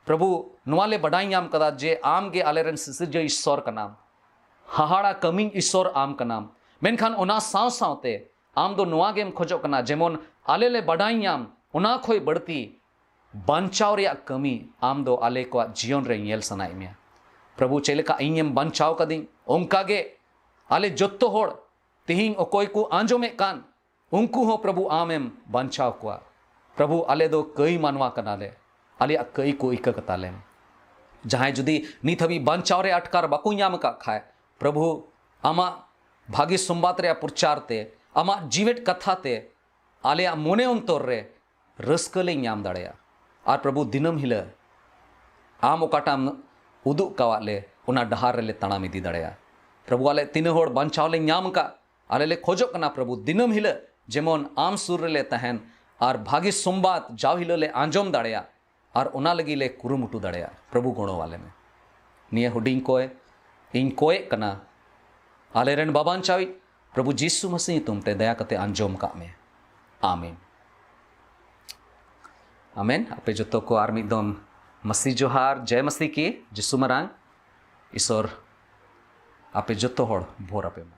ᱯᱨᱚᱵᱷᱩ, ᱱᱚᱣᱟ ᱞᱮ ᱵᱟᱰᱟᱭ ᱧᱟᱢ ᱠᱟᱫᱟ ᱡᱮ ᱟᱢ ᱜᱮ ᱟᱞᱮ ᱨᱮᱱ ᱥᱤᱥᱤᱨᱡᱟᱹ ᱤᱥᱥᱚᱨ ᱠᱟᱱᱟᱢ, ᱦᱟᱦᱟᱲᱟ ᱠᱟᱹᱢᱤ ᱤᱥᱥᱚᱨ ᱟᱢ ᱠᱟᱱᱟᱢ᱾ ᱢᱮᱱᱠᱷᱟᱱ ᱚᱱᱟ ᱥᱟᱶ ᱥᱟᱶᱛᱮ ᱟᱢ ᱫᱚ ᱱᱚᱣᱟ ᱜᱮᱢ ᱠᱷᱚᱡᱚᱜ ᱠᱟᱱᱟ, ᱡᱮᱢᱚᱱ ᱟᱞᱮ ᱞᱮ ᱵᱟᱰᱟᱭ ᱧᱟᱢ, ᱚᱱᱟ ᱠᱷᱚᱡ ᱵᱟᱹᱲᱛᱤ ᱵᱟᱧᱪᱟᱣ ᱨᱮᱭᱟᱜ ᱠᱟᱹᱢᱤ ᱟᱢ ᱫᱚ ᱟᱞᱮ ᱠᱚᱣᱟᱜ ᱡᱤᱭᱚᱱ ᱨᱮ ᱧᱮᱞ ᱥᱟᱱᱟᱭᱮᱫ ᱢᱮᱭᱟ᱾ ᱯᱨᱚᱵᱷᱩ, ᱪᱮᱫ ᱞᱮᱠᱟ ᱤᱧᱮᱢ ᱵᱟᱧᱪᱟᱣ ᱠᱟᱫᱤᱧ, ᱚᱱᱠᱟ ᱜᱮ ᱟᱞᱮ ᱡᱚᱛᱚ ᱦᱚᱲ ᱛᱮᱦᱮᱧ ᱚᱠᱚᱭ ᱠᱚ ᱟᱸᱡᱚᱢᱮᱫ ᱠᱟᱱ, ᱩᱱᱠᱩ ᱦᱚᱸ ᱯᱨᱚᱵᱷᱩ ᱟᱢᱮᱢ ᱵᱟᱧᱪᱟᱣ ᱠᱚᱣᱟ᱾ ᱯᱨᱚᱵᱷᱩ, ᱟᱞᱮ ᱫᱚ ᱠᱟᱹᱭ ᱢᱟᱱᱣᱟ ᱠᱟᱱᱟᱞᱮ, ᱟᱞᱮᱭᱟᱜ ᱠᱟᱹᱭ ᱠᱚ ᱤᱠᱟᱹ ᱠᱟᱛᱟᱞᱮᱢ᱾ ᱡᱟᱦᱟᱸᱭ ᱡᱩᱫᱤ ᱱᱤᱛ ᱦᱟᱹᱵᱤᱡ ᱵᱟᱧᱪᱟᱣ ᱨᱮ ᱟᱴᱠᱟᱨ ᱵᱟᱠᱚ ᱧᱟᱢ ᱟᱠᱟᱫ ᱠᱷᱟᱡ, ᱯᱨᱚᱵᱷᱩ, ᱟᱢᱟᱜ ᱵᱷᱟᱹᱜᱤ ᱥᱚᱢᱵᱟᱫ ᱨᱮᱭᱟᱜ ᱯᱨᱚᱪᱟᱨ ᱛᱮ, ᱟᱢᱟᱜ ᱡᱤᱣᱮᱫ ᱠᱟᱛᱷᱟ ᱛᱮ ᱟᱞᱮᱭᱟᱜ ᱢᱚᱱᱮ ᱚᱱᱛᱚᱨ ᱨᱮ ᱨᱟᱹᱥᱠᱟᱹ ᱞᱮ ᱧᱟᱢ ᱫᱟᱲᱮᱭᱟᱜᱼᱟ᱾ ᱟᱨ ᱯᱨᱚᱵᱷᱩ, ᱫᱤᱱᱟᱹᱢ ᱦᱤᱞᱳᱜ ᱟᱢ ᱚᱠᱟᱴᱟᱜ ᱮᱢ ᱩᱫᱩᱜ ᱠᱟᱣᱟᱫ ᱞᱮ, ᱚᱱᱟ ᱰᱟᱦᱟᱨ ᱨᱮᱞᱮ ᱛᱟᱲᱟᱢ ᱤᱫᱤ ᱫᱟᱲᱮᱭᱟᱜᱼᱟ᱾ ᱯᱨᱚᱵᱷᱩ, ᱟᱞᱮ ᱛᱤᱱᱟᱹᱜ ᱦᱚᱲ ᱵᱟᱧᱪᱟᱣ ᱞᱮ ᱧᱟᱢ ᱟᱠᱟᱫ, ᱟᱞᱮ ᱞᱮ ᱠᱷᱚᱡᱚᱜ ᱠᱟᱱᱟ ᱯᱨᱚᱵᱷᱩ, ᱫᱤᱱᱟᱹᱢ ᱦᱤᱞᱳᱜ ᱡᱮᱢᱚᱱ ᱟᱢ ᱥᱩᱨ ᱨᱮᱞᱮ ᱛᱟᱦᱮᱱ ᱟᱨ ᱵᱷᱟᱹᱜᱤ ᱥᱚᱢᱵᱟᱫ ᱡᱟᱣ ᱦᱤᱞᱳᱜ ᱞᱮ ᱟᱸᱡᱚᱢ ᱫᱟᱲᱮᱭᱟᱜ ᱟᱨ ᱚᱱᱟ ᱞᱟᱹᱜᱤᱫ ᱞᱮ ᱠᱩᱨᱩᱢᱩᱴᱩ ᱫᱟᱲᱮᱭᱟᱜ᱾ ᱯᱨᱚᱵᱷᱩ, ᱜᱚᱲᱚ ᱟᱞᱮ ᱢᱮ᱾ ᱱᱤᱭᱟᱹ ᱦᱩᱰᱤᱧ ᱠᱚᱭ ᱤᱧ ᱠᱚᱭᱮᱜ ᱠᱟᱱᱟ, ᱟᱞᱮᱨᱮᱱ ᱵᱟᱵᱟᱧᱪᱟᱣᱤᱡ ᱯᱨᱚᱵᱷᱩ ᱡᱤᱥᱩ ᱢᱟᱹᱥᱤ ᱧᱩᱛᱩᱢ ᱛᱮ ᱫᱟᱭᱟ ᱠᱟᱛᱮ ᱟᱸᱡᱚᱢ ᱠᱟᱜ ᱢᱮ᱾ ᱟᱢᱮᱱ᱾ ᱟᱢᱮᱱ᱾ ᱟᱯᱮ ᱡᱚᱛᱚ ᱠᱚ ᱟᱨ ᱢᱤᱫ ᱫᱚᱢ ᱢᱟᱹᱥᱤ ᱡᱚᱦᱟᱨ, ᱡᱟᱭ ᱢᱟᱹᱥᱤ ᱠᱤ, ᱡᱤᱥᱩ ᱢᱟᱨᱟᱝ᱾ ᱤᱥᱚᱨ ᱟᱯᱮ ᱡᱚᱛᱚ ᱦᱚᱲ ᱵᱷᱳᱨ ᱟᱯᱮ ᱢᱟ᱾